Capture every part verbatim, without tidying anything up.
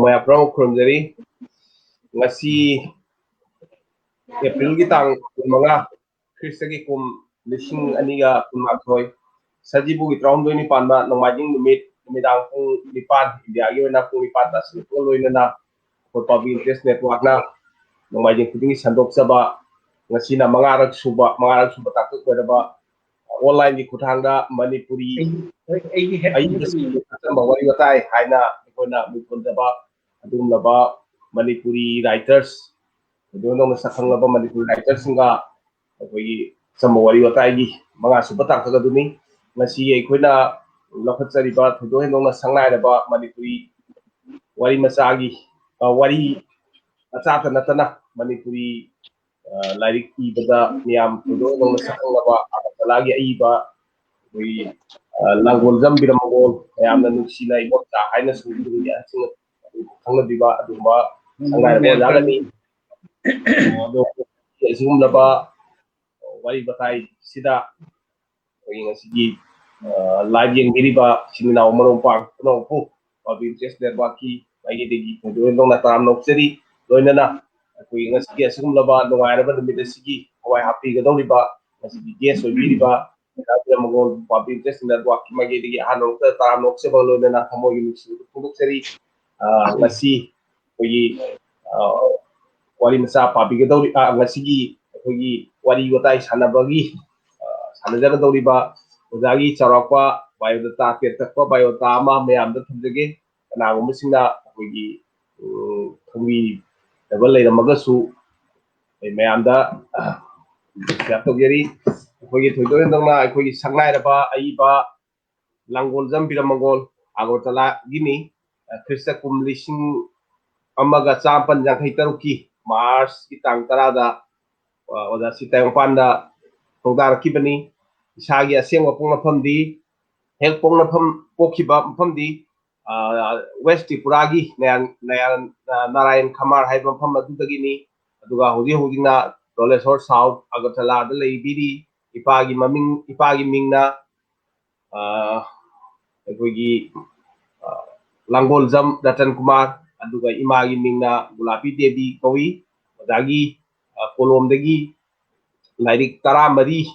ꯃꯌꯥꯝ ꯄꯨꯝꯅꯃꯛ ꯈꯨꯔꯨꯝꯖꯔꯤ꯫ ꯉꯁꯤ ꯑꯦꯄ꯭ꯔꯤꯜꯒꯤ ꯇꯥꯡ ꯀꯨꯟꯃꯉꯥ, ꯈ꯭ꯔꯤꯁꯇꯒꯤ ꯀꯨꯝ ꯂꯤꯁꯤꯡ ꯑꯅꯤꯒ ꯀꯨꯟꯃꯥꯊꯣꯏ, ꯁꯖꯤꯕꯨꯒꯤ ꯇꯔꯥꯍꯨꯝꯗꯣꯏꯅꯤ ꯄꯥꯟꯕ ꯅꯣꯡꯃꯥꯏꯖꯤꯡ ꯅꯨꯃꯤꯠ, ꯅꯨꯃꯤꯗꯥꯡ ꯄꯨꯡ ꯅꯤꯄꯥꯟ, ꯏꯟꯗꯤꯌꯥꯒꯤ ꯑꯣꯏꯅ ꯄꯨꯡ ꯅꯤꯄꯥꯟ ꯇꯥꯁꯤꯜꯂꯛꯄꯒ ꯂꯣꯏꯅꯅ ꯑꯩꯈꯣꯏ ꯄꯥꯕ꯭ꯂꯤꯛ ꯏꯟꯇꯔꯦꯁ ꯅꯦꯠꯋꯥꯔꯛꯅ ꯅꯣꯡꯃꯥꯏꯖꯤꯡ ꯈꯨꯗꯤꯡꯒꯤ ꯁꯟꯗꯣꯛꯆꯕ ꯉꯁꯤꯅ ꯃꯉꯥꯔꯛ ꯁꯨꯕ, ꯃꯉꯥꯔꯛ ꯁꯨꯕ ꯇꯥꯡꯀꯛ ꯑꯣꯏꯔꯕ ꯑꯣꯟꯂꯥꯏꯟꯒꯤ ꯈꯨꯠꯊꯥꯡꯗ ꯃꯅꯤꯄꯨꯔꯤ ꯑꯏꯕꯁꯤꯡꯒꯤ ꯑꯆꯝꯕ ꯋꯥꯔꯤ ꯋꯥꯇꯥꯏ ꯍꯥꯏꯅ ꯑꯩꯈꯣꯏꯅ ꯃꯤꯡꯊꯣꯟꯖꯕ ꯑꯗꯨꯒꯨꯝꯂꯕ ꯃꯅꯤꯄꯨꯔꯤ ꯔꯥꯏꯇꯔꯁ, ꯊꯣꯏꯗꯣꯛ ꯍꯦꯟꯗꯣꯛꯅ ꯁꯛꯈꯪꯂꯕ ꯃꯅꯤꯄꯨꯔꯤ ꯔꯥꯏꯇꯔꯁꯤꯡꯒ ꯑꯩꯈꯣꯏꯒꯤ ꯑꯆꯝꯕ ꯋꯥꯔꯤ ꯋꯥꯇꯥꯏꯒꯤ ꯃꯉꯥ ꯁꯨꯕ ꯇꯥꯡꯀꯛ ꯑꯗꯨꯅꯤ꯫ ꯉꯁꯤ ꯑꯩꯈꯣꯏꯅ ꯂꯧꯈꯠꯆꯔꯤꯕ ꯊꯣꯏꯗꯣꯛ ꯍꯦꯟꯗꯣꯛꯅ ꯁꯛꯅꯥꯏꯔꯕ ꯃꯅꯤꯄꯨꯔꯤ ꯋꯥꯔꯤ ꯃꯆꯥꯒꯤ, ꯑ, ꯋꯥꯔꯤ ꯃꯆꯥꯇ ꯅꯠꯇꯅ ꯃꯅꯤꯄꯨꯔꯤ, ꯑ, ꯂꯥꯏꯔꯤꯛ ꯏꯕꯗ ꯃꯤꯌꯥꯝ ꯊꯣꯏꯗꯣꯛ ꯍꯦꯟꯗꯣꯛꯅ ꯁꯛꯈꯪꯂꯕ ꯑꯒꯔꯇꯂꯥꯒꯤ ꯑꯏꯕ ꯑꯩꯈꯣꯏꯒꯤ, ꯑ, ꯂꯥꯡꯒꯣꯜꯖꯝ ꯕꯤꯔꯃꯒꯣꯜ, ꯃꯌꯥꯝꯅ ꯅꯨꯡꯁꯤꯅ ꯏꯕꯣꯆꯥ ꯍꯥꯏꯅꯁꯨ ꯃꯤꯡꯒꯤ ꯑꯍꯟꯁꯤꯡꯅ ꯈꯪꯅꯕꯤꯕ ꯑꯗꯨꯒꯨꯝꯕ ꯁꯛꯅꯥꯏꯔꯕ ꯑꯣꯖꯥꯒꯅꯤ꯫ ꯑꯗꯣ ꯑꯁꯤꯒꯨꯝꯂꯕ ꯋꯥꯔꯤ ꯋꯥꯇꯥꯏꯁꯤꯗ ꯑꯩꯈꯣꯏꯒꯤ ꯉꯁꯤꯒꯤ, ꯑ, ꯂꯥꯏꯚ ꯌꯦꯡꯕꯤꯔꯤꯕ ꯏꯆꯤꯟ ꯏꯅꯥꯎ ꯃꯔꯨꯞ ꯃꯄꯥꯡ ꯄꯨꯝꯅꯃꯛꯄꯨ ꯄꯥꯕ꯭ꯂꯤꯛ ꯏꯟꯇꯔꯦꯁ ꯅꯦꯠꯋꯥꯔꯛꯀꯤ ꯃꯥꯏꯀꯩꯗꯒꯤ ꯊꯣꯏꯗꯣꯛ ꯍꯦꯟꯗꯣꯛꯅ ꯇꯔꯥꯝꯅ ꯑꯣꯛꯆꯔꯤ꯫ ꯂꯣꯏꯅꯅ ꯑꯩꯈꯣꯏꯒꯤ ꯉꯁꯤꯒꯤ ꯑꯁꯤꯒꯨꯝꯂꯕ ꯅꯨꯡꯉꯥꯏꯔꯕ ꯅꯨꯃꯤꯠ ꯑꯁꯤꯒꯤ ꯊꯋꯥꯏ ꯍꯥꯞꯄꯤꯒꯗꯧꯔꯤꯕ ꯉꯁꯤꯒꯤ ꯒꯦꯁ ꯑꯣꯏꯕꯤꯔꯤꯕ ꯃꯦꯗꯥꯝ ꯕꯤꯔꯃꯒꯣꯜ ꯄꯥꯕ꯭ꯂꯤꯛ ꯏꯟꯇꯔꯦꯁ ꯅꯦꯠꯋꯥꯔꯛꯀꯤ ꯃꯥꯏꯀꯩꯗꯒꯤ ꯑꯍꯥꯟꯕ ꯃꯛꯇꯗ ꯇꯔꯥꯝꯅ ꯑꯣꯛꯆꯕꯒ ꯂꯣꯏꯅꯅ ꯊꯃꯣꯏꯒꯤ ꯅꯨꯡꯁꯤꯕ ꯐꯣꯡꯗꯣꯛꯆꯔꯤ꯫ ꯑ, ꯉꯁꯤ ꯑꯩꯈꯣꯏꯒꯤ, ꯑ, ꯋꯥꯔꯤ ꯃꯆꯥ ꯄꯥꯕꯤꯒꯗꯧꯔꯤ, ꯑ, ꯉꯁꯤꯒꯤ ꯑꯩꯈꯣꯏꯒꯤ ꯋꯥꯔꯤ ꯋꯥꯇꯥꯏ ꯁꯥꯟꯅꯕꯒꯤ, ꯑ, ꯁꯥꯟꯅꯖꯒꯗꯧꯔꯤꯕ ꯑꯣꯖꯥꯒꯤ ꯆꯥꯎꯔꯥꯛꯄ ꯕꯥꯏꯑꯣꯗꯥꯇꯥ, ꯇꯦꯟꯇꯛꯄ ꯕꯥꯏꯑꯣꯗꯥꯇꯥ ꯑꯃ ꯃꯌꯥꯝꯗ ꯊꯝꯖꯒꯦ꯫ ꯀꯅꯥꯒꯨꯝꯕꯁꯤꯡꯅ ꯑꯩꯈꯣꯏꯒꯤ, ꯎꯝ, ꯈꯪꯕꯤꯗꯕ ꯂꯩꯔꯝꯃꯒꯁꯨ ꯑꯩ ꯃꯌꯥꯝꯗ, ꯑ, ꯁꯤꯌꯔ ꯇꯧꯖꯔꯤ꯫ ꯑꯩꯈꯣꯏꯒꯤ ꯊꯣꯏꯗꯣꯛ ꯍꯦꯟꯗꯣꯛꯅ ꯑꯩꯈꯣꯏꯒꯤ ꯁꯛꯅꯥꯏꯔꯕ ꯑꯏꯕ ꯂꯥꯡꯒꯣꯜꯖꯝ ꯕꯤꯔꯃꯒꯣꯜ ꯑꯒꯔꯇꯂꯥꯒꯤꯅꯤ꯫ ꯑ, ꯈ꯭ꯔꯤꯁꯇ ꯀꯨꯝ ꯂꯤꯁꯤꯡ ꯑꯃꯒ ꯆꯥꯃꯥꯄꯟ ꯌꯥꯡꯈꯩ ꯇꯔꯨꯛꯀꯤ ꯃꯥꯔꯆꯀꯤ ꯇꯥꯡ ꯇꯔꯥꯗ, ꯑ, ꯑꯣꯖꯥ ꯁꯤꯇꯥꯌꯣꯡꯄꯥꯟꯗ ꯈꯣꯡꯗꯥꯔꯛꯈꯤꯕꯅꯤ꯫ ꯏꯁꯥꯒꯤ ꯑꯁꯦꯡꯕ ꯄꯣꯛꯅꯐꯝꯗꯤ, ꯍꯦꯛ ꯄꯣꯛꯅꯐꯝ, ꯄꯣꯛꯈꯤꯕ ꯃꯐꯝꯗꯤ, ꯑ, ꯋꯦꯁ ꯇ꯭ꯔꯤꯄꯨꯔꯥꯒꯤ ꯅꯌꯥꯟ-, ꯅꯌꯥꯟ-, ꯑ, ꯅꯥꯔꯥꯌꯟ ꯈꯃꯥꯔ ꯍꯥꯏꯕ ꯃꯐꯝ ꯑꯗꯨꯗꯒꯤꯅꯤ꯫ ꯑꯗꯨꯒ ꯍꯧꯖꯤꯛ ꯍꯧꯖꯤꯛꯅ ꯗꯣꯂꯦꯁꯣꯔ ꯁꯥꯎꯠ ꯑꯒꯔꯇꯂꯥꯗ ꯂꯩꯕꯤꯔꯤ꯫ ꯏꯄꯥꯒꯤ ꯃꯃꯤꯡ, ꯏꯄꯥꯒꯤ ꯃꯤꯡꯅ, ꯑ, ꯑꯩꯈꯣꯏꯒꯤ, ꯑ, ꯂꯥꯡꯒꯣꯜꯖꯝ ꯔꯇꯟ ꯀꯨꯃꯥꯔ, ꯑꯗꯨꯒ ꯏꯃꯥꯒꯤ ꯃꯤꯡꯅ ꯒꯨꯂꯥꯄꯤ ꯗꯦꯕꯤ ꯀꯧꯏ꯫ ꯑꯣꯖꯥꯒꯤ, ꯑ, ꯀꯣꯂꯣꯝꯗꯒꯤ ꯂꯥꯏꯔꯤꯛ ꯇꯔꯥꯃꯔꯤ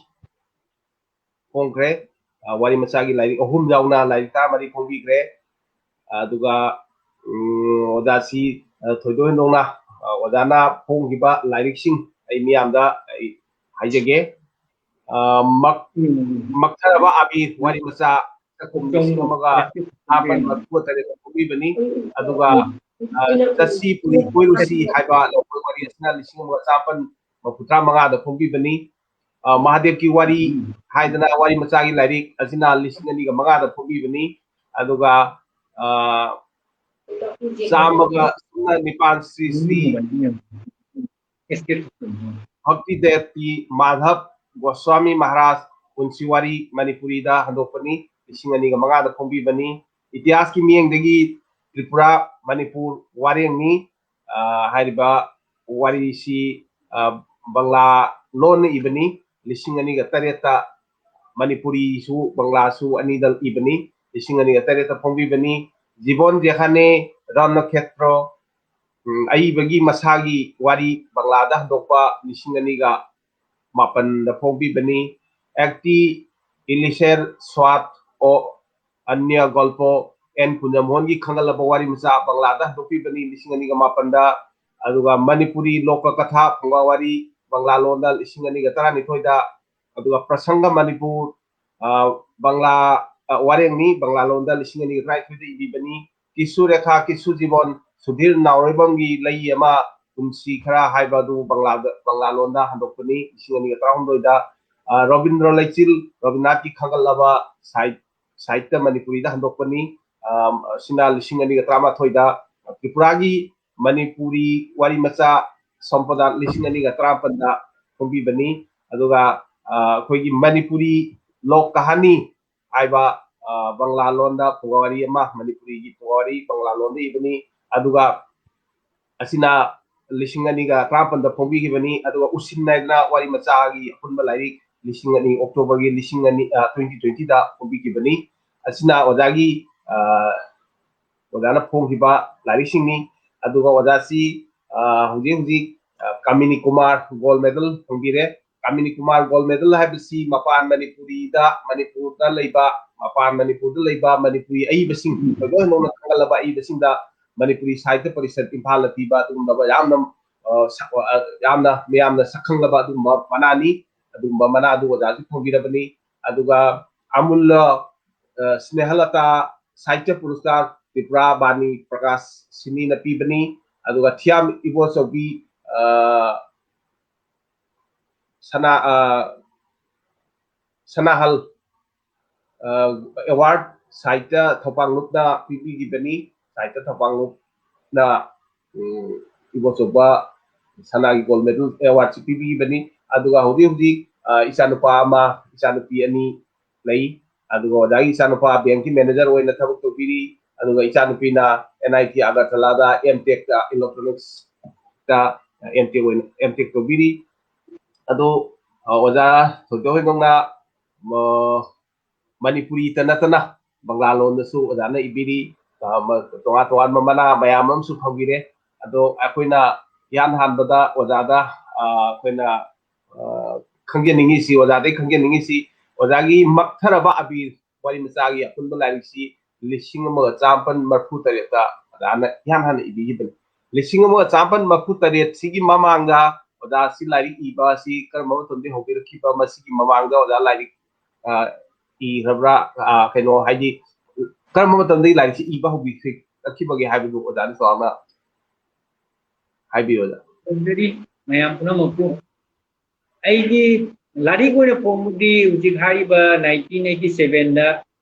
ꯐꯣꯡꯈ꯭ꯔꯦ꯫ ꯑ, ꯋꯥꯔꯤ ꯃꯆꯥꯒꯤ ꯂꯥꯏꯔꯤꯛ ꯑꯍꯨꯝ ꯌꯥꯎꯅ ꯂꯥꯏꯔꯤꯛ ꯇꯔꯥꯃꯔꯤ ꯐꯣꯡꯕꯤꯈ꯭ꯔꯦ꯫ ꯑꯗꯨꯒ, ꯎꯝ, ꯑꯣꯖꯥꯁꯤ, ꯑ, ꯊꯣꯏꯗꯣꯛ ꯍꯦꯟꯗꯣꯛꯅ, ꯑ, ꯑꯣꯖꯥꯅ ꯐꯣꯡꯈꯤꯕ ꯂꯥꯏꯔꯤꯛꯁꯤꯡ ꯑꯩ ꯃꯤꯌꯥꯝꯗ ꯑꯩ ꯍꯥꯏꯖꯒꯦ꯫ ꯑ, ꯃꯛ-, ꯎꯝ꯫ ꯃꯛꯊꯔꯕ ꯑꯕꯤꯔ ꯋꯥꯔꯤ ꯃꯆꯥ ꯆꯀꯨꯝ ꯂꯤꯁꯤꯡ ꯑꯃꯒ ꯆꯥꯃꯥꯄꯟ ꯃꯔꯤꯐꯨ ꯇꯔꯦꯠꯇ ꯐꯣꯡꯕꯤꯕꯅꯤ꯫ ꯑꯗꯨꯒ, ꯑ, ꯆꯠꯁꯤ ꯄꯨꯔꯤ ꯀꯣꯏꯔꯨꯁꯤ ꯍꯥꯏꯕ ꯂꯧꯕ ꯋꯥꯔꯤ ꯑꯁꯤꯅ ꯂꯤꯁꯤꯡ ꯑꯃꯒ ꯆꯥꯃꯥꯄꯟ ꯃꯔꯤꯐꯨ ꯇꯔꯥꯃꯉꯥꯗ ꯐꯣꯡꯕꯤꯕꯅꯤ꯫ ꯑ, ꯃꯍꯥꯗꯦꯕꯀꯤ ꯋꯥꯔꯤ ꯎꯝ꯫ ꯍꯥꯏꯗꯅ ꯋꯥꯔꯤ ꯃꯆꯥꯒꯤ ꯂꯥꯏꯔꯤꯛ ꯑꯁꯤꯅ ꯂꯤꯁꯤꯡ ꯑꯅꯤꯒ ꯃꯉꯥꯗ ꯐꯣꯡꯕꯤꯕꯅꯤ꯫ ꯑꯗꯨꯒ, ꯑ, ꯆꯥꯝꯃꯒ ꯁꯨꯞꯅ ꯅꯤꯄꯥꯟ ꯁ꯭ꯔꯤ ꯁ꯭ꯔꯤ ꯎꯝ꯫ ꯚꯛꯇꯤ ꯗꯦꯕꯀꯤ ꯃꯥꯙꯕ ꯒꯣꯁ꯭ꯋꯥꯃꯤ ꯃꯍꯥꯔꯥꯖ ꯄꯨꯟꯁꯤ ꯋꯥꯔꯤ ꯃꯅꯤꯄꯨꯔꯤꯗ ꯍꯟꯗꯣꯛꯄꯅꯤ, ꯂꯤꯁꯤꯡ ꯑꯅꯤꯒ ꯃꯉꯥꯗ ꯐꯣꯡꯕꯤꯕꯅꯤ꯫ ꯏꯇꯤꯍꯥꯁꯀꯤ ꯃꯤꯠꯌꯦꯡꯗꯒꯤ ꯇ꯭ꯔꯤꯄꯨꯔꯥ, ꯃꯅꯤꯄꯨꯔ ꯋꯥꯔꯦꯡꯅꯤ꯫ ꯑ, ꯍꯥꯏꯔꯤꯕ ꯋꯥꯔꯤꯁꯤ, ꯑ, ꯕꯪꯂꯥ ꯂꯣꯟꯅ ꯏꯕꯅꯤ꯫ ꯂꯤꯁꯤꯡ ꯑꯅꯤꯒ ꯇꯔꯦꯠꯇ ꯃꯅꯤꯄꯨꯔꯤꯁꯨ ꯕꯪꯂꯥꯁꯨ ꯑꯅꯤꯗ ꯏꯕꯅꯤ꯫ ꯂꯤꯁꯤꯡ ꯑꯅꯤꯒ ꯇꯔꯦꯠꯇ ꯐꯣꯡꯕꯤꯕꯅꯤ꯫ ꯖꯤꯕꯣꯟ ꯖꯦꯍꯥꯅꯦ ꯔꯟꯅꯈꯦꯇ꯭ꯔꯣ, ꯎꯝ, ꯑꯏꯕꯒꯤ ꯃꯁꯥꯒꯤ ꯋꯥꯔꯤ ꯕꯪꯂꯥꯗ ꯍꯟꯗꯣꯛꯄ ꯂꯤꯁꯤꯡ ꯑꯅꯤꯒ ꯃꯥꯄꯟꯗ ꯐꯣꯡꯕꯤꯕꯅꯤ꯫ ꯑꯦꯛꯇꯤ ꯏꯂꯤꯁꯦꯔ ꯁ꯭ꯋꯥꯠ ꯑꯣ ꯑꯟꯌ ꯒꯣꯜꯄꯣ ꯑꯦꯟ ꯀꯨꯟꯖꯃꯣꯍꯟꯒꯤ ꯈꯪꯒꯠꯂꯕ ꯋꯥꯔꯤ ꯃꯆꯥ ꯕꯪꯂꯥꯗ ꯍꯟꯗꯣꯛꯄꯤꯕꯅꯤ ꯂꯤꯁꯤꯡ ꯑꯅꯤꯒ ꯃꯥꯄꯟꯗ꯫ ꯑꯗꯨꯒ ꯃꯅꯤꯄꯨꯔꯤ ꯂꯣꯛꯀ ꯀꯊꯥ ꯐꯨꯡꯒꯥ ꯋꯥꯔꯤ ꯕꯪꯂꯥ ꯂꯣꯟꯗ ꯂꯤꯁꯤꯡ ꯑꯅꯤꯒ ꯇꯔꯥꯅꯤꯊꯣꯏꯗ꯫ ꯑꯗꯨꯒ ꯄ꯭ꯔꯁꯪꯒ ꯃꯅꯤꯄꯨꯔ, ꯑ, ꯕꯪꯂꯥ, ꯑ, ꯋꯥꯔꯦꯡꯅꯤ, ꯕꯪꯂꯥ ꯂꯣꯟꯗ ꯂꯤꯁꯤꯡ ꯑꯅꯤꯒ ꯇꯔꯥꯅꯤꯊꯣꯏꯗ ꯏꯕꯤꯕꯅꯤ꯫ ꯀꯤꯁꯨ ꯔꯦꯈꯥ, ꯀꯤꯁꯨ ꯖꯤꯕꯣꯟ, ꯁꯨꯙꯤꯔ ꯅꯥꯎꯔꯦꯝꯕꯝꯒꯤ ꯂꯩ ꯑꯃ, ꯄꯨꯟꯁꯤ ꯈꯔ ꯍꯥꯏꯕ ꯑꯗꯨ ꯕꯪꯂꯥꯗ, ꯕꯪꯂꯥ ꯂꯣꯟꯗ ꯍꯟꯗꯣꯛꯄꯅꯤ ꯂꯤꯁꯤꯡ ꯑꯅꯤꯒ ꯇꯔꯥꯍꯨꯝꯗꯣꯏꯗ꯫ ꯑ, ꯔꯣꯕꯤꯟꯗ꯭ꯔꯣ ꯂꯩꯆꯤꯜ, ꯔꯣꯕꯤꯟꯗ꯭ꯔꯅꯥꯊꯀꯤ ꯈꯪꯒꯠꯂꯕ ꯁꯥꯍꯤꯠ-, ꯁꯥꯍꯤꯠꯌ ꯃꯅꯤꯄꯨꯔꯤꯗ ꯍꯟꯗꯣꯛꯄꯅꯤ꯫ ꯑ, ꯑꯁꯤꯅ ꯂꯤꯁꯤꯡ ꯑꯅꯤꯒ ꯇꯔꯥꯃꯥꯊꯣꯏꯗ꯫ ꯇ꯭ꯔꯤꯄꯨꯔꯥꯒꯤ ꯃꯅꯤꯄꯨꯔꯤ ꯋꯥꯔꯤ ꯃꯆꯥ ꯁꯝꯄꯗ ꯂꯤꯁꯤꯡ ꯑꯅꯤꯒ ꯇꯔꯥꯃꯥꯄꯟꯗ ꯐꯣꯡꯕꯤꯕꯅꯤ꯫ ꯑꯗꯨꯒ, ꯑ, ꯑꯩꯈꯣꯏꯒꯤ ꯃꯅꯤꯄꯨꯔꯤ ꯂꯣꯛ ꯀꯍꯥꯅꯤ ꯍꯥꯏꯕ, ꯑ, ꯕꯪꯂꯥ ꯂꯣꯟꯗ ꯐꯨꯡꯒꯥ ꯋꯥꯔꯤ ꯑꯃ, ꯃꯅꯤꯄꯨꯔꯤꯒꯤ ꯐꯨꯡꯒꯥ ꯋꯥꯔꯤ ꯕꯪꯂꯥ ꯂꯣꯟꯗ ꯏꯕꯅꯤ꯫ ꯑꯗꯨꯒ ꯑꯁꯤꯅ ꯂꯤꯁꯤꯡ ꯑꯅꯤꯒ ꯇꯔꯥꯃꯥꯄꯟꯗ ꯐꯣꯡꯕꯤꯈꯤꯕꯅꯤ꯫ ꯑꯗꯨꯒ ꯎꯁꯤꯟ ꯅꯥꯏꯗꯅ ꯋꯥꯔꯤ ꯃꯆꯥꯒꯤ ꯑꯄꯨꯟꯕ ꯂꯥꯏꯔꯤꯛ ꯂꯤꯁꯤꯡ ꯑꯅꯤ, ꯑꯣꯛꯇꯣꯕꯔꯒꯤ ꯂꯤꯁꯤꯡ ꯑꯅꯤ, ꯑ, twenty twenty ꯗ ꯐꯣꯡꯕꯤꯈꯤꯕꯅꯤ꯫ ꯑꯁꯤꯅ ꯑꯣꯖꯥꯒꯤ, ꯑ, ꯑꯣꯖꯥꯅ ꯐꯣꯡꯈꯤꯕ ꯂꯥꯏꯔꯤꯛꯁꯤꯡꯅꯤ꯫ ꯑꯗꯨꯒ ꯑꯣꯖꯥꯁꯤ, ꯑ, ꯍꯧꯖꯤꯛ ꯍꯧꯖꯤꯛ, ꯑ, ꯀꯥꯃꯤꯅꯤ ꯀꯨꯃꯥꯔ gold medal ꯐꯪꯕꯤꯔꯦ꯫ ꯀꯥꯃꯤꯅꯤ ꯀꯨꯃꯥꯔ gold medal ꯍꯥꯏꯕꯁꯤ ꯃꯄꯥꯟ ꯃꯅꯤꯄꯨꯔꯤꯗ, ꯃꯅꯤꯄꯨꯔꯗ ꯂꯩꯕ, ꯃꯄꯥꯟ ꯃꯅꯤꯄꯨꯔꯗ ꯂꯩꯕ ꯃꯅꯤꯄꯨꯔꯤ ꯑꯏꯕꯁꯤꯡ, ꯊꯣꯏꯗꯣꯛ ꯍꯦꯟꯗꯣꯛꯅ ꯈꯪꯒꯜꯂꯕ ꯑꯏꯕꯁꯤꯡꯗ ꯃꯅꯤꯄꯨꯔꯤ ꯁꯥꯍꯤꯇ꯭ꯌ ꯄꯔꯤꯁꯠ ꯏꯝꯐꯥꯜꯅ ꯄꯤꯕ ꯑꯗꯨꯒꯨꯝꯂꯕ ꯌꯥꯝꯅ, ꯑ, ꯁꯛ-, ꯑ, ꯌꯥꯝꯅ ꯃꯤꯌꯥꯝꯅ ꯁꯛꯈꯪꯂꯕ ꯑꯗꯨꯒꯨꯝꯕ ꯃꯅꯥꯅꯤ꯫ ꯑꯗꯨꯒꯨꯝꯕ ꯃꯅꯥ ꯑꯗꯨ ꯑꯣꯖꯥꯁꯨ ꯐꯪꯕꯤꯔꯕꯅꯤ꯫ ꯑꯗꯨꯒ ꯑꯃꯨꯜ, ꯑ, ꯁ꯭ꯅꯦꯍꯂꯇꯥ ꯁꯥꯍꯤꯇ꯭ꯌ ꯄꯨꯔꯁꯀꯥꯔ ꯇ꯭ꯔꯤꯄꯨꯔꯥ ꯕꯥꯅꯤ ꯄ꯭ꯔꯀꯥꯁ ꯁꯤꯅꯤꯅ ꯄꯤꯕꯅꯤ꯫ ꯑꯗꯨꯒ ꯊꯤꯌꯥꯝ ꯏꯕꯣꯆꯧꯕꯤ, ꯑ, ꯁꯅꯥ-, ꯑ, ꯁꯅꯥꯍꯜ, ꯑ, award ꯁꯥꯍꯤꯇ꯭ꯌ ꯊꯧꯕꯥꯡꯂꯨꯞꯅ ꯄꯤꯕꯤꯈꯤꯕꯅꯤ꯫ ꯁꯥꯍꯤꯇ꯭ꯌ ꯊꯧꯕꯥꯡꯂꯨꯞꯅ, ꯎꯝ, ꯏꯕꯣꯆꯧꯕ ꯁꯅꯥꯒꯤ gold medal award ꯁꯤ ꯄꯤꯕꯤꯈꯤꯕꯅꯤ꯫ ꯑꯗꯨꯒ ꯍꯧꯖꯤꯛ ꯍꯧꯖꯤꯛ, ꯑ, ꯏꯆꯥꯅꯨꯄꯥ ꯑꯃ, ꯏꯆꯥꯅꯨꯄꯤ ꯑꯅꯤ ꯂꯩ꯫ ꯑꯗꯨꯒ ꯑꯣꯖꯥꯒꯤ ꯏꯆꯥꯅꯨꯄꯥ bank ꯀꯤ manager ꯑꯣꯏꯅ ꯊꯕꯛ ꯇꯧꯕꯤꯔꯤ꯫ ꯑꯗꯨꯒ ꯏꯆꯥꯅꯨꯄꯤꯅ N I T ꯑꯒꯔꯇꯂꯥꯗ M Tech ꯇ electronics ꯇ M Tech ꯑꯣꯏꯅ, M Tech ꯇꯧꯕꯤꯔꯤ꯫ ꯑꯗꯣ, ꯑ, ꯑꯣꯖꯥ ꯊꯣꯏꯗꯣꯛ ꯍꯦꯟꯗꯣꯛꯅ, ꯑ, ꯃꯅꯤꯄꯨꯔꯤꯇ ꯅꯠꯇꯅ ꯕꯪꯒ꯭ꯂꯥ ꯂꯣꯟꯗꯁꯨ ꯑꯣꯖꯥꯅ ꯏꯕꯤꯔꯤ꯫ ꯑ, ꯃ-, ꯇꯣꯉꯥꯟ ꯇꯣꯉꯥꯟꯕ ꯃꯅꯥ ꯃꯌꯥꯝ ꯑꯃꯁꯨ ꯐꯪꯕꯤꯔꯦ꯫ ꯑꯗꯣ ꯑꯩꯈꯣꯏꯅ ꯏꯍꯥꯟ ꯍꯥꯟꯕꯗ ꯑꯣꯖꯥꯗ, ꯑ, ꯑꯩꯈꯣꯏꯅ, ꯑ, ꯈꯪꯖꯅꯤꯡꯉꯤꯁꯤ, ꯑꯣꯖꯥꯗꯒꯤ ꯈꯪꯖꯅꯤꯡꯉꯤꯁꯤ, ꯑꯣꯖꯥꯒꯤ ꯃꯛꯊꯔꯕ ꯑꯕꯤꯔ ꯋꯥꯔꯤ ꯃꯆꯥꯒꯤ ꯑꯄꯨꯟꯕ ꯂꯥꯏꯔꯤꯛꯁꯤ ꯂꯤꯁꯤꯡ ꯑꯃꯒ ꯆꯥꯃꯥꯄꯟ ꯃꯔꯐꯨ ꯇꯔꯦꯠꯇ ꯑꯣꯖꯥꯅ ꯏꯍꯥꯟ ꯍꯥꯟꯅ ꯏꯕꯤꯈꯤꯕꯅꯤ꯫ ꯂꯤꯁꯤꯡ ꯑꯃꯒ ꯆꯥꯃꯥꯄꯟ ꯃꯔꯐꯨ ꯇꯔꯦꯠ ꯁꯤꯒꯤ ꯃꯃꯥꯡꯗ ꯑꯣꯖꯥꯁꯤ ꯂꯥꯏꯔꯤꯛ ꯏꯕ ꯑꯁꯤ ꯀꯔꯝꯕ ꯃꯇꯝꯗꯒꯤ ꯍꯧꯕꯤꯔꯛꯈꯤꯕ? ꯃꯁꯤꯒꯤ ꯃꯃꯥꯡꯗ ꯑꯣꯖꯥ ꯂꯥꯏꯔꯤꯛ, ꯑ, ꯏꯈ꯭ꯔꯕ꯭ꯔꯥ? ꯑ, ꯀꯩꯅꯣ, ꯍꯥꯏꯗꯤ, ꯀꯔꯝꯕ ꯃꯇꯝꯗꯒꯤ ꯂꯥꯏꯔꯤꯛꯁꯤ ꯏꯕ ꯍꯧꯕꯤꯔꯛꯈꯤꯕꯒꯦ ꯍꯥꯏꯕꯗꯨ ꯑꯣꯖꯥꯅ ꯆꯥꯎꯔꯥꯛꯅ ꯍꯥꯏꯕꯤꯌꯨ, ꯑꯣꯖꯥ꯫ ꯈꯨꯔꯨꯝꯖꯔꯤ ꯃꯌꯥꯝ ꯄꯨꯝꯅꯃꯛꯄꯨ꯫ ꯑꯩꯒꯤ ꯂꯥꯏꯔꯤꯛ ꯑꯣꯏꯅ ꯐꯣꯡꯕꯗꯤ ꯍꯧꯖꯤꯛ ꯍꯥꯏꯔꯤꯕ nineteen eighty seven ꯗ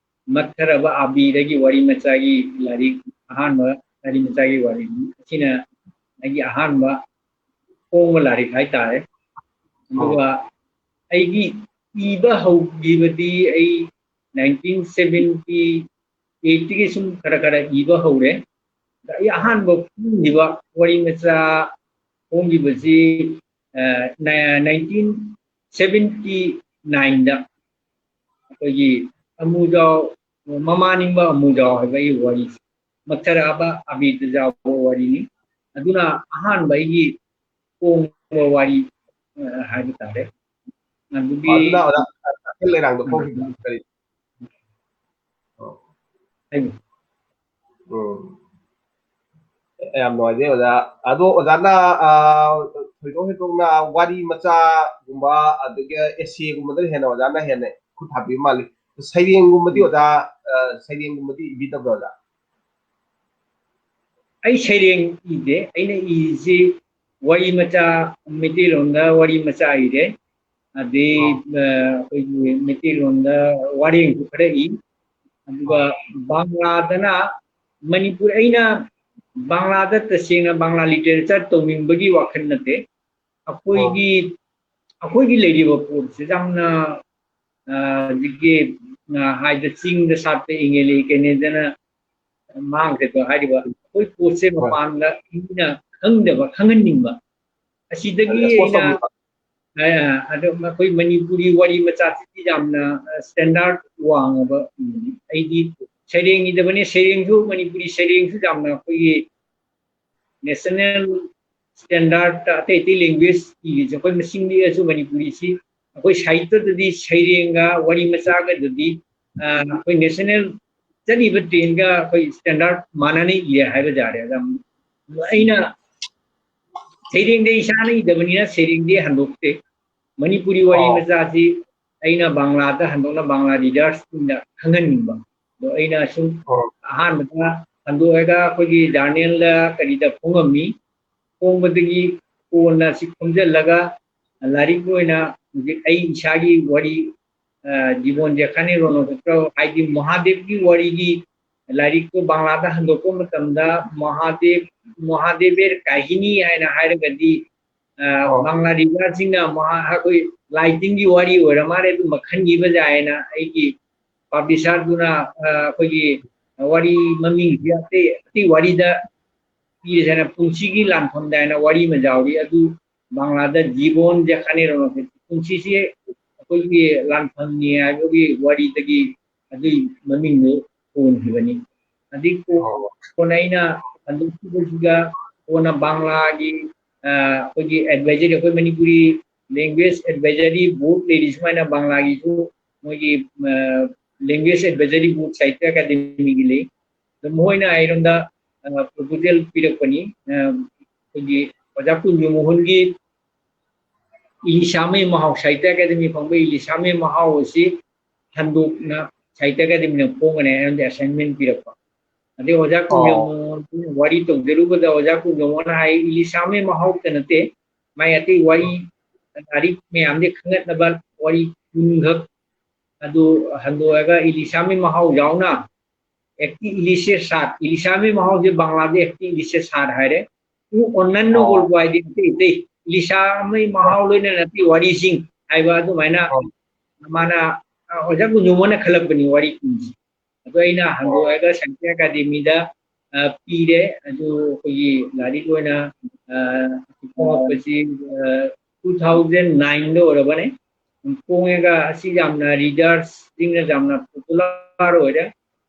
ꯃꯛꯊꯔꯕ ꯑꯥꯕꯤꯗꯒꯤ ꯋꯥꯔꯤ ꯃꯆꯥꯒꯤ ꯂꯥꯏꯔꯤꯛ, ꯑꯍꯥꯟꯕ ꯋꯥꯔꯤ ꯃꯆꯥꯒꯤ ꯋꯥꯔꯤꯅꯤ꯫ ꯑꯁꯤꯅ ꯑꯩꯒꯤ ꯑꯍꯥꯟꯕ ꯐꯣꯡꯕ ꯂꯥꯏꯔꯤꯛ ꯍꯥꯏꯇꯥꯔꯦ꯫ ꯑꯗꯨꯒ ꯑꯩꯒꯤ ꯏꯕ ꯍꯧꯈꯤꯕꯗꯤ ꯑꯩ nineteen seventy eight ꯇꯒꯤ ꯁꯨꯝ ꯈꯔ ꯈꯔ ꯏꯕ ꯍꯧꯔꯦ꯫ ꯑꯗ ꯑꯩ ꯑꯍꯥꯟꯕ ꯐꯣꯡꯈꯤꯕ ꯋꯥꯔꯤ ꯃꯆꯥ ꯐꯣꯡꯈꯤꯕꯁꯤ, ꯑ, ꯅ-, nineteen seventy nine ꯗ ꯑꯩꯈꯣꯏꯒꯤ ꯑꯃꯨꯖꯥꯎ, ꯃꯃꯥ ꯅꯤꯡꯕ ꯑꯃꯨꯖꯥꯎ ꯍꯥꯏꯕ ꯑꯩꯒꯤ ꯋꯥꯔꯤꯁꯦ꯫ ꯃꯛꯊꯔꯛꯑꯕ ꯑꯕꯤꯔꯗ ꯌꯥꯎꯕ ꯋꯥꯔꯤꯅꯤ꯫ ꯑꯗꯨꯅ ꯑꯍꯥꯟꯕ ꯑꯩꯒꯤ ꯐꯣꯡꯕ ꯋꯥꯔꯤ, ꯑ, ꯍꯥꯏꯕ ꯇꯥꯔꯦ꯫ ꯑꯗꯨꯒꯤ ꯑꯗꯨꯅ ꯑꯣꯖꯥ, ꯑꯀꯜ ꯂꯩꯔꯥꯡꯗ ꯐꯣꯡꯈꯤꯕ ꯀꯔꯤ? ꯑꯣ꯫ ꯍꯥꯏꯕꯤꯌꯨ꯫ ꯎꯝ꯫ ꯌꯥꯝ ꯅꯨꯡꯉꯥꯏꯖꯩ ꯑꯣꯖꯥ꯫ ꯑꯗꯣ ꯑꯣꯖꯥꯅ, ꯑ, ꯊꯣꯏꯗꯣꯛ ꯍꯦꯟꯗꯣꯛꯅ ꯋꯥꯔꯤ ꯃꯆꯥꯒꯨꯝꯕ ꯑꯗꯒꯤ essayꯒꯨꯝꯕꯗ ꯍꯦꯟꯅ ꯑꯣꯖꯥꯅ ꯍꯦꯟꯅ ꯈꯨꯠ ꯊꯥꯕꯤꯕ ꯃꯥꯜꯂꯤ꯫ ꯁꯩꯔꯦꯡꯒꯨꯝꯕꯗꯤ ꯎꯝ꯫ ꯑꯣꯖꯥ, ꯑ, ꯁꯩꯔꯦꯡꯒꯨꯝꯕꯗꯤ ꯏꯕꯤꯗꯕ꯭ꯔꯣ ꯑꯣꯖꯥ? ꯑꯩ ꯁꯩꯔꯦꯡ ꯏꯗꯦ꯫ ꯑꯩꯅ ꯏꯔꯤꯁꯤ ꯋꯥꯔꯤ ꯃꯆꯥ, ꯃꯩꯇꯩꯂꯣꯟꯗ ꯋꯥꯔꯤ ꯃꯆꯥ ꯏꯔꯦ꯫ ꯑꯗꯩ, ꯑꯣ꯫ ꯑ, ꯑꯩꯈꯣꯏꯒꯤ ꯃꯩꯇꯩꯂꯣꯟꯗ ꯋꯥꯔꯦꯡꯁꯨ ꯈꯔ ꯏ꯫ ꯑꯗꯨꯒ ꯑꯣ꯫ ꯕꯪꯂꯥꯗꯅ ꯃꯅꯤꯄꯨꯔ, ꯑꯩꯅ ꯕꯪꯂꯥꯗ ꯇꯁꯦꯡꯅ ꯕꯪꯂꯥ literature ꯇꯧꯅꯤꯡꯕꯒꯤ ꯋꯥꯈꯜ ꯅꯠꯇꯦ꯫ ꯑꯩꯈꯣꯏꯒꯤ, ꯑꯣ꯫ ꯑꯩꯈꯣꯏꯒꯤ ꯂꯩꯔꯤꯕ ꯄꯣꯠꯁꯦ ꯌꯥꯝꯅ, ꯑ, ꯍꯧꯖꯤꯛꯀꯤ, ꯑ, ꯍꯥꯏꯗ ꯆꯤꯡꯗ ꯁꯥꯠꯄ ꯏꯪꯉꯦꯂꯦ ꯀꯩꯅꯦꯗꯅ ꯃꯥꯡꯈ꯭ꯔꯦꯗꯣ ꯍꯥꯏꯔꯤꯕ ꯑꯩꯈꯣꯏ ꯄꯣꯠꯁꯦ ꯍꯣꯏ꯫ ꯃꯄꯥꯟꯗ ꯃꯤꯅ ꯈꯪꯗꯕ, ꯈꯪꯍꯟꯅꯤꯡꯕ꯫ ꯑꯁꯤꯗꯒꯤ expose ꯑꯩꯅ, ꯇꯧꯕꯤꯕ꯫ ꯑ, ꯑ, ꯑꯗꯣ ꯑꯩꯈꯣꯏ ꯃꯅꯤꯄꯨꯔꯤ ꯋꯥꯔꯤ ꯃꯆꯥꯁꯤꯗꯤ ꯌꯥꯝꯅ, ꯑ, standard ꯋꯥꯡꯉꯕ, ꯎꯝ, ꯑꯩꯗꯤ ꯁꯩꯔꯦꯡ ꯏꯗꯕꯅꯤ, ꯁꯩꯔꯦꯡꯁꯨ ꯃꯅꯤꯄꯨꯔꯤ ꯁꯩꯔꯦꯡꯁꯨ ꯌꯥꯝꯅ ꯑꯩꯈꯣꯏꯒꯤ national standard ꯑꯇꯩ ꯑꯇꯩ language ꯏꯔꯤꯁꯦ ꯑꯩꯈꯣꯏ ꯃꯁꯤꯡ ꯂꯤꯛꯑꯁꯨ ꯃꯅꯤꯄꯨꯔꯤꯁꯤ ꯑꯩꯈꯣꯏ ꯁꯥꯍꯤꯇ꯭ꯌꯗꯗꯤ ꯁꯩꯔꯦꯡꯒ ꯋꯥꯔꯤ ꯃꯆꯥꯒꯗꯗꯤ, ꯑ, ꯑꯩꯈꯣꯏ national ꯆꯠꯂꯤꯕ trendꯒ ꯑꯩꯈꯣꯏ standard ꯃꯥꯟꯅꯅ ꯏꯔꯦ ꯍꯥꯏꯕ ꯌꯥꯔꯦ꯫ ꯑꯗ ꯑꯩꯅ ꯁꯩꯔꯦꯡꯗꯤ ꯏꯁꯥꯅ ꯏꯗꯕꯅꯤꯅ ꯁꯩꯔꯦꯡꯗꯤ ꯍꯟꯗꯣꯛꯇꯦ꯫ ꯃꯅꯤꯄꯨꯔꯤ ꯋꯥꯔꯤ ꯑꯣ꯫ ꯃꯆꯥꯁꯤ ꯑꯩꯅ ꯕꯪꯂꯥꯗ ꯍꯟꯗꯣꯛꯅ ꯕꯪꯂꯥ readersꯁꯤꯡꯗ ꯈꯪꯍꯟꯅꯤꯡꯕ꯫ ꯑꯗꯣ ꯑꯩꯅ ꯁꯨꯝ ꯑꯣ꯫ ꯑꯍꯥꯟꯕꯗ ꯍꯟꯗꯣꯛꯑꯒ ꯑꯩꯈꯣꯏꯒꯤ journalꯗ ꯀꯔꯤꯗ ꯐꯣꯡꯉꯝꯃꯤ꯫ ꯐꯣꯡꯕꯗꯒꯤ ꯀꯣꯟꯅ ꯁꯤ ꯈꯣꯝꯖꯤꯜꯂꯒ ꯂꯥꯏꯔꯤꯛ ꯑꯣꯏꯅ ꯍꯧꯖꯤꯛ ꯑꯩ ꯏꯁꯥꯒꯤ ꯋꯥꯔꯤ, ꯑ, ꯖꯤꯕꯣꯟ ꯖꯦꯈꯥꯅꯦ ꯔꯣꯅꯣ ꯈꯛꯇ ꯍꯥꯏꯗꯤ ꯃꯍꯥꯗꯦꯕꯀꯤ ꯋꯥꯔꯤꯒꯤ ꯂꯥꯏꯔꯤꯛꯇꯣ ꯕꯪꯂꯥꯗ ꯍꯟꯗꯣꯛꯄ ꯃꯇꯝꯗ ꯃꯍꯥꯗꯦꯕ, ꯃꯍꯥꯗꯦꯕꯦꯔ ꯀꯥꯍꯤꯅꯤ ꯍꯥꯏꯅ ꯍꯥꯏꯔꯒꯗꯤ, ꯑ, ꯑꯣ꯫ ꯕꯪꯂꯥ readerꯁꯤꯡꯅ ꯃꯍꯥ-, ꯑꯩꯈꯣꯏ ꯂꯥꯏ ꯇꯤꯟꯒꯤ ꯋꯥꯔꯤ ꯑꯣꯏꯔ ꯃꯥꯜꯂꯦ, ꯑꯗꯨꯝꯕ ꯈꯟꯈꯤꯕ ꯌꯥꯏ ꯍꯥꯏꯅ ꯑꯩꯒꯤ publisherꯗꯨꯅ, ꯑ, ꯑꯩꯈꯣꯏꯒꯤ ꯋꯥꯔꯤ ꯃꯃꯤꯡꯁꯤ ꯑꯇꯩ, ꯑꯇꯩ ꯋꯥꯔꯤꯗ ꯄꯤꯔꯤꯁꯦ ꯍꯥꯏꯅ ꯄꯨꯟꯁꯤꯒꯤ ꯂꯥꯟꯐꯝꯗ ꯍꯥꯏꯅ ꯋꯥꯔꯤ ꯑꯃ ꯌꯥꯎꯔꯤ꯫ ꯑꯗꯨ ꯕꯪꯂꯥꯗ ꯖꯤꯕꯣꯟ ꯖꯦꯈꯥꯅꯦ ꯔꯣꯅꯣ ꯈꯛꯇ ꯄꯨꯟꯁꯤꯁꯦ ꯑꯩꯈꯣꯏꯒꯤ ꯂꯥꯟꯐꯝꯅꯤ ꯍꯥꯏꯕꯒꯤ ꯋꯥꯔꯤꯗꯒꯤ ꯑꯗꯨꯒꯤ ꯃꯃꯤꯡꯗꯨ ꯊꯣꯟꯈꯤꯕꯅꯤ꯫ ꯑꯗꯩ ꯀꯣꯟꯅ ꯑꯩꯅ ꯍꯟꯗꯣꯛꯈꯤꯕꯁꯤꯒ ꯀꯣꯟꯅ ꯕꯪꯂꯥꯒꯤ, ꯑ, ꯑꯩꯈꯣꯏꯒꯤ advisory, ꯑꯩꯈꯣꯏ ꯃꯅꯤꯄꯨꯔꯤ language advisory board ꯂꯩꯔꯤ, ꯁꯨꯃꯥꯏꯅ ꯕꯪꯂꯥꯒꯤꯁꯨ ꯃꯣꯏꯒꯤ, ꯑ, language advisory board, ꯁꯥꯍꯤꯇ꯭ꯌ ꯑꯦꯀꯥꯗꯃꯤꯒꯤ ꯂꯩ꯫ ꯑꯗꯣ ꯃꯈꯣꯏꯅ ꯑꯩꯉꯣꯟꯗ, ꯑ, proposal ꯄꯤꯔꯛꯄꯅꯤ꯫ ꯑ, ꯑꯩꯈꯣꯏꯒꯤ ꯑꯣꯖꯥ ꯀꯨꯟꯖꯣ ꯃꯣꯍꯟꯒꯤ ꯏꯂꯤꯁꯥꯃꯩ ꯃꯍꯥꯎ, ꯁꯥꯍꯤꯇ꯭ꯌ ꯑꯦꯀꯥꯗꯃꯤ ꯐꯪꯕ ꯏꯂꯤꯁꯥꯃꯩ ꯃꯍꯥꯎ ꯑꯁꯤ ꯍꯟꯗꯣꯛꯅ ꯁꯥꯍꯤꯇ꯭ꯌ ꯑꯦꯀꯥꯗꯃꯤꯅ ꯐꯣꯡꯒꯅꯤ ꯍꯥꯏꯅ ꯑꯩꯉꯣꯟꯗ assignment ꯄꯤꯔꯛꯄ꯫ ꯑꯗꯩ ꯑꯣꯖꯥ ꯀꯨꯟꯖꯣ ꯃꯣꯍꯟ ꯋꯥꯔꯤ ꯇꯧꯖꯔꯨꯕꯗ ꯑꯣꯖꯥ ꯀꯨꯟꯖꯣ ꯃꯣꯍꯟꯅ ꯍꯥꯏ, ꯏꯂꯤꯁꯥꯃꯩ ꯃꯍꯥꯎꯇ ꯅꯠꯇꯦ, ꯃꯥꯏ ꯑꯇꯩ ꯋꯥꯔꯤ, ꯂꯥꯏꯔꯤꯛ ꯃꯌꯥꯝꯁꯦ ꯈꯪꯒꯠꯅꯕ ꯋꯥꯔꯤ ꯀꯨꯟꯈꯛ ꯑꯗꯨ ꯍꯟꯗꯣꯛꯑꯒ ꯏꯂꯤꯁꯥꯃꯩ ꯃꯍꯥꯎ ꯌꯥꯎꯅ ꯑꯦꯛꯇꯤ ꯏꯂꯤꯁꯦ ꯁꯥꯠ, ꯏꯂꯤꯁꯥꯃꯩ ꯃꯍꯥꯎꯁꯦ ꯕꯪꯂꯥꯗ ꯑꯦꯛꯇꯤ ꯏꯂꯤꯁꯦ ꯁꯥꯠ ꯍꯥꯏꯔꯦ꯫ ꯎ ꯑꯣꯟꯅꯟꯅ ꯒꯣꯜꯕꯨ ꯍꯥꯏꯗꯤ ꯑꯇꯩ ꯑꯇꯩ ꯏꯂꯤꯁꯥꯃꯩ ꯃꯍꯥꯎ ꯂꯣꯏꯅ ꯅꯠꯇꯦ ꯋꯥꯔꯤꯁꯤꯡ ꯍꯥꯏꯕ ꯑꯗꯨꯃꯥꯏꯅ ꯃꯥꯅ, ꯑ, ꯑꯣꯖꯥ ꯀꯨꯟꯖꯣ ꯃꯣꯍꯟꯅ ꯈꯜꯂꯛꯄꯅꯤ ꯋꯥꯔꯤ ꯀꯨꯟꯁꯦ꯫ ꯑꯗꯣ ꯑꯩꯅ ꯍꯟꯗꯣꯛꯑꯒ ꯁꯥꯍꯤꯇ꯭ꯌ ꯑꯦꯀꯥꯗꯃꯤꯗ, ꯑ, ꯄꯤꯔꯦ꯫ ꯑꯗꯨ ꯑꯩꯈꯣꯏꯒꯤ ꯂꯥꯏꯔꯤꯛ ꯑꯣꯏꯅ, ꯑ, ꯐꯣꯡꯉꯛꯄꯁꯤ, ꯑ, two thousand nine ꯗ ꯑꯣꯏꯔꯕꯅꯦ꯫ ꯐꯣꯡꯉꯒ ꯑꯁꯤ ꯌꯥꯝꯅ readers ꯁꯤꯡꯅ ꯌꯥꯝꯅ popular ꯑꯣꯏꯔꯦ꯫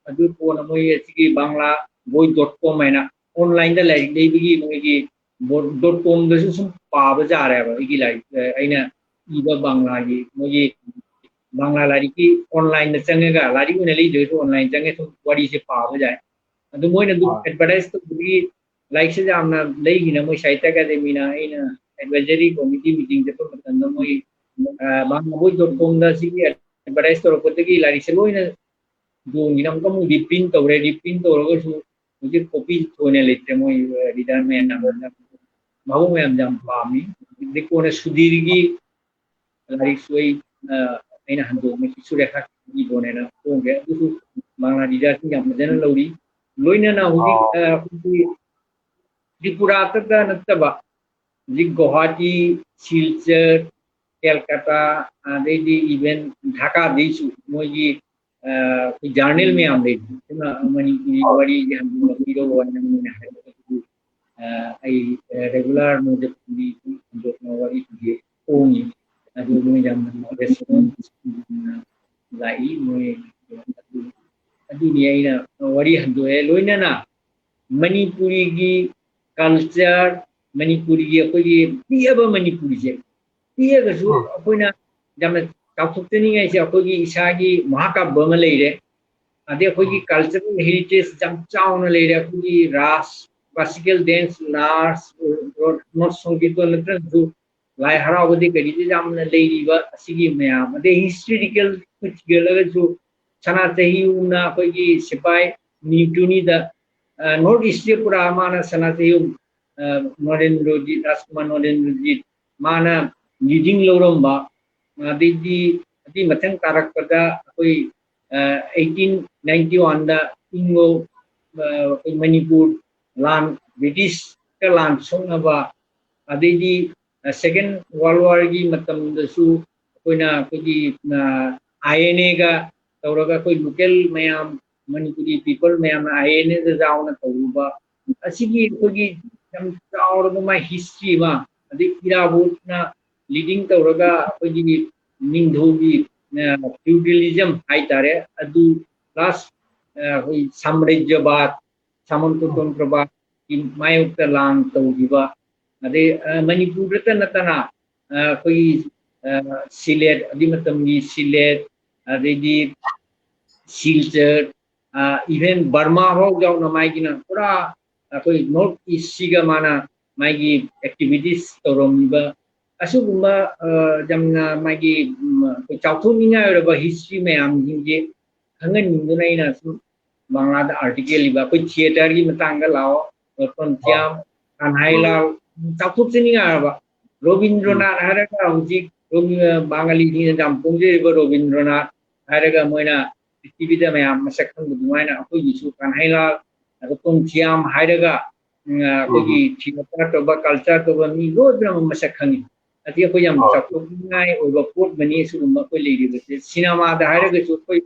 ꯑꯗꯨ ꯀꯣꯟꯅ ꯃꯣꯏ ꯑꯁꯤꯒꯤ ꯕꯪꯂꯥ ꯕꯣꯏ dot com ꯍꯥꯏꯅ online ꯗ ꯂꯥꯏꯔꯤꯛ ꯂꯩꯕꯒꯤ ꯃꯣꯏꯒꯤ dot com ꯗꯁꯨ ꯁꯨꯝ ꯄꯥꯕ ꯌꯥꯔꯦꯕ꯫ ꯑꯩꯒꯤ ꯂꯥꯏꯔꯤꯛ, ꯑ, ꯑꯩꯅ ꯏꯕ ꯕꯪꯂꯥꯒꯤ, ꯃꯣꯏꯒꯤ ꯕꯪꯂꯥ ꯂꯥꯏꯔꯤꯛꯀꯤ online ꯗ ꯆꯪꯉꯒ, ꯂꯥꯏꯔꯤꯛ ꯑꯣꯏꯅ ꯂꯩꯗ꯭ꯔꯁꯨ online ꯆꯪꯉꯒ ꯁꯨꯝ ꯋꯥꯔꯤꯁꯦ ꯄꯥꯕ ꯌꯥꯏ꯫ ꯑꯗꯨ ꯃꯣꯏꯅ ꯑꯗꯨ ꯑꯥ꯫ Advertise ꯇꯧꯕꯒꯤ ꯂꯥꯏꯔꯤꯛꯁꯦ ꯌꯥꯝꯅ ꯂꯩꯈꯤꯅ ꯃꯣꯏ ꯁꯥꯍꯤꯇ꯭ꯌ ꯑꯦꯀꯥꯗꯃꯤꯅ, ꯑꯩꯅ advisory committee meeting ꯆꯠꯄ ꯃꯇꯝꯗ ꯃꯣꯏ, ꯑ, ꯕꯪꯂꯥ ꯕꯣꯏ dot com ꯗ ꯁꯤꯒꯤ advertise ꯇꯧꯔꯛꯄꯗꯒꯤ ꯂꯥꯏꯔꯤꯛꯁꯦ ꯂꯣꯏꯅ ꯌꯣꯟꯈꯤꯅ ꯑꯃꯨꯛꯀ ꯑꯃꯨꯛ reprint ꯇꯧꯔꯦ꯫ Reprint ꯇꯧꯔꯒꯁꯨ ꯍꯧꯖꯤꯛ copy ꯊꯣꯏꯅ ꯂꯩꯇ꯭ꯔꯦ ꯃꯣꯏ, ꯑ, reader ꯃꯌꯥꯝ ꯌꯥꯝꯕꯅ꯫ ꯃꯍꯧ ꯃꯌꯥꯝ ꯌꯥꯝ ꯄꯥꯝꯃꯤ꯫ ꯑꯗꯩ ꯀꯣꯟꯅ ꯁꯨꯙꯤꯔꯒꯤ ꯂꯥꯏꯔꯤꯛꯁꯨ ꯑꯩ, ꯑ, ꯑꯩꯅ ꯍꯟꯗꯣꯛꯅ ꯁꯤꯁꯨ ꯔꯦꯈꯥ ꯏꯕꯣꯅꯦꯅ ꯐꯣꯡꯈ꯭ꯔꯦ꯫ ꯑꯗꯨꯁꯨ ꯕꯪꯂꯥ reader ꯁꯤꯡ ꯌꯥꯝ ꯐꯖꯅ ꯂꯧꯔꯤ꯫ ꯂꯣꯏꯅꯅ ꯍꯧꯖꯤꯛ, ꯑ, ꯑꯩꯈꯣꯏꯒꯤ ꯇ꯭ꯔꯤꯄꯨꯔꯥ ꯈꯛꯇ ꯅꯠꯇꯕ ꯍꯧꯖꯤꯛ ꯒꯨꯋꯥꯍꯥꯇꯤ, ꯁꯤꯜꯆꯔ, ꯀꯦꯜꯀꯇꯥ, ꯑꯗꯩꯗꯤ even ꯙꯥꯀꯥꯗꯩꯁꯨ ꯃꯣꯏꯒꯤ, ꯑ, ꯑꯩꯈꯣꯏ journal ꯃꯌꯥꯝ ꯂꯩ꯫ ꯑꯗꯨꯅ ꯃꯅꯤꯄꯨꯔꯤ ꯋꯥꯔꯤꯁꯦ ꯍꯟꯗꯣꯛꯅ ꯄꯤꯔꯛꯑꯣ ꯍꯥꯏꯅ ꯃꯣꯏꯅ ꯍꯥꯏꯔꯛꯄꯗꯒꯤ, ꯑ, ꯑꯩ, ꯑ, regular ꯃꯣꯏꯗ ꯍꯟꯗꯣꯛꯅ ꯋꯥꯔꯤ ꯐꯣꯡꯉꯤ꯫ ꯑꯗꯨ ꯃꯣꯏ ꯌꯥꯝꯅ response ꯂꯥꯛꯏ꯫ ꯃꯣꯏ ꯑꯗꯨ, ꯑꯗꯨꯅꯤ ꯑꯩꯅ ꯋꯥꯔꯤ ꯍꯟꯗꯣꯛꯑꯦ꯫ ꯂꯣꯏꯅꯅ ꯃꯅꯤꯄꯨꯔꯤꯒꯤ ꯀꯜꯆꯔ, ꯃꯅꯤꯄꯨꯔꯤꯒꯤ ꯑꯩꯈꯣꯏꯒꯤ ꯄꯤꯛꯑꯕ ꯃꯅꯤꯄꯨꯔꯤꯁꯦ, ꯄꯤꯛꯑꯒꯁꯨ ꯑꯩꯈꯣꯏꯅ ꯌꯥꯝꯅ ꯆꯥꯎꯊꯣꯛꯆꯅꯤꯡꯉꯥꯏꯁꯦ ꯑꯩꯈꯣꯏꯒꯤ ꯏꯁꯥꯒꯤ ꯃꯍꯥꯀꯥꯕ꯭ꯌ ꯑꯃ ꯂꯩꯔꯦ꯫ ꯑꯗꯩ ꯑꯩꯈꯣꯏꯒꯤ ꯀꯜꯆꯔꯦꯜ ꯍꯦꯔꯤꯇꯦꯖ ꯌꯥꯝ ꯆꯥꯎꯅ ꯂꯩꯔꯦ꯫ ꯑꯩꯈꯣꯏꯒꯤ ꯔꯥꯁ, ꯀ꯭ꯂꯥꯁꯤꯀꯦꯜ ꯗꯦꯟꯁ, ꯔꯥꯁ, ꯅꯣꯠ ꯁꯪꯒꯤꯠꯇꯣ ꯅꯠꯇ꯭ꯔꯒꯁꯨ ꯂꯥꯏ ꯍꯔꯥꯎꯕꯗꯤ ꯀꯔꯤꯗꯤ ꯌꯥꯝꯅ ꯂꯩꯔꯤꯕ ꯑꯁꯤꯒꯤ ꯃꯌꯥꯝ, ꯑꯗꯩ ꯍꯤꯁꯇꯣꯔꯤꯀꯦꯜ ꯊꯤꯒꯠꯂꯒꯁꯨ ꯁꯅꯥ ꯆꯍꯤꯅ ꯑꯩꯈꯣꯏꯒꯤ ꯁꯤꯐꯥꯏ ꯅꯤꯇꯨꯅꯤꯗ ꯅꯣꯔꯠ ꯏꯁꯁꯦ ꯄꯨꯔꯥ ꯃꯥꯅ ꯁꯅꯥ ꯆꯍꯤ ꯅꯣꯔꯦꯟꯗ꯭ꯔꯣꯖꯤꯠ, ꯔꯥꯖꯀꯨꯃꯥꯔ ꯅꯣꯔꯦꯟꯗ꯭ꯔꯣꯖꯤꯠ ꯃꯥꯅ ꯂꯤꯗꯤꯡ ꯂꯧꯔꯝꯕ, ꯑꯗꯩꯗꯤ ꯑꯗꯨꯏ ꯃꯊꯪ ꯇꯥꯔꯛꯄꯗ ꯑꯩꯈꯣꯏ ꯑꯩꯠꯇꯤꯟ ꯅꯥꯏꯟꯇꯤ ꯋꯥꯟꯗ ꯏꯪꯂꯣ ꯑꯩꯈꯣꯏ ꯃꯅꯤꯄꯨꯔ ꯂꯥꯟ, ꯕ꯭ꯔꯤꯇꯤꯁꯀ ꯂꯥꯟ ꯁꯣꯛꯅꯕ, ꯑꯗꯩꯗꯤ ꯁꯦꯀꯦꯟ ꯋꯥꯔꯜ ꯋꯥꯔꯒꯤ ꯃꯇꯝꯗꯁꯨ ꯑꯩꯈꯣꯏꯅ ꯑꯩꯈꯣꯏꯒꯤ ꯑꯥꯏ ꯑꯦꯟ ꯑꯦꯒ ꯇꯧꯔꯒ ꯑꯩꯈꯣꯏ ꯂꯣꯀꯦꯜ ꯃꯌꯥꯝ, ꯃꯅꯤꯄꯨꯔꯤ ꯄꯤꯄꯜ ꯃꯌꯥꯝꯅ ꯑꯥꯏ ꯑꯦꯟ ꯑꯦꯗ ꯌꯥꯎꯅ ꯇꯧꯔꯨꯕ, ꯑꯁꯤꯒꯤ ꯑꯩꯈꯣꯏꯒꯤ ꯌꯥꯝ ꯆꯥꯎꯔꯕ ꯃꯥꯏ ꯍꯤꯁꯇ꯭ꯔꯤ ꯑꯃ, ꯑꯗꯩ ꯏꯔꯥꯕꯣꯠꯅ ꯂꯤꯗꯤꯡ ꯇꯧꯔꯒ ꯑꯩꯈꯣꯏꯒꯤ ꯅꯤꯡꯊꯧꯒꯤ ꯐ꯭ꯌꯨꯗꯦꯂꯤꯖꯝ ꯍꯥꯏꯇꯥꯔꯦ, ꯑꯗꯨ ꯄ꯭ꯂꯁ ꯑꯩꯈꯣꯏ ꯁꯥꯝꯔꯥꯖ꯭ꯌꯕꯥꯗ, ꯁꯥꯃꯟꯇ ꯇꯟꯇ꯭ꯔꯕꯥꯗꯀꯤ ꯃꯥꯌꯣꯛꯇ ꯂꯥꯟ ꯇꯧꯈꯤꯕ, ꯑꯗꯩ ꯃꯅꯤꯄꯨꯔꯗꯇ ꯅꯠꯇꯅ ꯑꯩꯈꯣꯏꯒꯤ ꯁꯤꯂꯦꯠ, ꯑꯗꯨꯏ ꯃꯇꯝꯒꯤ ꯁꯤꯂꯦꯠ, ꯑꯗꯩꯗꯤ ꯁꯤꯜꯆꯔ, ꯏꯚꯦꯟ ꯕꯔꯃꯥ ꯐꯥꯎ ꯌꯥꯎꯅ ꯃꯥꯒꯤꯅ ꯄꯨꯔꯥ ꯑꯩꯈꯣꯏ ꯅꯣꯔꯠ ꯏꯁꯁꯤꯒ ꯃꯥꯅ ꯃꯥꯒꯤ ꯑꯦꯛꯇꯤꯚꯤꯇꯤꯁ ꯇꯧꯔꯝꯃꯤꯕ ꯑꯁꯤꯒꯨꯝꯕ ꯌꯥꯝꯅ ꯃꯥꯒꯤ ꯑꯩꯈꯣꯏ ꯆꯥꯎꯊꯣꯛꯅꯤꯡꯉꯥꯏ ꯑꯣꯏꯔꯕ ꯍꯤꯁꯇ꯭ꯔꯤ ꯃꯌꯥꯝꯁꯤꯡꯁꯦ ꯈꯪꯍꯟꯅꯤꯡꯗꯨꯅ ꯑꯩꯅ ꯁꯨꯝ ꯕꯪꯂꯥꯗ ꯑꯥꯔꯇꯤꯀꯜ ꯏꯕ꯫ ꯑꯩꯈꯣꯏ ꯊꯤꯌꯦꯇꯔꯒꯤ ꯃꯇꯥꯡꯗ ꯂꯥꯛꯑꯣ, ꯔꯇꯟ ꯁ꯭ꯌꯥꯝ, ꯀꯥꯟꯍꯥꯏꯂꯥꯜ, ꯆꯥꯎꯊꯣꯛꯆꯅꯤꯡꯉꯥꯏ ꯑꯣꯏꯔꯕ꯫ ꯔꯣꯕꯤꯟꯗ꯭ꯔꯣꯅꯥꯊ ꯍꯥꯏꯔꯒ ꯍꯧꯖꯤꯛ ꯕꯪꯒꯥꯂꯤꯁꯤꯡꯅ ꯌꯥꯝ ꯄꯣꯡꯖꯔꯤꯕ ꯔꯣꯕꯤꯟꯗ꯭ꯔꯣꯅꯥꯊ ꯍꯥꯏꯔꯒ ꯃꯣꯏꯅ ꯄ꯭ꯔꯤꯊꯤꯕꯤꯗ ꯃꯌꯥꯝ ꯃꯁꯛ ꯈꯪꯕ ꯑꯗꯨꯃꯥꯏꯅ ꯑꯩꯈꯣꯏꯒꯤꯁꯨ ꯀꯥꯟꯍꯥꯏꯂꯥꯜ, ꯔꯇꯟ ꯁ꯭ꯌꯥꯝ ꯍꯥꯏꯔꯒ ꯑꯩꯈꯣꯏꯒꯤ ꯊꯤꯌꯦꯇꯔ ꯇꯧꯕ, ꯀꯜꯆꯔ ꯇꯧꯕ ꯃꯤ ꯂꯣꯏꯅꯃꯛ ꯃꯁꯛ ꯈꯪꯉꯤ꯫ ꯑꯗꯤ ꯑꯩꯈꯣꯏ ꯌꯥꯝ ꯆꯥꯎꯊꯣꯛꯅꯤꯡꯉꯥꯏ ꯑꯣꯏꯕ ꯄꯣꯠ ꯑꯃꯅꯤ꯫ ꯑꯁꯤꯒꯨꯝꯕ ꯑꯩꯈꯣꯏ ꯂꯩꯔꯤꯕꯁꯦ ꯁꯤꯅꯦꯃꯥꯗ ꯍꯥꯏꯔꯒꯁꯨ ꯑꯩꯈꯣꯏ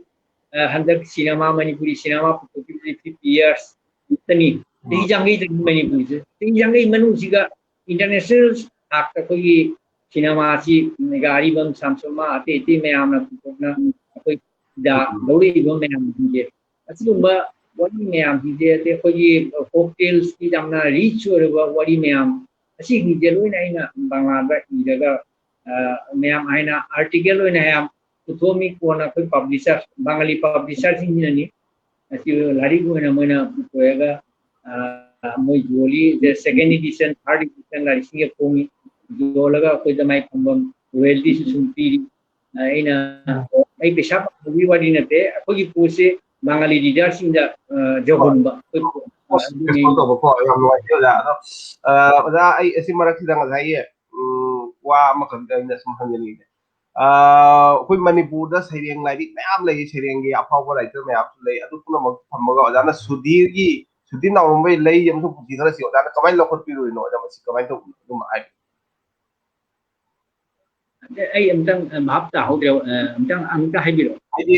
ꯍꯟꯗꯛ ꯁꯤꯅꯦꯃꯥ, ꯃꯅꯤꯄꯨꯔꯤ ꯁꯤꯅꯦꯃꯥ ꯄꯨꯊꯣꯛꯈꯤꯕꯁꯦ ꯐꯤꯐꯇꯤ ꯌꯔꯁ ꯈꯛꯇꯅꯤ꯫ ꯆꯍꯤ ꯌꯥꯡꯈꯩꯗꯅꯤ ꯃꯅꯤꯄꯨꯔꯁꯦ꯫ ꯆꯍꯤ ꯌꯥꯡꯈꯩ ꯃꯅꯨꯡꯁꯤꯒ ꯏꯟꯇꯔꯅꯦꯁꯅꯦꯜ ꯊꯥꯛꯇ ꯑꯩꯈꯣꯏꯒꯤ ꯁꯤꯅꯦꯃꯥꯁꯤ ꯃꯦꯒꯥ ꯑꯔꯤꯕꯝ, ꯁꯥꯝꯁꯣꯃꯥ, ꯑꯇꯩ ꯑꯇꯩ ꯃꯌꯥꯝꯅ ꯄꯨꯊꯣꯛꯅ ꯑꯩꯈꯣꯏꯗ ꯂꯧꯔꯛꯏꯕ ꯃꯌꯥꯝꯁꯤꯡꯁꯦ ꯑꯁꯤꯒꯨꯝꯕ ꯋꯥꯔꯤ ꯃꯌꯥꯝꯁꯤꯡꯁꯦ, ꯑꯗꯩ ꯑꯩꯈꯣꯏꯒꯤ ꯐꯣꯛ ꯇꯦꯜꯁꯀꯤ ꯌꯥꯝꯅ ꯔꯤꯆ ꯑꯣꯏꯔꯕ ꯋꯥꯔꯤ ꯃꯌꯥꯝ, ꯑꯁꯤꯁꯤꯡꯁꯦ ꯂꯣꯏꯅ ꯑꯩꯅ ꯕꯪꯂꯥꯗ ꯏꯔꯒ, ꯑ, ꯃꯌꯥꯝ ꯍꯥꯏꯅ ꯑꯥꯔꯇꯤꯀꯜ ꯑꯣꯏꯅ ꯌꯥꯝ ꯄꯨꯊꯣꯛꯑꯝꯃꯤ꯫ ꯀꯣꯟꯅ ꯑꯩꯈꯣꯏ ꯄꯕ꯭ꯂꯤꯁꯔ, ꯕꯪꯒꯥꯂꯤ ꯄꯕ꯭ꯂꯤꯁꯔꯁꯤꯡꯁꯤꯅꯅꯤ ꯑꯁꯤ ꯂꯥꯏꯔꯤꯛ ꯑꯣꯏꯅ ꯃꯣꯏꯅ ꯄꯨꯊꯣꯛꯑꯒ, ꯑ, ꯃꯣꯏ ꯌꯣꯜꯂꯤ꯫ ꯁꯦꯀꯦꯟ ꯏꯗꯤꯁꯟ, ꯊꯥꯔꯠ ꯏꯗꯤꯁꯟ ꯂꯥꯏꯔꯤꯛꯁꯤꯡꯁꯦ ꯐꯣꯡꯉꯤ꯫ ꯌꯣꯜꯂꯒ ꯑꯩꯈꯣꯏꯗ ꯃꯥꯏ ꯐꯪꯐꯝ ꯔꯣꯌꯦꯜꯇꯤꯁꯨ ꯁꯨꯝ ꯄꯤꯔꯤ꯫ ꯑ, ꯑꯩꯅ, ꯑꯩ ꯄꯩꯁꯥ ꯐꯪꯕꯒꯤ ꯋꯥꯔꯤ ꯅꯠꯇꯦ, ꯑꯩꯈꯣꯏꯒꯤ ꯄꯣꯠꯁꯦ ꯕꯪꯒꯥꯂꯤ ꯔꯤꯗꯔꯁꯤꯡꯗ, ꯑ, ꯌꯧꯍꯟꯕ꯫ ꯑꯩꯈꯣꯏ ꯄꯣꯠ, ꯑ, ꯑꯗꯨꯒꯤ ꯑꯦꯛꯁꯄꯣꯖ ꯇꯧꯕꯀꯣ, ꯌꯥꯝ ꯅꯨꯡꯉꯥꯏꯖꯩ ꯑꯣꯖꯥ꯫ ꯑꯗꯣ, ꯑ, ꯑꯣꯖꯥ, ꯑꯩ ꯑꯁꯤ ꯃꯔꯛꯁꯤꯗ ꯉꯁꯥꯏꯒꯤ, ꯎꯝ, ꯋꯥ ꯑꯃꯈꯛꯇ ꯑꯩꯅ ꯁꯨꯝ ꯍꯪꯖꯅꯤꯡꯉꯦ꯫ ꯑ, ꯑꯩꯈꯣꯏ ꯃꯅꯤꯄꯨꯔꯗ ꯁꯩꯔꯦꯡ ꯂꯥꯏꯔꯤꯛ ꯃꯌꯥꯝ ꯂꯩ, ꯁꯩꯔꯦꯡꯒꯤ ꯑꯐꯥꯎꯕ ꯔꯥꯏꯇꯔ ꯃꯌꯥꯝꯁꯨ ꯂꯩ꯫ ꯑꯗꯨ ꯄꯨꯝꯅꯃꯛ ꯊꯝꯃꯒ ꯑꯣꯖꯥꯅ ꯁꯨꯙꯤꯔꯒꯤ, ꯁꯨꯙꯤꯔ ꯅꯥꯎꯔꯦꯝꯕꯝꯒꯤ ꯂꯩ ꯑꯃꯁꯨꯡ ꯄꯨꯟꯁꯤ ꯈꯔꯁꯤ ꯑꯣꯖꯥꯅ ꯀꯃꯥꯏꯅ ꯂꯧꯈꯠꯄꯤꯔꯨꯔꯤꯅꯣ? ꯑꯣꯖꯥ, ꯃꯁꯤ ꯀꯃꯥꯏꯅ ꯇꯧꯕꯅꯣ? ꯑꯗꯨꯝ ꯍꯥꯏꯕꯤꯌꯨ꯫ ꯑꯗ ꯑꯩ ꯑꯝꯇꯪ, ꯑ, ꯚꯥꯞ ꯇꯥꯍꯧꯗ꯭ꯔꯦ꯫ ꯑ, ꯑꯝꯇꯪ, ꯑꯃꯨꯛꯇ ꯍꯥꯏꯕꯤꯔꯛꯑꯣ꯫ ꯍꯥꯏꯗꯤ,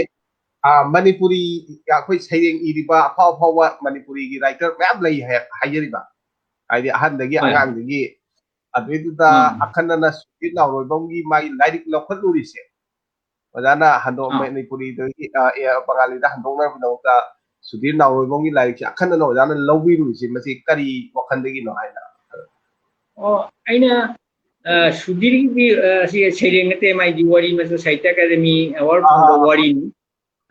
ꯑ, ꯃꯅꯤꯄꯨꯔꯤ, ꯑꯩꯈꯣꯏ ꯁꯩꯔꯦꯡ ꯏꯔꯤꯕ ꯑꯐꯥꯎ ꯑꯐꯥꯎꯕ ꯃꯅꯤꯄꯨꯔꯤꯒꯤ ꯔꯥꯏꯇꯔ ꯃꯌꯥꯝ ꯂꯩ ꯍꯥꯏ-, ꯍꯥꯏꯖꯔꯤꯕ꯫ ꯍꯥꯏꯗꯤ, ꯑꯍꯟꯗꯒꯤ ꯍꯣꯏ꯫ ꯑꯉꯥꯡꯗꯒꯤ꯫ ꯑꯗꯨꯏꯗꯨꯗ ꯎꯝ꯫ ꯑꯈꯟꯅꯅ ꯁꯨꯙꯤꯔ ꯅꯥꯎꯔꯦꯝꯕꯝꯒꯤ ꯃꯥꯒꯤ ꯂꯥꯏꯔꯤꯛ ꯂꯧꯈꯠꯂꯨꯔꯤꯁꯦ, ꯑꯣꯖꯥꯅ ꯍꯟꯗꯣꯛ-, ꯑꯥ꯫ ꯃꯅꯤꯄꯨꯔꯤꯗꯒꯤ, ꯑ, ꯑꯦ, ꯕꯪꯒꯥꯂꯤꯗ ꯍꯟꯗꯣꯛꯅꯕꯒꯤꯗꯃꯛꯇ ꯁꯨꯙꯤꯔ ꯅꯥꯎꯔꯦꯝꯕꯝꯒꯤ ꯂꯥꯏꯔꯤꯛꯁꯦ ꯑꯈꯟꯅꯅ ꯑꯣꯖꯥꯅ ꯂꯧꯕꯤꯔꯨꯔꯤꯁꯦ, ꯃꯁꯤ ꯀꯔꯤ ꯋꯥꯈꯜꯗꯒꯤꯅꯣ ꯍꯥꯏꯅ? ꯑꯣ, ꯑꯩꯅ, ꯑ, ꯁꯨꯙꯤꯔꯒꯤꯗꯤ, ꯑ, ꯁꯤ ꯁꯩꯔꯦꯡ ꯅꯠꯇꯦ, ꯃꯥꯏꯗꯤ ꯋꯥꯔꯤ ꯃꯆꯥ, ꯁꯥꯍꯤꯇ꯭ꯌ ꯑꯦꯀꯥꯗꯦꯃꯤ ꯑꯦꯋꯥꯔꯗ ꯑꯥ, ꯐꯪꯕ ꯑꯥ, ꯑꯥ꯫ ꯋꯥꯔꯤꯅꯤ꯫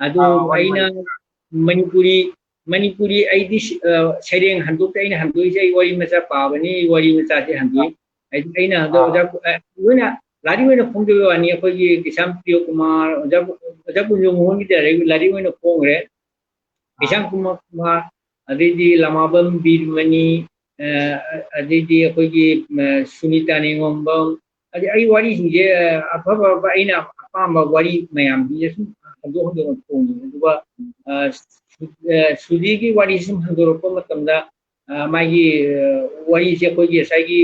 ꯑꯗꯨ ꯑꯥ, ꯋꯥꯔꯤ, ꯑꯩꯅ ꯋꯥꯔꯤ꯫ ꯃꯅꯤꯄꯨꯔꯤ, ꯃꯅꯤꯄꯨꯔꯤ ꯑꯩꯗꯤ ꯁꯤ-, ꯑ, ꯁꯩꯔꯦꯡ ꯍꯟꯗꯣꯛꯇꯦ, ꯑꯩꯅ ꯍꯟꯗꯣꯛꯏꯁꯦ ꯑꯩ ꯋꯥꯔꯤ ꯃꯆꯥ ꯄꯥꯕꯅꯤ, ꯑꯩ ꯋꯥꯔꯤ ꯃꯆꯥꯁꯦ ꯍꯟꯗꯣꯛꯏ꯫ ꯍꯥꯏꯗꯤ ꯑꯩꯅ ꯍꯟꯗꯛ ꯑꯥ꯫ ꯑꯣꯖꯥ, ꯑ, ꯂꯣꯏꯅ ꯂꯥꯏꯔꯤꯛ ꯑꯣꯏꯅ ꯐꯣꯡꯗꯣꯛꯄ ꯋꯥꯅꯤ꯫ ꯑꯩꯈꯣꯏꯒꯤ ꯀꯤꯁꯥꯝ ꯄ꯭ꯔꯤꯌꯣ ꯀꯨꯃꯥꯔ, ꯑꯣꯖꯥ, ꯑꯣꯖꯥ ꯀꯨꯟꯖꯣ ꯃꯣꯍꯟꯒꯤꯗꯤ ꯂꯥꯏꯔꯤꯛ, ꯂꯥꯏꯔꯤꯛ ꯑꯣꯏꯅ ꯐꯣꯡꯈ꯭ꯔꯦ꯫ ꯑꯥ꯫ ꯀꯤꯁꯥꯝ ꯀꯨꯃꯥꯔ ꯀꯨꯃꯥꯔ, ꯑꯗꯩꯗꯤ ꯂꯃꯥꯕꯝ ꯕꯤꯔꯃꯅꯤ, ꯑ, ꯑ, ꯑꯗꯩꯗꯤ ꯑꯩꯈꯣꯏꯒꯤ, ꯑ, ꯁꯨꯅꯤꯇꯥ ꯅꯤꯉꯣꯝꯕꯝ, ꯑꯗꯩ ꯑꯩ ꯋꯥꯔꯤꯁꯤꯡꯁꯦ, ꯑ, ꯑꯐ ꯑꯐꯕ ꯑꯩꯅ ꯑꯄꯥꯝꯕ ꯋꯥꯔꯤ ꯃꯌꯥꯝꯁꯤꯡꯁꯦ ꯁꯨꯝ ꯍꯟꯗꯣꯛ ꯍꯟꯗꯣꯛꯅ ꯐꯣꯡꯉꯤ꯫ ꯑꯗꯨꯒ, ꯑ, ꯁꯨ-, ꯑ, ꯁꯨꯙꯤꯔꯒꯤ ꯋꯥꯔꯤꯁꯤ ꯁꯨꯝ ꯍꯟꯗꯣꯔꯛꯄ ꯃꯇꯝꯗ, ꯑ, ꯃꯥꯒꯤ, ꯑ, ꯋꯥꯔꯤꯁꯦ ꯑꯩꯈꯣꯏꯒꯤ ꯉꯁꯥꯏꯒꯤ,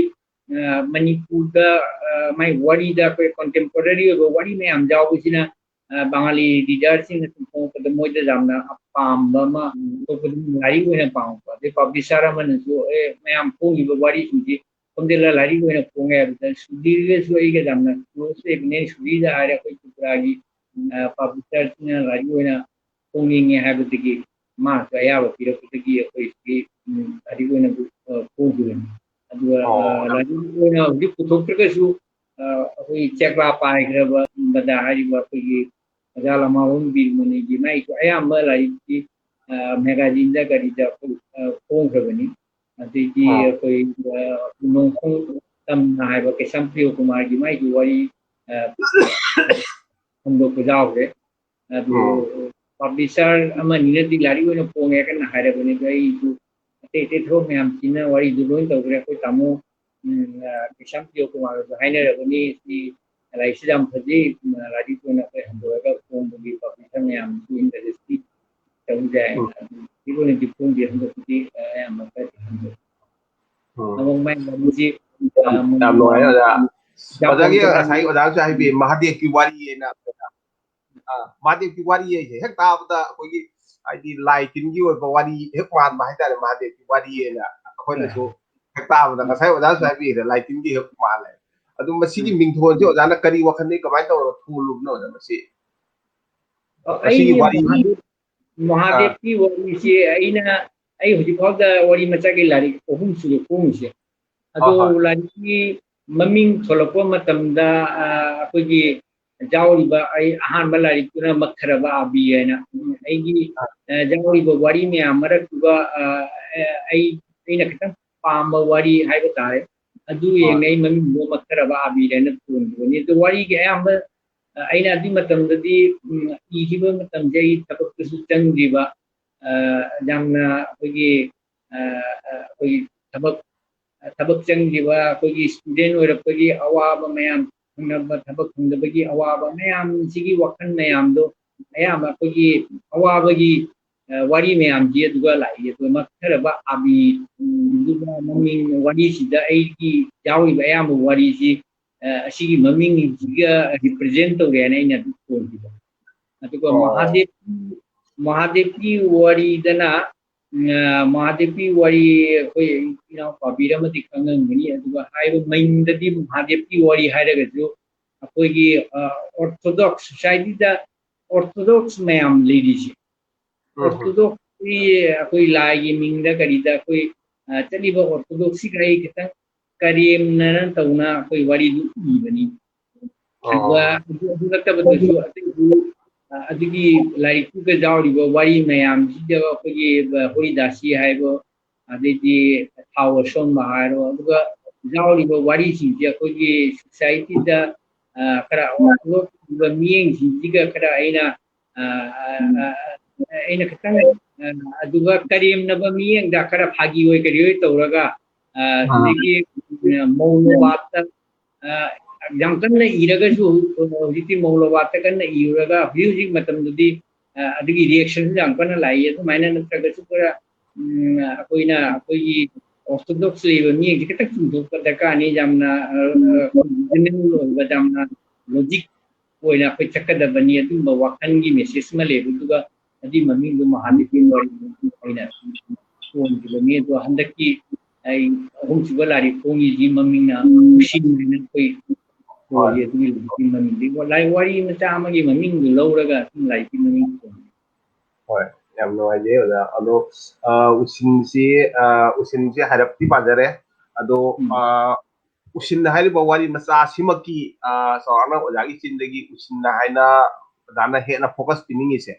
ꯑ, ꯃꯅꯤꯄꯨꯔꯗ, ꯑ, ꯃꯥꯒꯤ ꯋꯥꯔꯤꯗ ꯑꯩꯈꯣꯏ ꯀꯟꯇꯦꯝꯄꯣꯔꯔꯤ ꯑꯣꯏꯕ ꯋꯥꯔꯤ ꯃꯌꯥꯝ ꯌꯥꯎꯕꯁꯤꯅ, ꯑ, ꯕꯪꯒꯥꯂꯤ ꯔꯤꯗꯔꯁꯤꯡꯅ ꯁꯨꯝ ꯐꯣꯡꯉꯛꯄꯗ ꯃꯣꯏꯗ ꯌꯥꯝꯅ ꯄꯥꯝꯕ ꯑꯃ, ꯑꯇꯣꯞꯄꯗ ꯂꯥꯏꯔꯤꯛ ꯑꯣꯏꯅ ꯄꯥꯝꯃꯛꯄ꯫ ꯑꯗꯩ ꯄꯕ꯭ꯂꯤꯁꯔ ꯑꯃꯅꯁꯨ, "ꯑꯦ, ꯃꯌꯥꯝ ꯐꯣꯡꯉꯤꯕ ꯋꯥꯔꯤꯁꯤꯡꯁꯤ ꯁꯣꯝꯗ ꯂꯥꯏꯔꯤꯛ ꯑꯣꯏꯅ ꯐꯣꯡꯉꯦ" ꯍꯥꯏꯕꯗ, ꯁꯨꯙꯤꯔꯒꯁꯨ ꯑꯩꯒ ꯌꯥꯝꯅ ꯀ꯭ꯂꯣꯖ ꯂꯩꯕꯅꯦ꯫ ꯁꯨꯙꯤꯔꯗ ꯍꯥꯏꯔꯦ, ꯑꯩꯈꯣꯏ ꯇ꯭ꯔꯤꯄꯨꯔꯥꯒꯤ, ꯑ, ꯄꯕ꯭ꯂꯤꯁꯔꯁꯤꯡꯅ ꯂꯥꯏꯔꯤꯛ ꯑꯣꯏꯅ ꯐꯣꯡꯅꯤꯡꯉꯦ ꯍꯥꯏꯕꯗꯒꯤ, ꯃꯥꯅꯁꯨ ꯑꯌꯥꯕ ꯄꯤꯔꯛꯄꯗꯒꯤ ꯑꯩꯈꯣꯏ ꯁꯤꯒꯤ, ꯎꯝ, ꯂꯥꯏꯔꯤꯛ ꯑꯣꯏꯅ, ꯑ, ꯐꯣꯡꯈꯤꯕꯅꯤ꯫ ꯑꯗꯨꯒ, ꯑ, ꯑꯣ꯫ ꯂꯥꯏꯔꯤꯛ ꯑꯣꯏꯅ ꯍꯧꯖꯤꯛ ꯄꯨꯊꯣꯛꯇ꯭ꯔꯒꯁꯨ, ꯑ, ꯑꯩꯈꯣꯏ ꯆꯦꯛꯂꯥ ꯄꯥꯏꯈ꯭ꯔꯕꯗ ꯍꯥꯏꯔꯤꯕ ꯑꯩꯈꯣꯏꯒꯤ ꯑꯣꯖꯥ ꯂꯃꯥꯕꯝ ꯕꯤꯔꯃꯅꯤꯒꯤ ꯃꯥꯏꯁꯨ ꯑꯌꯥꯝꯕ ꯂꯥꯏꯔꯤꯛꯇꯤ, ꯑ, magazineꯗ ꯀꯔꯤꯗ ꯑꯩꯈꯣꯏ, ꯑ, ꯐꯣꯡꯈ꯭ꯔꯕꯅꯤ꯫ ꯑꯗꯩꯗꯤ ꯑꯥ꯫ ꯑꯩꯈꯣꯏ, ꯑ, ꯅꯣꯡꯊꯣꯡ ꯇꯝꯅ ꯍꯥꯏꯕ ꯀꯩꯁꯥꯝ ꯄ꯭ꯔꯤꯌꯣ ꯀꯨꯃꯥꯔꯒꯤ ꯃꯥꯏꯒꯤ ꯋꯥꯔꯤ, ꯑ, ꯐꯣꯡꯗꯣꯛꯄ ꯌꯥꯎꯈ꯭ꯔꯦ꯫ ꯑꯗꯨ ꯎꯝ꯫ Publisher ꯑꯃꯅꯤꯅꯗꯤ ꯂꯥꯏꯔꯤꯛ ꯑꯣꯏꯅ ꯐꯣꯡꯉꯦ ꯀꯟꯅ ꯍꯥꯏꯔꯕꯅꯤ꯫ ꯑꯗꯣ ꯑꯩꯁꯨ ꯑꯇꯩ ꯑꯇꯩ ꯊꯕꯛ ꯃꯌꯥꯝꯁꯤꯅ ꯋꯥꯔꯤꯗꯨ ꯂꯣꯏ ꯇꯧꯈ꯭ꯔꯦ꯫ ꯑꯩꯈꯣꯏ ꯇꯥꯃꯣ, ꯎꯝ, ꯑ, ꯀꯩꯁꯥꯝ ꯄ꯭ꯔꯤꯌꯣ ꯀꯨꯃꯥꯔꯒꯁꯨ ꯍꯥꯏꯅꯔꯕꯅꯤ꯫ ꯁꯤ ꯂꯥꯏꯔꯤꯛꯁꯤ ꯌꯥꯝ ꯐꯖꯩ꯫ ꯎꯝ, ꯂꯥꯏꯔꯤꯛ ꯑꯣꯏꯅ ꯑꯩꯈꯣꯏ ꯍꯟꯗꯣꯛꯑꯒ ꯐꯣꯡꯕꯒꯤ publisher ꯃꯌꯥꯝꯁꯨ interest ꯇꯧꯖꯩ꯫ ꯎꯝ꯫ ꯑꯗꯨ ꯍꯧꯖꯤꯛ ꯑꯣꯏꯅꯗꯤ ꯐꯣꯡꯗꯦ꯫ ꯍꯟꯗꯛꯇꯤ, ꯑ, ꯑꯌꯥꯝꯕ ꯈꯔꯗꯤ ꯍꯟꯗꯣꯛꯑꯦ꯫ ꯎꯝ꯫ ꯑꯃꯨꯛ ꯃꯥꯏ ꯋꯥꯔꯤꯁꯤ, ꯑ, ꯌꯥꯝ, ꯃꯨꯟꯅ ꯌꯥꯝ ꯅꯨꯡꯉꯥꯏꯔꯦ ꯑꯣꯖꯥ꯫ ꯌꯥꯝ ꯑꯣꯖꯥꯒꯤ ꯅꯨꯡꯉꯥꯏꯔꯦ꯫ ꯉꯁꯥꯏ ꯑꯣꯖꯥꯁꯨ ꯍꯥꯏꯕꯤ ꯃꯍꯥꯗꯦꯕꯀꯤ ꯋꯥꯔꯤꯅ, ꯑ, ꯃꯍꯥꯗꯦꯕꯀꯤ ꯋꯥꯔꯤ ꯍꯥꯏꯁꯦ ꯍꯦꯛ ꯇꯥꯕꯗ ꯑꯩꯈꯣꯏꯒꯤ ꯍꯥꯏꯗꯤ ꯂꯥꯏ ꯇꯤꯟꯒꯤ ꯑꯣꯏꯕ ꯋꯥꯔꯤ ꯍꯦꯛ ꯃꯥꯟꯕ ꯍꯥꯏꯇꯥꯔꯦ, ꯃꯍꯥꯗꯦꯕꯀꯤ ꯋꯥꯔꯤ ꯍꯥꯏꯅ ꯑꯩꯈꯣꯏꯅꯁꯨ ꯍꯣꯏ꯫ ꯍꯦꯛ ꯇꯥꯕꯗ ꯉꯁꯥꯏ ꯑꯣꯖꯥꯁꯨ ꯍꯥꯏꯕꯤꯔꯦ, ꯂꯥꯏ ꯇꯤꯟꯒꯤ ꯍꯦꯛ ꯃꯥꯜꯂꯦ꯫ ꯑꯗꯨ ꯃꯁꯤꯒꯤ ꯎꯝ꯫ ꯃꯤꯡꯊꯣꯟꯁꯦ ꯑꯣꯖꯥꯅ ꯀꯔꯤ ꯋꯥꯈꯜꯗꯒꯤ ꯀꯃꯥꯏꯅ ꯇꯧꯔꯒ ꯊꯣꯜꯂꯨꯕꯅꯣ ꯑꯣꯖꯥ ꯃꯁꯤ? ꯑ, ꯃꯁꯤꯒꯤ ꯑꯩꯒꯤ ꯋꯥꯔꯤ ꯃꯍꯥꯗꯦꯕ, ꯑꯥ꯫ ꯃꯍꯥꯗꯦꯕꯀꯤ ꯋꯥꯔꯤꯁꯦ ꯑꯩꯅ, ꯑꯩ ꯍꯧꯖꯤꯛ ꯐꯥꯎꯗ ꯋꯥꯔꯤ ꯃꯆꯥꯒꯤ ꯂꯥꯏꯔꯤꯛ ꯑꯍꯨꯝ ꯁꯨꯔꯦ ꯐꯣꯡꯉꯤꯁꯦ꯫ ꯑꯗꯣ ꯍꯣꯏ, ꯍꯣꯏ꯫ ꯂꯥꯏꯔꯤꯛꯀꯤ ꯃꯃꯤꯡ ꯊꯣꯂꯛꯄ ꯃꯇꯝꯗ, ꯑ, ꯑꯩꯈꯣꯏꯒꯤ ꯌꯥꯎꯔꯤꯕ ꯑꯩ ꯑꯍꯥꯟꯕ ꯂꯥꯏꯔꯤꯛꯇꯨꯅ ꯃꯛꯊꯔꯕ ꯑꯥꯕꯤ ꯍꯥꯏꯅ꯫ ꯑꯩꯒꯤ, ꯑꯥ꯫ ꯑ, ꯌꯥꯎꯔꯤꯕ ꯋꯥꯔꯤ ꯃꯌꯥꯝ ꯃꯔꯛꯇꯨꯗ, ꯑ, ꯑ, ꯑꯩ, ꯑꯩꯅ ꯈꯤꯇꯪ ꯄꯥꯝꯕ ꯋꯥꯔꯤ ꯍꯥꯏꯕ ꯇꯥꯔꯦ꯫ ꯑꯗꯨ ꯍꯣꯏ꯫ ꯌꯦꯡꯅ ꯑꯩ ꯃꯃꯤꯡꯗꯣ ꯃꯛꯊꯔꯕ ꯑꯥꯕꯤ ꯍꯥꯏꯅ ꯊꯣꯟꯈꯤꯕꯅꯤ꯫ ꯑꯗꯣ ꯋꯥꯔꯤꯒꯤ ꯑꯌꯥꯝꯕ, ꯑ, ꯑꯩꯅ ꯑꯗꯨꯒꯤ ꯃꯇꯝꯗꯗꯤ, ꯎꯝ, ꯏꯈꯤꯕ ꯃꯇꯝꯁꯦ ꯑꯩ ꯊꯕꯛꯇꯁꯨ ꯆꯪꯗ꯭ꯔꯤꯕ, ꯑ, ꯌꯥꯝꯅ ꯑꯩꯈꯣꯏꯒꯤ, ꯑ, ꯑ, ꯑꯩꯈꯣꯏꯒꯤ ꯊꯕꯛ, ꯊꯕꯛ ꯆꯪꯗ꯭ꯔꯤꯕ ꯑꯩꯈꯣꯏꯒꯤ student ꯑꯣꯏꯔꯛꯄꯒꯤ ꯑꯋꯥꯕ ꯃꯌꯥꯝ, ꯐꯪꯅꯕ ꯊꯕꯛ ꯐꯪꯗꯕꯒꯤ ꯑꯋꯥꯕ ꯃꯌꯥꯝꯁꯤꯒꯤ ꯋꯥꯈꯜ ꯃꯌꯥꯝꯗꯣ ꯑꯌꯥꯝꯕ ꯑꯩꯈꯣꯏꯒꯤ ꯑꯋꯥꯕꯒꯤ, ꯑ, ꯋꯥꯔꯤ ꯃꯌꯥꯝꯁꯤ ꯑꯗꯨꯒ ꯂꯥꯛꯏ꯫ ꯑꯗꯨꯒ ꯃꯛꯊꯔꯕ ꯑꯥꯕꯤ, ꯎꯝ, ꯑꯗꯨꯒ ꯃꯃꯤꯡ ꯋꯥꯔꯤꯁꯤꯗ ꯑꯩꯒꯤ ꯌꯥꯎꯔꯤꯕ ꯑꯌꯥꯝꯕ ꯋꯥꯔꯤꯁꯤ, ꯑ, ꯑꯁꯤꯒꯤ ꯃꯃꯤꯡꯁꯤꯒ represent ꯇꯧꯔꯦꯅ ꯑꯩꯅ ꯑꯗꯨꯝ ꯊꯣꯟꯈꯤꯕ꯫ ꯑꯗꯨꯒ ꯑꯣ꯫ ꯃꯍꯥꯗꯦꯕ, ꯃꯍꯥꯗꯦꯕꯀꯤ ꯋꯥꯔꯤꯗꯅ, ꯎꯝ, ꯑ, ꯃꯍꯥꯗꯦꯕꯀꯤ ꯋꯥꯔꯤ ꯑꯩꯈꯣꯏ ꯏꯅꯥꯎꯄꯥ ꯕꯤꯔꯃꯗꯤ ꯈꯪꯉꯝꯒꯅꯤ꯫ ꯑꯗꯨꯒ ꯍꯥꯏꯔꯤꯕ ꯃꯃꯤꯡꯗꯗꯤ ꯃꯍꯥꯗꯦꯕꯀꯤ ꯋꯥꯔꯤ ꯍꯥꯏꯔꯒꯁꯨ ꯑꯩꯈꯣꯏꯒꯤ, ꯑ, Orthodox societyꯗ Orthodox ꯃꯌꯥꯝ ꯂꯩꯔꯤꯁꯦ꯫ ꯎꯝ ꯍꯝ꯫ Orthodox ꯑꯩꯈꯣꯏ, ꯑꯩꯈꯣꯏ ꯂꯥꯏꯒꯤ ꯃꯤꯡꯗ ꯀꯔꯤꯗ ꯑꯩꯈꯣꯏ, ꯑ, ꯆꯠꯂꯤꯕ orthodoxy ꯈꯔ ꯈꯤꯇꯪ ꯀꯔꯦꯝꯅꯅ ꯇꯧꯅ ꯑꯩꯈꯣꯏ ꯋꯥꯔꯤꯗꯨ ꯏꯕꯅꯤ꯫ ꯑꯗꯨꯒ ꯑꯗꯨ, ꯑꯗꯨ ꯅꯠꯇꯕꯗꯁꯨ ꯑꯇꯩꯁꯨ, ꯑ, ꯑꯗꯨꯒꯤ ꯂꯥꯏꯔꯤꯛꯇꯨꯗ ꯌꯥꯎꯔꯤꯕ ꯋꯥꯔꯤ ꯃꯌꯥꯝꯁꯤꯗ ꯑꯩꯈꯣꯏꯒꯤ, ꯑ, ꯍꯣꯔꯤꯗꯥꯁꯤ ꯍꯥꯏꯕ, ꯑꯗꯩꯗꯤ ꯊꯥꯎ ꯑꯁꯣꯟꯕ ꯍꯥꯏꯔꯣ, ꯑꯗꯨꯒ ꯌꯥꯎꯔꯤꯕ ꯋꯥꯔꯤꯁꯤꯡꯁꯦ ꯑꯩꯈꯣꯏꯒꯤ societyꯗ, ꯑ, ꯈꯔ ꯑꯣꯏꯕ ꯃꯤꯠꯌꯦꯡꯁꯤꯡꯁꯤꯒ ꯈꯔ ꯑꯩꯅ, ꯑ, ꯑ, ꯑ, ꯑꯩꯅ ꯈꯤꯇꯪ, ꯑ, ꯑꯗꯨꯒ ꯀꯔꯦꯝꯅꯕ ꯃꯤꯠꯌꯦꯡꯗ ꯈꯔ ꯐꯥꯒꯤ ꯑꯣꯏ ꯀꯔꯤ ꯑꯣꯏ ꯇꯧꯔꯒ, ꯑ, ꯑꯥ꯫ ꯍꯧꯖꯤꯛꯀꯤ, ꯑ, ꯃꯧ ꯅꯣꯕꯥꯞꯇ, ꯑ, ꯌꯥꯝ ꯀꯟꯅ ꯏꯔꯒꯁꯨ, ꯍꯧꯖꯤꯛꯇꯤ ꯃꯧ ꯅꯣꯕꯥꯞꯇ ꯀꯟꯅ ꯏꯔꯨꯔꯒ ꯍꯧꯖꯤꯛ ꯍꯧꯖꯤꯛ ꯃꯇꯝꯗꯗꯤ, ꯑ, ꯑꯗꯨꯒꯤ reactionꯁꯨ ꯌꯥꯝ ꯀꯟꯅ ꯂꯥꯛꯏ꯫ ꯑꯗꯨꯃꯥꯏꯅ ꯅꯠꯇ꯭ꯔꯒꯁꯨ ꯈꯔ, ꯎꯝ, ꯑꯩꯈꯣꯏꯅ, ꯑꯩꯈꯣꯏꯒꯤ orthodox ꯂꯩꯕ ꯃꯤꯁꯦ ꯈꯤꯇꯪ ꯆꯨꯝꯊꯣꯛꯄ ꯗꯔꯀꯥꯔꯅꯤ꯫ ꯌꯥꯝꯅ, ꯑ, ꯑ, general ꯑꯣꯏꯕ, ꯌꯥꯝꯅ logic ꯑꯣꯏꯅ ꯑꯩꯈꯣꯏ ꯆꯠꯀꯗꯕꯅꯤ꯫ ꯑꯗꯨꯝꯕ ꯋꯥꯈꯜꯒꯤ message ꯑꯃ ꯂꯩꯕꯗꯨꯒ ꯑꯗꯨꯒꯤ ꯃꯃꯤꯡꯗꯨ ꯃꯍꯥꯗꯦꯕꯀꯤ ꯋꯥꯔꯤ ꯑꯣꯏꯅ ꯊꯣꯟꯈꯤꯕꯅꯤ꯫ ꯑꯗꯣ ꯍꯟꯗꯛꯀꯤ ꯑꯩ ꯑꯍꯨꯝꯁꯨꯕ ꯂꯥꯏꯔꯤꯛ ꯐꯣꯡꯉꯤꯁꯤ ꯃꯃꯤꯡꯅ ꯎꯁꯤꯟ ꯍꯥꯏꯅ ꯑꯩꯈꯣꯏ ꯊꯣꯜꯂꯤ꯫ ꯑꯗꯨꯒꯤ ꯂꯥꯏꯔꯤꯛꯀꯤ ꯃꯃꯤꯡꯗꯤ ꯂꯥꯏ-, ꯋꯥꯔꯤ ꯃꯆꯥ ꯑꯃꯒꯤ ꯃꯃꯤꯡꯗꯨ ꯂꯧꯔꯒ ꯑꯗꯨꯝ ꯂꯥꯏꯔꯤꯛꯀꯤ ꯃꯃꯤꯡ ꯊꯣꯟꯕꯅꯤ꯫ ꯍꯣꯏ, ꯌꯥꯝ ꯅꯨꯡꯉꯥꯏꯖꯩ ꯑꯣꯖꯥ꯫ ꯑꯗꯣ, ꯑ, ꯎꯁꯤꯟꯁꯤ, ꯑ, ꯎꯁꯤꯟꯁꯤ ꯍꯥꯏꯔꯞꯇꯤ ꯄꯥꯖꯔꯦ꯫ ꯑꯗꯣ, ꯎꯝ꯫ ꯑ, ꯎꯁꯤꯟ ꯍꯥꯏꯔꯤꯕ ꯋꯥꯔꯤ ꯃꯆꯥ ꯑꯁꯤꯃꯛꯀꯤ, ꯑ, ꯆꯥꯎꯔꯥꯛꯅ ꯑꯣꯖꯥꯒꯤ ꯆꯤꯟꯗꯒꯤ ꯎꯁꯤꯟ ꯍꯥꯏꯅ ꯑꯣꯖꯥꯅ ꯍꯦꯟꯅ focus ꯄꯤꯅꯤꯡꯉꯤꯁꯦ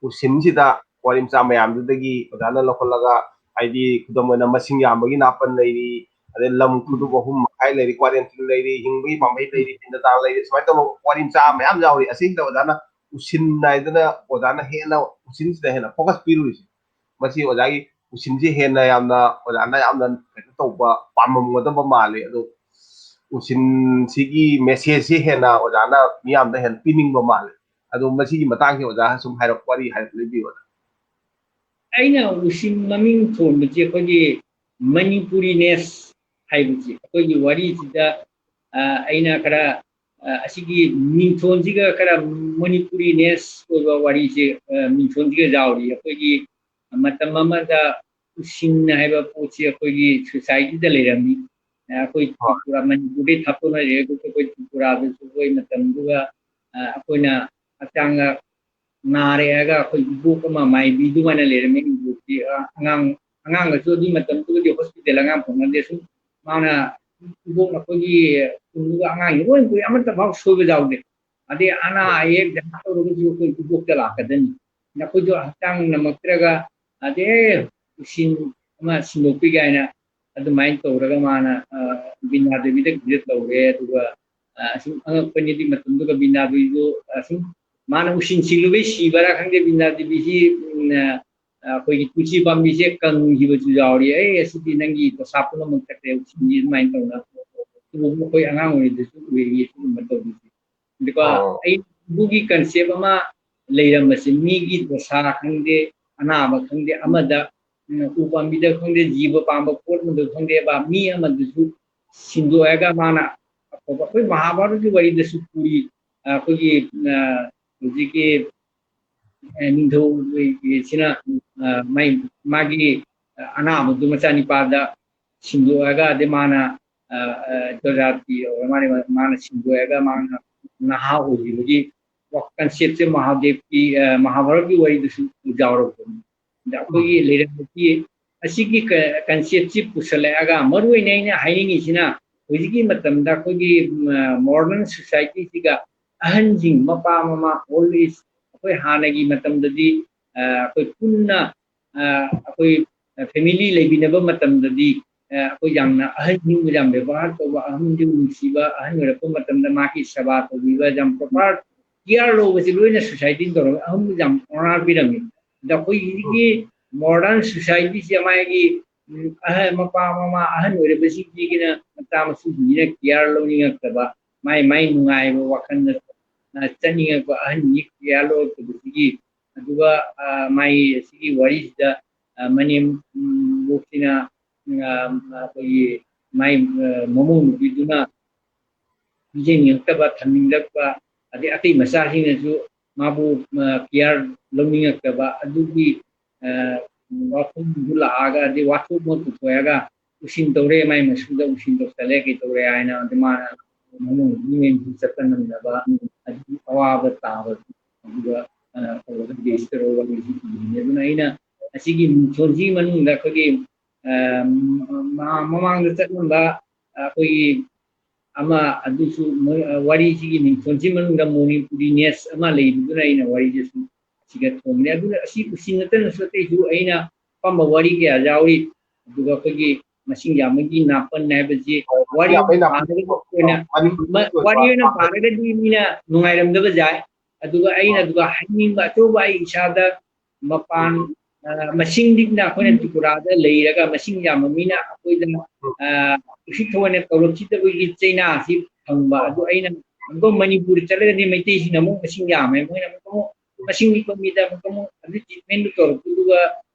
ꯎꯁꯤꯟꯁꯤꯗ ꯋꯥꯔꯤ ꯃꯆꯥ ꯃꯌꯥꯝꯗꯨꯗꯒꯤ ꯑꯣꯖꯥꯅ ꯂꯧꯈꯠꯂꯒ, ꯍꯥꯏꯗꯤ ꯈꯨꯗꯝ ꯑꯣꯏꯅ ꯃꯁꯤꯡ ꯌꯥꯝꯕꯒꯤ ꯅꯥꯄꯟ ꯂꯩꯔꯤ, ꯑꯗꯩ ꯂꯝ ꯎꯝ꯫ ꯈꯨꯗꯨꯞ ꯑꯍꯨꯝ ꯃꯈꯥꯏ ꯂꯩꯔꯤ, ꯀ꯭ꯋꯥꯔꯦꯟꯇꯤꯟ ꯂꯩꯔꯤ, ꯍꯤꯡꯕꯒꯤ ꯄꯥꯝꯕꯩ ꯂꯩꯔꯤ, ꯄꯤꯟꯗ ꯗꯥꯟ ꯂꯩꯔꯤ, ꯁꯨꯃꯥꯏꯅ ꯇꯧꯕ ꯋꯥꯔꯤ ꯃꯆꯥ ꯃꯌꯥꯝ ꯌꯥꯎꯔꯤ꯫ ꯑꯁꯤꯁꯤꯗ ꯑꯣꯖꯥꯅ ꯎꯁꯤꯟ ꯍꯥꯏꯗꯅ ꯑꯣꯖꯥꯅ ꯍꯦꯟꯅ ꯎꯁꯤꯟꯁꯤꯗ ꯍꯦꯟꯅ focus ꯄꯤꯔꯨꯔꯤꯁꯦ꯫ ꯃꯁꯤ ꯑꯣꯖꯥꯒꯤ ꯎꯁꯤꯟꯁꯤ ꯍꯦꯟꯅ ꯌꯥꯝꯅ ꯑꯣꯖꯥꯅ ꯌꯥꯝꯅ ꯀꯩꯅꯣ ꯇꯧꯕ ꯄꯥꯝꯃꯝꯒꯗꯕ ꯃꯥꯜꯂꯤ꯫ ꯑꯗꯣ ꯎꯁꯤꯟꯁꯤꯒꯤ messageꯁꯤ ꯍꯦꯟꯅ ꯑꯣꯖꯥꯅ ꯃꯤꯌꯥꯝꯗ ꯍꯦꯟꯅ ꯄꯤꯅꯤꯡꯕ ꯃꯥꯜꯂꯤ꯫ ꯑꯗꯣ ꯃꯁꯤꯒꯤ ꯃꯇꯥꯡꯁꯤ ꯑꯣꯖꯥ ꯁꯨꯝ ꯍꯥꯏꯔꯞ ꯋꯥꯔꯤ ꯍꯥꯏꯔꯞ ꯂꯤꯕꯤꯌꯨ꯫ ꯑꯩꯅ ꯎꯁꯤꯟ ꯃꯃꯤꯡ ꯊꯣꯟꯕꯁꯤ ꯑꯩꯈꯣꯏꯒꯤ Manipuri-ness ꯍꯥꯏꯕꯁꯤ ꯑꯩꯈꯣꯏꯒꯤ ꯋꯥꯔꯤꯁꯤꯗ, ꯑ, ꯑꯩꯅ ꯈꯔ, ꯑ, ꯑꯁꯤꯒꯤ ꯃꯤꯡꯊꯣꯟꯁꯤꯒ ꯈꯔ Manipuri-ness ꯑꯣꯏꯕ ꯋꯥꯔꯤꯁꯦ, ꯑ, ꯃꯤꯡꯊꯣꯟꯁꯤꯒ ꯌꯥꯎꯔꯤ꯫ ꯑꯩꯈꯣꯏꯒꯤ ꯃꯇꯝ ꯑꯃꯗ ꯎꯁꯤꯟ ꯍꯥꯏꯕ ꯄꯣꯠꯁꯤ ꯑꯩꯈꯣꯏꯒꯤ societyꯗ ꯂꯩꯔꯝꯃꯤ꯫ ꯑ, ꯑꯩꯈꯣꯏ ꯍꯣꯏ꯫ ꯇ꯭ꯔꯤꯄꯨꯔꯥ, ꯃꯅꯤꯄꯨꯔꯗꯩ ꯊꯥꯞꯇꯣꯛꯅ ꯂꯩꯔꯒꯁꯨ ꯑꯩꯈꯣꯏ ꯇ꯭ꯔꯤꯄꯨꯔꯥꯗꯁꯨ ꯑꯩꯈꯣꯏ ꯃꯇꯝꯗꯨꯒ, ꯑ, ꯑꯩꯈꯣꯏꯅ ꯍꯛꯆꯥꯡꯗ ꯅꯥꯔꯦ ꯍꯥꯏꯔꯒ ꯑꯩꯈꯣꯏ ꯏꯕꯣꯛ ꯑꯃ ꯃꯥꯏꯕꯤꯗꯨꯃꯥꯏꯅ ꯂꯩꯔꯝꯃꯦ꯫ ꯏꯕꯣꯛꯇꯤ ꯑ, ꯑꯉꯥꯡ ꯑꯉꯥꯡꯒꯁꯨ ꯑꯗꯨꯒꯤ ꯃꯇꯝꯗꯨꯗꯗꯤ ꯍꯣꯁꯄꯤꯇꯥꯜ ꯑꯉꯥꯡ ꯐꯪꯅꯗꯦ꯫ ꯁꯨꯝ ꯃꯥꯅ ꯏꯕꯣꯛ ꯑꯩꯈꯣꯏꯒꯤ ꯈꯨꯟꯗꯨꯒ ꯑꯉꯥꯡꯁꯦ ꯂꯣꯏ ꯄꯨꯏ, ꯑꯃꯠꯇ ꯐꯥꯎ ꯁꯣꯏꯕ ꯌꯥꯎꯗꯦ꯫ ꯑꯗꯩ ꯑꯅꯥ ꯑꯌꯦꯛ ꯀꯩꯅꯣ ꯇꯧꯔꯒꯁꯨ ꯑꯩꯈꯣꯏ ꯏꯕꯣꯛꯇ ꯂꯥꯛꯀꯗꯣꯏꯅꯤ꯫ ꯅꯈꯣꯏꯁꯨ ꯍꯛꯆꯥꯡ ꯉꯝꯃꯛꯇ꯭ꯔꯒ ꯑꯗꯩ ꯎꯁꯤꯟ ꯑꯃ ꯁꯤꯟꯗꯣꯛꯄꯤ ꯀꯥꯏꯅ ꯑꯗꯨꯃꯥꯏꯅ ꯇꯧꯔꯒ ꯃꯥꯅ ꯕꯤꯅꯥ ꯗꯦꯕꯤꯗ ꯀꯤꯖꯦꯠ ꯇꯧꯔꯦ꯫ ꯑꯗꯨꯒ ꯑꯁꯨꯝ ꯑꯉꯛꯄꯅꯤꯗꯤ ꯃꯇꯝꯗꯨꯒ ꯕꯤꯅꯥ ꯗꯦꯕꯤꯗꯨ ꯑꯁꯨꯝ ꯃꯥꯅ ꯎꯁꯤꯟꯁꯤꯜꯂꯨꯕꯩ ꯁꯤꯕꯔꯥ ꯈꯪꯗꯦ, ꯕꯤꯅꯥ ꯗꯦꯕꯤꯁꯤ ꯑꯩꯈꯣꯏꯒꯤ ꯇꯨꯜꯁꯤ ꯄꯥꯝꯕꯤꯁꯦ ꯀꯪꯈꯤꯕꯁꯨ ꯌꯥꯎꯔꯤ꯫ ꯑꯩ ꯑꯁꯤꯗꯤ ꯅꯪꯒꯤ ꯄꯩꯁꯥ ꯄꯨꯝꯅꯃꯛ ꯆꯠꯈ꯭ꯔꯦ, ꯎꯁꯤꯟꯁꯤ ꯑꯗꯨꯃꯥꯏꯅ ꯇꯧꯅ ꯑꯗꯨꯕꯨ ꯑꯩꯈꯣꯏ ꯑꯉꯥꯡ ꯑꯣꯏꯔꯤꯉꯩꯗꯁꯨ ꯎꯏꯌꯦ ꯁꯤꯒꯨꯝꯕ ꯇꯧꯕꯁꯦ꯫ ꯑꯗꯨꯒ ꯑꯩ ꯑꯗꯨꯒꯤ ꯀꯟꯁꯦꯞ ꯑꯃ ꯂꯩꯔꯝꯕꯁꯦ, ꯃꯤꯒꯤ ꯗꯣꯁꯥ ꯈꯪꯗꯦ, ꯑꯅꯥꯕ ꯈꯪꯗꯦ, ꯑꯃꯗ ꯎ ꯄꯥꯝꯕꯤꯗ ꯈꯪꯗꯦ, ꯖꯤꯕ ꯄꯥꯟꯕ ꯄꯣꯠ ꯑꯃꯗ ꯈꯪꯗꯦꯕ, ꯃꯤ ꯑꯃꯗꯁꯨ ꯁꯤꯟꯗꯣꯛꯑꯒ ꯃꯥꯅ ꯑꯐꯕ, ꯑꯩꯈꯣꯏ ꯃꯍꯥꯚꯥꯔꯠꯀꯤ ꯋꯥꯔꯤꯗꯁꯨ ꯄꯨꯔꯤ꯫ ꯑꯩꯈꯣꯏꯒꯤ ꯍꯧꯖꯤꯛꯀꯤ ꯅꯤꯡꯊꯧꯁꯤꯅ ꯃꯥꯒꯤ ꯑꯅꯥꯕꯗꯨ ꯃꯆꯥꯅꯤꯄꯥꯗ ꯁꯤꯟꯗꯣꯛꯑꯒ, ꯑꯗꯩ ꯃꯥꯅ ꯖꯣꯖꯥꯇꯤ ꯑꯣꯏꯔ ꯃꯥꯅ, ꯃꯥꯅ ꯁꯤꯟꯗꯣꯛꯑꯒ ꯃꯥꯅ ꯅꯍꯥ ꯑꯣꯏꯈꯤꯕꯒꯤ ꯀꯟꯁꯦꯞꯁꯦ ꯃꯍꯥꯗꯦꯕꯀꯤ, ꯃꯍꯥꯚꯥꯔꯠꯀꯤ ꯋꯥꯔꯤꯗꯁꯨ ꯌꯥꯎꯔꯕꯅꯤ꯫ ꯑꯗ ꯑꯩꯈꯣꯏꯒꯤ ꯂꯩꯔꯝꯕꯒꯤ ꯑꯁꯤꯒꯤ ꯀꯟꯁꯦꯞꯁꯤ ꯄꯨꯁꯜꯂꯛꯑꯒ, ꯃꯔꯨ ꯑꯣꯏꯅ ꯑꯩꯅ ꯍꯥꯏꯅꯤꯡꯉꯤꯁꯤꯅ, ꯍꯧꯖꯤꯛꯀꯤ ꯃꯇꯝꯗ ꯑꯩꯈꯣꯏꯒꯤ ꯃꯣꯗꯔꯟ ꯁꯣꯁꯥꯏꯇꯤꯁꯤꯒ ꯑꯍꯟꯁꯤꯡ, ꯃꯄꯥ ꯃꯃꯥ, ꯑꯣꯜ ꯑꯦꯖ, ꯑꯩꯈꯣꯏ ꯍꯥꯟꯅꯒꯤ ꯃꯇꯝꯗꯗꯤ ꯑꯩꯈꯣꯏ ꯄꯨꯟꯅ ꯑꯩꯈꯣꯏ ꯐꯦꯃꯤꯂꯤ ꯂꯩꯃꯤꯟꯅꯕ ꯃꯇꯝꯗꯗꯤ ꯑꯩꯈꯣꯏ ꯌꯥꯝꯅ ꯑꯍꯟꯁꯤꯡꯕꯨ ꯌꯥꯝ ꯕꯦꯕꯥꯔ ꯇꯧꯕ, ꯑꯍꯟꯁꯤꯡꯕꯨ ꯅꯨꯡꯁꯤꯕ, ꯑꯍꯟ ꯑꯣꯏꯔꯛꯄ ꯃꯇꯝꯗ ꯃꯥꯒꯤ ꯁꯦꯕꯥ ꯇꯧꯕꯤꯕ, ꯌꯥꯝ ꯄ꯭ꯔꯣꯄꯔ ꯀꯤꯌꯥꯔ ꯂꯧꯕꯁꯤ ꯂꯣꯏꯅ ꯁꯣꯁꯥꯏꯇꯤꯅ ꯇꯧꯔꯒ ꯑꯍꯟꯕꯨ ꯌꯥꯝ ꯑꯣꯅꯔ ꯄꯤꯔꯝꯃꯤ꯫ ꯑꯗ ꯑꯩꯈꯣꯏ ꯍꯧꯖꯤꯛꯀꯤ ꯃꯣꯗꯔꯟ ꯁꯣꯁꯥꯏꯇꯤꯁꯦ ꯃꯥꯒꯤ ꯎꯝ, ꯑꯍ-, ꯃꯄꯥ ꯃꯃꯥ ꯑꯍꯟ ꯑꯣꯏꯔꯕꯁꯤꯡꯁꯤꯒꯤꯅ ꯃꯆꯥ ꯃꯁꯨꯁꯤꯡꯁꯤꯅ ꯀꯤꯌꯥꯔ ꯂꯧꯅꯤꯡꯉꯛꯇꯕ, ꯃꯥꯏ ꯃꯥꯏ ꯅꯨꯡꯉꯥꯏꯕ ꯋꯥꯈꯜꯗ ꯆꯠꯅꯤꯡꯉꯛꯄ ꯑꯍꯟꯒꯤ ꯀꯤꯌꯥꯔ ꯂꯧꯔꯛꯇꯕꯁꯤꯒꯤ, ꯑꯗꯨꯒ ꯃꯥꯏ ꯁꯤꯒꯤ ꯋꯥꯔꯤꯁꯤꯗ ꯃꯅꯦꯝꯕꯣꯛꯁꯤꯅ ꯑꯩꯈꯣꯏꯒꯤ ꯃꯥꯏ ꯃꯃꯧ ꯅꯨꯄꯤꯗꯨꯅ ꯄꯤꯖꯅꯤꯡꯉꯛꯇꯕ, ꯊꯝꯅꯤꯡꯂꯛꯄ, ꯑꯗꯩ ꯑꯇꯩ ꯃꯆꯥꯁꯤꯡꯅꯁꯨ ꯃꯥꯕꯨ ꯀꯤꯌꯥꯔ ꯂꯧꯅꯤꯡꯉꯛꯇꯕ, ꯑꯗꯨꯒꯤ ꯋꯥꯐꯝꯗꯨ ꯂꯥꯛꯑꯒ, ꯑꯗꯩ ꯋꯥꯊꯣꯛ ꯑꯃ ꯄꯨꯊꯣꯛꯑꯒ ꯎꯁꯤꯟ ꯇꯧꯔꯦ, ꯃꯥꯏ ꯃꯁꯨꯗ ꯎꯁꯤꯟ ꯇꯧꯁꯜꯂꯦ, ꯀꯩ ꯇꯧꯔꯦ ꯍꯥꯏꯅ, ꯑꯗꯩ ꯃꯥꯅ ꯃꯃꯧ ꯅꯨꯄꯤ ꯃꯌꯨꯝꯁꯨ ꯆꯠꯄ ꯉꯝꯗꯕ, ꯑꯗꯨꯒꯤ ꯑꯋꯥꯕ ꯇꯥꯕ, ꯑꯗꯨꯒ ꯇꯧꯔꯒ ꯕꯦꯁ ꯇꯧꯔꯒ ꯋꯥꯔꯤꯁꯤ ꯏꯕꯅꯤ꯫ ꯑꯗꯨꯅ ꯑꯩꯅ ꯑꯁꯤꯒꯤ ꯃꯤꯡꯊꯣꯟꯁꯤꯒꯤ ꯃꯅꯨꯡꯗ ꯑꯩꯈꯣꯏꯒꯤ ꯃꯃꯥꯡꯗ ꯆꯠꯂꯝꯕ ꯑꯩꯈꯣꯏꯒꯤ ꯑꯃ ꯑꯗꯨꯁꯨ ꯋꯥꯔꯤꯁꯤꯒꯤ ꯃꯤꯡꯊꯣꯟꯁꯤ ꯃꯅꯨꯡꯗ ꯃꯣꯅꯤꯄꯨꯔꯤ ꯅꯦꯁ ꯑꯃ ꯂꯩꯕꯗꯨꯅ ꯑꯩꯅ ꯋꯥꯔꯤꯁꯦ ꯁꯨꯝ ꯁꯤꯒ ꯊꯣꯟꯕꯅꯤ꯫ ꯑꯗꯨꯅ ꯑꯁꯤ ꯎꯁꯤ ꯅꯠꯇꯅꯁꯨ ꯑꯇꯩꯁꯨ ꯑꯩꯅ ꯑꯄꯥꯝꯕ ꯋꯥꯔꯤ ꯀꯌꯥ ꯌꯥꯎꯔꯤ꯫ ꯑꯗꯨꯒ ꯑꯩꯈꯣꯏꯒꯤ ꯃꯁꯤꯡ ꯌꯥꯝꯕꯒꯤ ꯅꯥꯄꯟ ꯍꯥꯏꯕꯁꯤ ꯋꯥꯔꯤ ꯑꯣꯏꯅ ꯄꯥꯔꯒꯗꯤ ꯃꯤꯅ ꯅꯨꯡꯉꯥꯏꯔꯝꯗꯕ ꯌꯥꯏ꯫ ꯑꯗꯨꯒ ꯑꯩꯅ ꯑꯗꯨꯒ ꯍꯥꯏꯅꯤꯡꯕ ꯑꯆꯧꯕ ꯑꯩ ꯏꯁꯥꯗ ꯃꯄꯥꯟ ꯃꯁꯤꯡ ꯂꯤꯛꯅ ꯑꯩꯈꯣꯏꯅ ꯇ꯭ꯔꯤꯄꯨꯔꯥꯗ ꯂꯩꯔꯒ ꯃꯁꯤꯡ ꯌꯥꯝꯕ ꯃꯤꯅ ꯑꯩꯈꯣꯏꯗ ꯎꯁꯤꯠ ꯊꯑꯣꯏꯅ ꯇꯧꯔꯛꯈꯤꯗꯕꯒꯤ ꯆꯩꯅꯥꯁꯤ ꯐꯪꯕ꯫ ꯑꯗꯨ ꯑꯩꯅ ꯑꯃꯨꯛꯀ ꯃꯅꯤꯄꯨꯔꯗ ꯆꯠꯂꯒꯗꯤ ꯃꯩꯇꯩꯁꯤꯡꯅ ꯑꯃꯨꯛ ꯃꯁꯤꯡ ꯌꯥꯝꯃꯦ, ꯃꯣꯏꯅ ꯑꯃꯨꯛ ꯑꯃꯨꯛ ꯃꯁꯤꯡ ꯂꯤꯛꯄ ꯃꯤꯗ ꯑꯃꯨꯛ ꯑꯃꯨꯛ ꯑꯗꯨ ꯇ꯭ꯔꯤꯠꯃꯦꯟꯗꯨ ꯇꯧꯔꯛꯄꯗꯨꯒ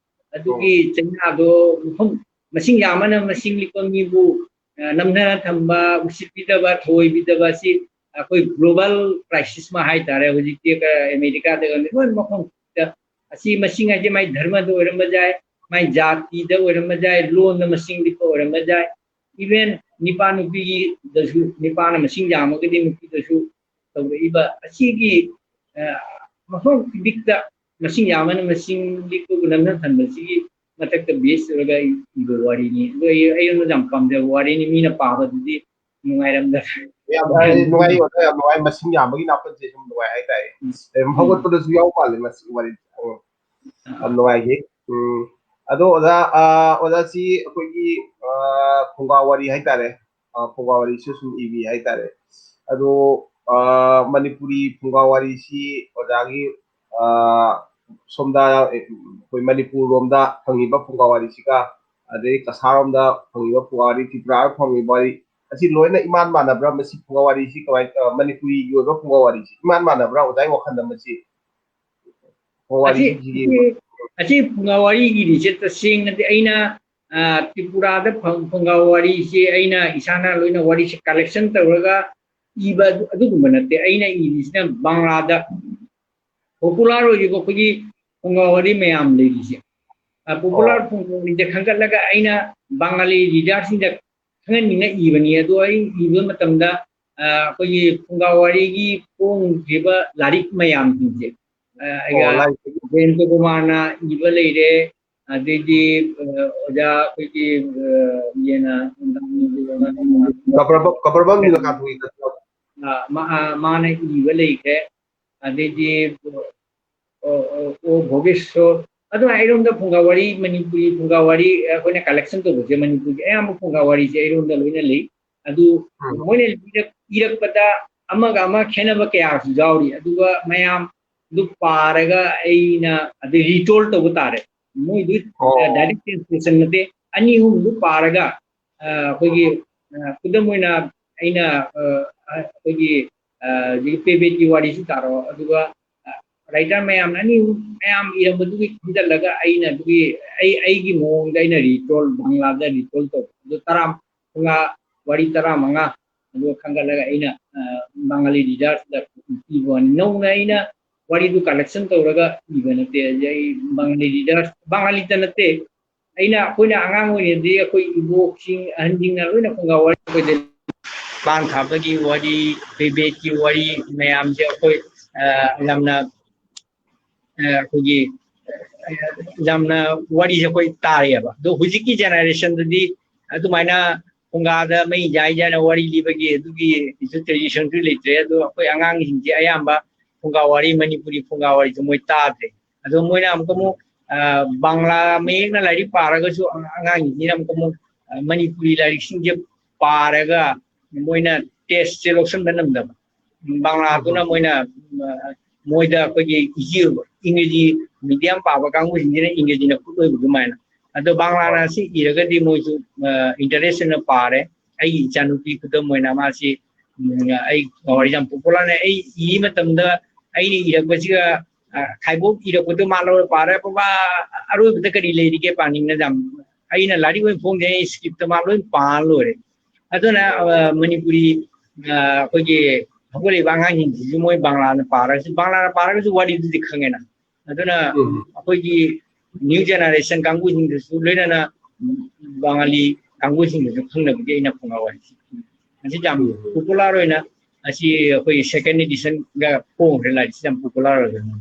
ꯑꯗꯨꯒꯤ ꯆꯩꯅꯥꯗꯣ ꯃꯐꯝ ꯃꯁꯤꯡ ꯌꯥꯝꯕꯅ ꯃꯁꯤꯡ ꯂꯤꯛꯄ ꯃꯤꯕꯨ ꯅꯝꯊꯅ ꯊꯝꯕ, ꯎꯁꯤꯠꯄꯤꯗꯕ, ꯊꯑꯣꯏꯕꯤꯗꯕ ꯑꯁꯤ ꯑꯩꯈꯣꯏ ꯒ꯭ꯂꯣꯕꯦꯜ ꯀ꯭ꯔꯥꯏꯁꯤꯁ ꯑꯃ ꯍꯥꯏꯇꯥꯔꯦ꯫ ꯍꯧꯖꯤꯛꯇꯤ ꯑꯃꯦꯔꯤꯀꯥꯗꯒ ꯂꯣꯏꯅ ꯃꯐꯝ ꯈꯨꯗꯤꯡꯃꯛꯇ ꯑꯁꯤ ꯃꯁꯤꯡ ꯍꯥꯏꯁꯦ ꯃꯥꯏ ꯙꯔꯃꯗ ꯑꯣꯏꯔꯝꯕ ꯌꯥꯏ, ꯃꯥꯏ ꯖꯥꯇꯤꯗ ꯑꯣꯏꯔꯝꯕ ꯌꯥꯏ, ꯂꯣꯟꯗ ꯃꯁꯤꯡ ꯂꯤꯛꯄ ꯑꯣꯏꯔꯝꯕ ꯌꯥꯏ, even ꯅꯤꯄꯥ ꯅꯨꯄꯤꯒꯤꯗꯁꯨ ꯅꯤꯄꯥꯅ ꯃꯁꯤꯡ ꯌꯥꯝꯃꯒꯗꯤ ꯅꯨꯄꯤꯗꯁꯨ ꯇꯧꯔꯛꯏꯕ ꯑꯁꯤꯒꯤ ꯃꯐꯝ ꯈꯨꯗꯤꯡꯗ ꯃꯁꯤꯡ ꯌꯥꯝꯕꯅ ꯃꯁꯤꯡ ꯂꯤꯛꯄꯕꯨ ꯅꯝꯅ ꯊꯝꯕꯁꯤꯒꯤ ꯃꯊꯛꯇ ꯕꯦꯁ ꯇꯧꯔꯒ ꯑꯩ ꯏꯕ ꯋꯥꯔꯤꯅꯤ꯫ ꯑꯗꯣ ꯑꯩ ꯑꯩꯉꯣꯟꯗ ꯌꯥꯝ ꯄꯥꯝꯖꯕ ꯋꯥꯔꯤꯅꯤ꯫ ꯃꯤꯅ ꯄꯥꯕꯗꯨꯗꯤ ꯅꯨꯡꯉꯥꯏꯔꯝꯗ ꯌꯥꯝ ꯅꯨꯡꯉꯥꯏ, ꯅꯨꯡꯉꯥꯏ, ꯑꯣꯖꯥ, ꯌꯥꯝ ꯅꯨꯡꯉꯥꯏ꯫ ꯃꯁꯤꯡ ꯌꯥꯝꯕꯒꯤ ꯅꯥꯄꯟꯁꯦ ꯁꯨꯝ ꯅꯨꯡꯉꯥꯏ ꯍꯥꯏꯇꯥꯔꯦ꯫ ꯍꯧꯒꯠꯄꯗꯁꯨ ꯌꯥꯎ ꯃꯥꯜꯂꯦ ꯃꯁꯤ ꯋꯥꯔꯤ꯫ ꯌꯥꯝ ꯅꯨꯡꯉꯥꯏꯈꯤ꯫ ꯎꯝ, ꯑꯗꯣ ꯑꯣꯖꯥ, ꯑꯣꯖꯥꯁꯤ ꯑꯩꯈꯣꯏꯒꯤ ꯐꯨꯡꯒꯥ ꯋꯥꯔꯤ ꯍꯥꯏꯇꯥꯔꯦ, ꯐꯨꯡꯒꯥ ꯋꯥꯔꯤꯁꯨ ꯁꯨꯝ ꯏꯕꯤ ꯍꯥꯏꯇꯥꯔꯦ꯫ ꯑꯗꯣ ꯃꯅꯤꯄꯨꯔꯤ ꯐꯨꯡꯒꯥ ꯋꯥꯔꯤꯁꯤ ꯑꯣꯖꯥꯒꯤ ꯁꯣꯝꯗ ꯑꯩꯈꯣꯏ ꯃꯅꯤꯄꯨꯔ ꯂꯣꯝꯗ ꯐꯪꯉꯤꯕ ꯐꯨꯡꯒꯥ ꯋꯥꯔꯤꯁꯤꯒ, ꯑꯗꯩ ꯀꯁꯥꯔꯣꯝꯗ ꯐꯪꯉꯤꯕ ꯐꯨꯡꯒꯥ ꯋꯥꯔꯤ, ꯇ꯭ꯔꯤꯄꯨꯔꯥꯗ ꯐꯪꯉꯤꯕ ꯋꯥꯔꯤ ꯑꯁꯤ ꯂꯣꯏꯅ ꯏꯃꯥꯟ ꯃꯥꯟꯅꯕ꯭ꯔꯥ? ꯃꯁꯤ ꯐꯨꯡꯒꯥ ꯋꯥꯔꯤꯁꯤ ꯀꯃꯥꯏ, ꯃꯅꯤꯄꯨꯔꯤꯒꯤ ꯑꯣꯏꯕ ꯐꯨꯡꯒꯥ ꯋꯥꯔꯤꯁꯤ ꯏꯃꯥꯟ ꯃꯥꯟꯅꯕ꯭ꯔꯥ? ꯑꯣꯖꯥꯒꯤ ꯋꯥꯈꯜꯗ ꯃꯁꯤ ꯐꯨꯡꯒꯥ ꯋꯥꯔꯤꯁꯤꯒꯤ ꯑꯁꯤ ꯐꯨꯡꯒꯥ ꯋꯥꯔꯤ ꯏꯔꯤꯁꯦ ꯇꯁꯦꯡꯅꯗꯤ ꯑꯩꯅ ꯇ꯭ꯔꯤꯄꯨꯔꯥꯗ ꯐꯨꯡꯒꯥ ꯋꯥꯔꯤꯁꯦ ꯑꯩꯅ ꯏꯁꯥꯅ ꯂꯣꯏꯅ ꯋꯥꯔꯤꯁꯦ ꯀꯂꯦꯛꯁꯟ ꯇꯧꯔꯒ ꯏꯕ ꯑꯗꯨꯒꯨꯝꯕ ꯅꯠꯇꯦ꯫ ꯑꯩꯅ ꯏꯔꯤꯁꯤꯅ ꯕꯪꯂꯥꯗ ꯄꯣꯄꯨꯂꯔ ꯑꯣꯏꯔꯤꯕ ꯑꯩꯈꯣꯏꯒꯤ ꯐꯨꯡꯒꯥ ꯋꯥꯔꯤ ꯃꯌꯥꯝ ꯂꯩꯔꯤꯁꯦ, ꯄꯣꯄꯨꯂꯔ ꯐꯨꯡꯒꯥ ꯋꯥꯔꯤꯁꯦ ꯈꯟꯒꯠꯂꯒ ꯑꯩꯅ ꯕꯪꯒꯥꯂꯤ ꯔꯤꯗꯔꯁꯤꯡꯗ ꯈꯪꯍꯟꯅꯤꯡꯅ ꯏꯕꯅꯤ꯫ ꯑꯗꯣ ꯑꯩ ꯏꯕ ꯃꯇꯝꯗ ꯑꯩꯈꯣꯏꯒꯤ ꯐꯨꯡꯒꯥ ꯋꯥꯔꯤꯒꯤ ꯐꯣꯡꯈꯤꯕ ꯂꯥꯏꯔꯤꯛ ꯃꯌꯥꯝꯁꯤꯡꯁꯦ ꯑ, ꯑꯩꯒ ꯑꯣ, ꯂꯥꯏꯔꯤꯛ꯫ ꯖꯌꯟꯇ ꯀꯨꯃꯥꯔꯅ ꯏꯕ ꯂꯩꯔꯦ, ꯑꯗꯩꯗꯤ, ꯑ, ꯑꯣꯖꯥ ꯑꯩꯈꯣꯏꯒꯤ, ꯑ, ꯌꯦꯅ ꯀꯄ꯭ꯔꯕꯝ ꯅꯤꯂꯀꯥꯟꯊꯒꯤ ꯀꯠꯇ꯭ꯔꯣ? ꯑ, ꯃꯥ-, ꯑ, ꯃꯥꯅ ꯏꯕ ꯂꯩꯈ꯭ꯔꯦ꯫ ꯑꯗꯩꯗꯤ, ꯑꯣ, ꯑꯣ, ꯑꯣ, ꯚꯣꯒꯦꯁꯣꯔ꯫ ꯑꯗꯨꯅ ꯑꯩꯔꯣꯝꯗ ꯐꯨꯡꯒꯥ ꯋꯥꯔꯤ, ꯃꯅꯤꯄꯨꯔꯤ ꯐꯨꯡꯒꯥ ꯋꯥꯔꯤ, ꯑꯩꯈꯣꯏꯅ collection ꯇꯧꯕꯁꯦ, ꯃꯅꯤꯄꯨꯔꯒꯤ ꯑꯌꯥꯝꯕ ꯐꯨꯡꯒꯥ ꯋꯥꯔꯤꯁꯦ ꯑꯩꯔꯣꯝꯗ ꯂꯣꯏꯅ ꯂꯩ꯫ ꯑꯗꯨ ꯃꯣꯏꯅ ꯏꯔꯛ-, ꯏꯔꯛꯄꯗ ꯑꯃꯒ ꯑꯃ ꯈꯦꯠꯅꯕ ꯀꯌꯥꯁꯨ ꯌꯥꯎꯔꯤ꯫ ꯑꯗꯨꯒ ꯃꯌꯥꯝ ꯑꯗꯨ ꯄꯥꯔꯒ ꯑꯩꯅ ꯑꯗꯩ retold ꯇꯧꯕ ꯇꯥꯔꯦ꯫ ꯃꯣꯏꯗꯨ, ꯑꯣ꯫ ꯑ, direct translation ꯅꯠꯇꯦ, ꯑꯅꯤ ꯑꯍꯨꯝꯗꯨ ꯄꯥꯔꯒ, ꯑ, ꯑꯩꯈꯣꯏꯒꯤ, ꯑ, ꯈꯨꯗꯝ ꯑꯣꯏꯅ ꯑꯩꯅ, ꯑ, ꯑ, ꯑꯩꯈꯣꯏꯒꯤ, ꯑ, ꯍꯧꯖꯤꯛ ꯄꯦꯕꯦꯠꯀꯤ ꯋꯥꯔꯤꯁꯤ ꯇꯥꯔꯣ, ꯑꯗꯨꯒ, ꯑ, writer ꯃꯌꯥꯝꯅ ꯑꯅꯤ ꯑꯍꯨꯝ ꯃꯌꯥꯝ ꯏꯔꯝꯕꯗꯨꯒꯤ ꯈꯣꯝꯖꯤꯜꯂꯒ ꯑꯩꯅ ꯑꯗꯨꯒꯤ ꯑꯩ, ꯑꯩꯒꯤ ꯃꯑꯣꯡꯗ ꯑꯩꯅ retold, ꯕꯪꯂꯥꯗ retold ꯇꯧꯕ꯫ ꯑꯗꯨ ꯇꯔꯥ, ꯃꯉꯥ, ꯋꯥꯔꯤ ꯇꯔꯥꯃꯉꯥ ꯑꯗꯨꯒ ꯈꯟꯒꯠꯂꯒ ꯑꯩꯅ, ꯑ, ꯕꯪꯒꯥꯂꯤ readersꯗ ꯄꯤꯕ ꯋꯥꯅꯤ꯫ ꯅꯧꯅ ꯑꯩꯅ ꯋꯥꯔꯤꯗꯨ collection ꯇꯧꯔꯒ ꯏꯕ ꯅꯠꯇꯦ꯫ ꯑꯩ ꯕꯪꯒꯥꯂꯤ readers, ꯕꯪꯒꯥꯂꯤꯗ ꯅꯠꯇꯦ, ꯑꯩꯅ, ꯑꯩꯈꯣꯏꯅ ꯑꯉꯥꯡ ꯑꯣꯏꯔꯤꯉꯩꯗꯒꯤ ꯑꯩꯈꯣꯏ ꯏꯕꯣꯛꯁꯤꯡ, ꯑꯍꯟꯁꯤꯡꯅ ꯂꯣꯏꯅ ꯐꯨꯡꯒꯥ ꯋꯥꯔꯤ ꯑꯩꯈꯣꯏꯗ ꯄꯥꯟ ꯊꯥꯕꯒꯤ ꯋꯥꯔꯤ, ꯄꯦꯕꯦꯠꯀꯤ ꯋꯥꯔꯤ ꯃꯌꯥꯝꯁꯦ ꯑꯩꯈꯣꯏ, ꯑ, ꯌꯥꯝꯅ, ꯑ, ꯑꯩꯈꯣꯏꯒꯤ, ꯑ, ꯌꯥꯝꯅ ꯋꯥꯔꯤꯁꯦ ꯑꯩꯈꯣꯏ ꯇꯥꯔꯛꯑꯦꯕ꯫ ꯑꯗꯣ ꯍꯧꯖꯤꯛꯀꯤ generationꯗꯗꯤ ꯑꯗꯨꯃꯥꯏꯅ ꯐꯨꯡꯒꯥꯗ ꯃꯩ ꯌꯥꯏ ꯌꯥꯏꯅ ꯋꯥꯔꯤ ꯂꯤꯕꯒꯤ ꯑꯗꯨꯒꯤ traditionꯁꯨ ꯂꯩꯇ꯭ꯔꯦ꯫ ꯑꯗꯣ ꯑꯩꯈꯣꯏ ꯑꯉꯥꯡꯁꯤꯡꯁꯦ ꯑꯌꯥꯝꯕ ꯐꯨꯡꯒꯥ ꯋꯥꯔꯤ, ꯃꯅꯤꯄꯨꯔꯤ ꯐꯨꯡꯒꯥ ꯋꯥꯔꯤꯁꯦ ꯃꯣꯏ ꯇꯥꯗ꯭ꯔꯦ꯫ ꯑꯗꯣ ꯃꯣꯏꯅ ꯑꯃꯨꯛꯀ ꯑꯃꯨꯛ, ꯑ, ꯕꯪꯂꯥ ꯃꯌꯦꯛꯅ ꯂꯥꯏꯔꯤꯛ ꯄꯥꯔꯒꯁꯨ ꯑꯉ-, ꯑꯉꯥꯡꯁꯤꯡꯁꯤꯅ ꯑꯃꯨꯛꯀ ꯑꯃꯨꯛ, ꯑ, ꯃꯅꯤꯄꯨꯔꯤ ꯂꯥꯏꯔꯤꯛꯁꯤꯡꯁꯦ ꯄꯥꯔꯒ ꯃꯣꯏꯅ tasteꯁꯦ ꯂꯧꯁꯤꯟꯕ ꯉꯝꯗꯕ꯫ ꯕꯪꯂꯥꯗꯨꯅ ꯃꯣꯏꯅ, ꯑ, ꯃꯣꯏꯗ ꯑꯩꯈꯣꯏꯒꯤ ꯏꯖꯤ ꯑꯣꯏꯕ, ꯏꯪꯒ꯭ꯔꯦꯖꯤ medium ꯄꯥꯕ ꯀꯥꯡꯕꯨꯁꯤꯡꯁꯤꯅ ꯏꯪꯒ꯭ꯔꯦꯖꯤꯅ ꯈꯨꯠ ꯑꯣꯏꯕ ꯑꯗꯨꯃꯥꯏꯅ꯫ ꯑꯗꯣ ꯕꯪꯂꯥꯅ ꯁꯤ ꯏꯔꯒꯗꯤ ꯃꯣꯏꯁꯨ, ꯑ, interest ꯂꯩꯅ ꯄꯥꯔꯦ꯫ ꯑꯩꯒꯤ ꯏꯆꯥꯅꯨꯄꯤ ꯈꯨꯗꯝ ꯑꯣꯏꯅ ꯃꯥꯁꯤ, ꯎꯝ, ꯑꯩ ꯋꯥꯔꯤ ꯌꯥꯝ popularꯅꯦ꯫ ꯑꯩ ꯏ ꯃꯇꯝꯗ ꯑꯩꯅ ꯏꯔꯛꯄꯁꯤꯒ, ꯑ, ꯈꯥꯏꯕꯣꯛ ꯏꯔꯛꯄꯗꯣ ꯃꯥ ꯂꯧꯔ ꯄꯥꯔꯦ꯫ "ꯕꯕꯥ, ꯑꯔꯣꯏꯕꯗ ꯀꯔꯤ ꯂꯩꯔꯤꯒꯦ ꯄꯥꯅꯤꯡꯅ?" ꯌꯥꯝ, ꯑꯩꯅ ꯂꯥꯏꯔꯤꯛ ꯑꯣꯏꯅ ꯐꯣꯡꯗꯦ, ꯑꯩ scriptꯇ ꯃꯥ ꯂꯣꯏ ꯄꯥ ꯂꯣꯏꯔꯦ꯫ ꯑꯗꯨꯅ, ꯑ, ꯃꯅꯤꯄꯨꯔꯤ, ꯑ, ꯑꯩꯈꯣꯏꯒꯤ ꯍꯧꯒꯠꯂꯛꯏꯕ ꯑꯉꯥꯡꯁꯤꯡꯁꯤꯁꯨ ꯃꯣꯏ ꯕꯪꯂꯥꯅ ꯄꯥꯔꯒꯁꯨ, ꯕꯪꯂꯥꯅ ꯄꯥꯔꯒꯁꯨ ꯋꯥꯔꯤꯗꯨꯗꯤ ꯈꯪꯉꯦꯅ꯫ ꯑꯗꯨꯅ ꯑꯩꯈꯣꯏꯒꯤ new generation ꯀꯥꯡꯕꯨꯁꯤꯡꯗꯁꯨ ꯂꯣꯏꯅꯅ ꯕꯪꯒꯥꯂꯤ ꯀꯥꯡꯕꯨꯁꯤꯡꯗꯁꯨ ꯈꯪꯅꯕꯒꯤ ꯑꯩꯅ ꯐꯨꯡꯒꯥ ꯋꯥꯔꯤꯁꯤ꯫ ꯃꯁꯤ ꯌꯥꯝ popular ꯑꯣꯏꯅ ꯑꯁꯤ ꯑꯩꯈꯣꯏꯒꯤ second editionꯒ ꯐꯣꯡꯈ꯭ꯔꯦ ꯂꯥꯏꯔꯤꯛꯁꯤ, ꯌꯥꯝ popular ꯑꯣꯏꯕꯅꯤ꯫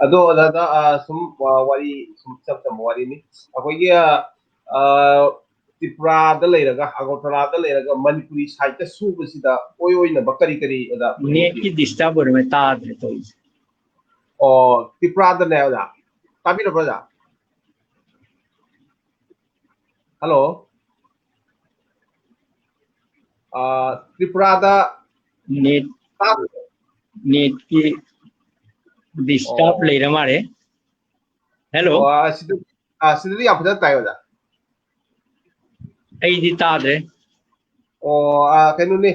ꯑꯗꯣ ꯑꯣꯖꯥꯗ, ꯑ, ꯁꯨꯝ, ꯑ, ꯋꯥꯔꯤ, ꯁꯨꯝ ꯏꯆꯝ ꯆꯝꯕ ꯋꯥꯔꯤꯅꯤ꯫ ꯑꯩꯈꯣꯏꯒꯤ, ꯑ, ꯑ, ꯇ꯭ꯔꯤꯄꯨꯔꯥꯗ ꯂꯩꯔꯒ, ꯑꯒꯔꯇꯂꯥꯗ ꯂꯩꯔꯒ ꯃꯅꯤꯄꯨꯔꯤ ꯁꯥꯍꯤꯇ꯭ꯌ ꯁꯨꯕꯁꯤꯗ ꯑꯣꯏ ꯑꯣꯏꯅꯕ ꯀꯔꯤ ꯀꯔꯤ, ꯑꯣꯖꯥ? ꯅꯦꯠꯀꯤ ꯗꯤꯁꯇꯔꯕ ꯑꯣꯏꯔꯝꯃꯦ, ꯇꯥꯗ꯭ꯔꯦ ꯇꯧꯔꯤꯁꯦ꯫ ꯑꯣ, ꯇ꯭ꯔꯤꯄꯨꯔꯥꯗꯅꯦ, ꯑꯣꯖꯥ꯫ ꯇꯥꯕꯤꯔꯕ꯭ꯔꯣ, ꯑꯣꯖꯥ? ꯍꯜꯂꯣ꯫ ꯑ, ꯇ꯭ꯔꯤꯄꯨꯔꯥꯗ ꯅꯦꯠ, ꯇꯥꯕ꯭ꯔꯣ? ꯅꯦꯠꯀꯤ ꯗꯤꯁꯇꯔꯕ ꯑꯣ꯫ ꯂꯩꯔ ꯃꯥꯜꯂꯦ꯫ ꯍꯦꯜꯂꯣ꯫ ꯑꯣ, ꯑ, ꯁꯤꯗ, ꯑ, ꯁꯤꯗꯗꯤ ꯌꯥꯝ ꯐꯖꯅ ꯇꯥꯏ, ꯑꯣꯖꯥ꯫ ꯑꯩꯗꯤ ꯇꯥꯗ꯭ꯔꯦ꯫ ꯑꯣ, ꯑ, ꯀꯩꯅꯣꯅꯦ꯫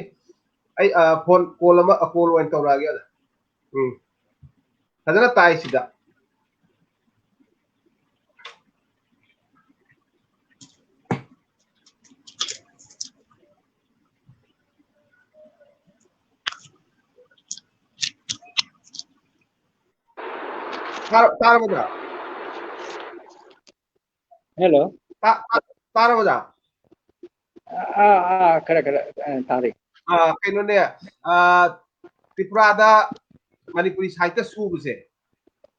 ꯑꯩ, ꯑ, ꯐꯣꯟ ꯀꯣꯜ ꯑꯃ, ꯑ, ꯀꯣꯜ ꯑꯣꯏꯅ ꯇꯧꯔꯛꯑꯒꯦ, ꯑꯣꯖꯥ꯫ ꯎꯝ꯫ ꯐꯖꯅ ꯇꯥꯏ ꯁꯤꯗ꯫ ꯇꯥꯔ-, ꯇꯥꯔꯕ, ꯑꯣꯖꯥ? ꯍꯦꯜꯂꯣ꯫ ꯇꯥ-, ꯇꯥ-, ꯇꯥꯔꯕ, ꯑꯣꯖꯥ? ꯑꯥ, ꯑꯥ, ꯈꯔ, ꯈꯔ, ꯑ, ꯇꯥꯔꯦ꯫ ꯑ, ꯀꯩꯅꯣꯅꯦ, ꯑ, ꯇ꯭ꯔꯤꯄꯨꯔꯥꯗ ꯃꯅꯤꯄꯨꯔꯤ ꯁꯥꯍꯤꯇ꯭ꯌ ꯁꯨꯕꯁꯦ,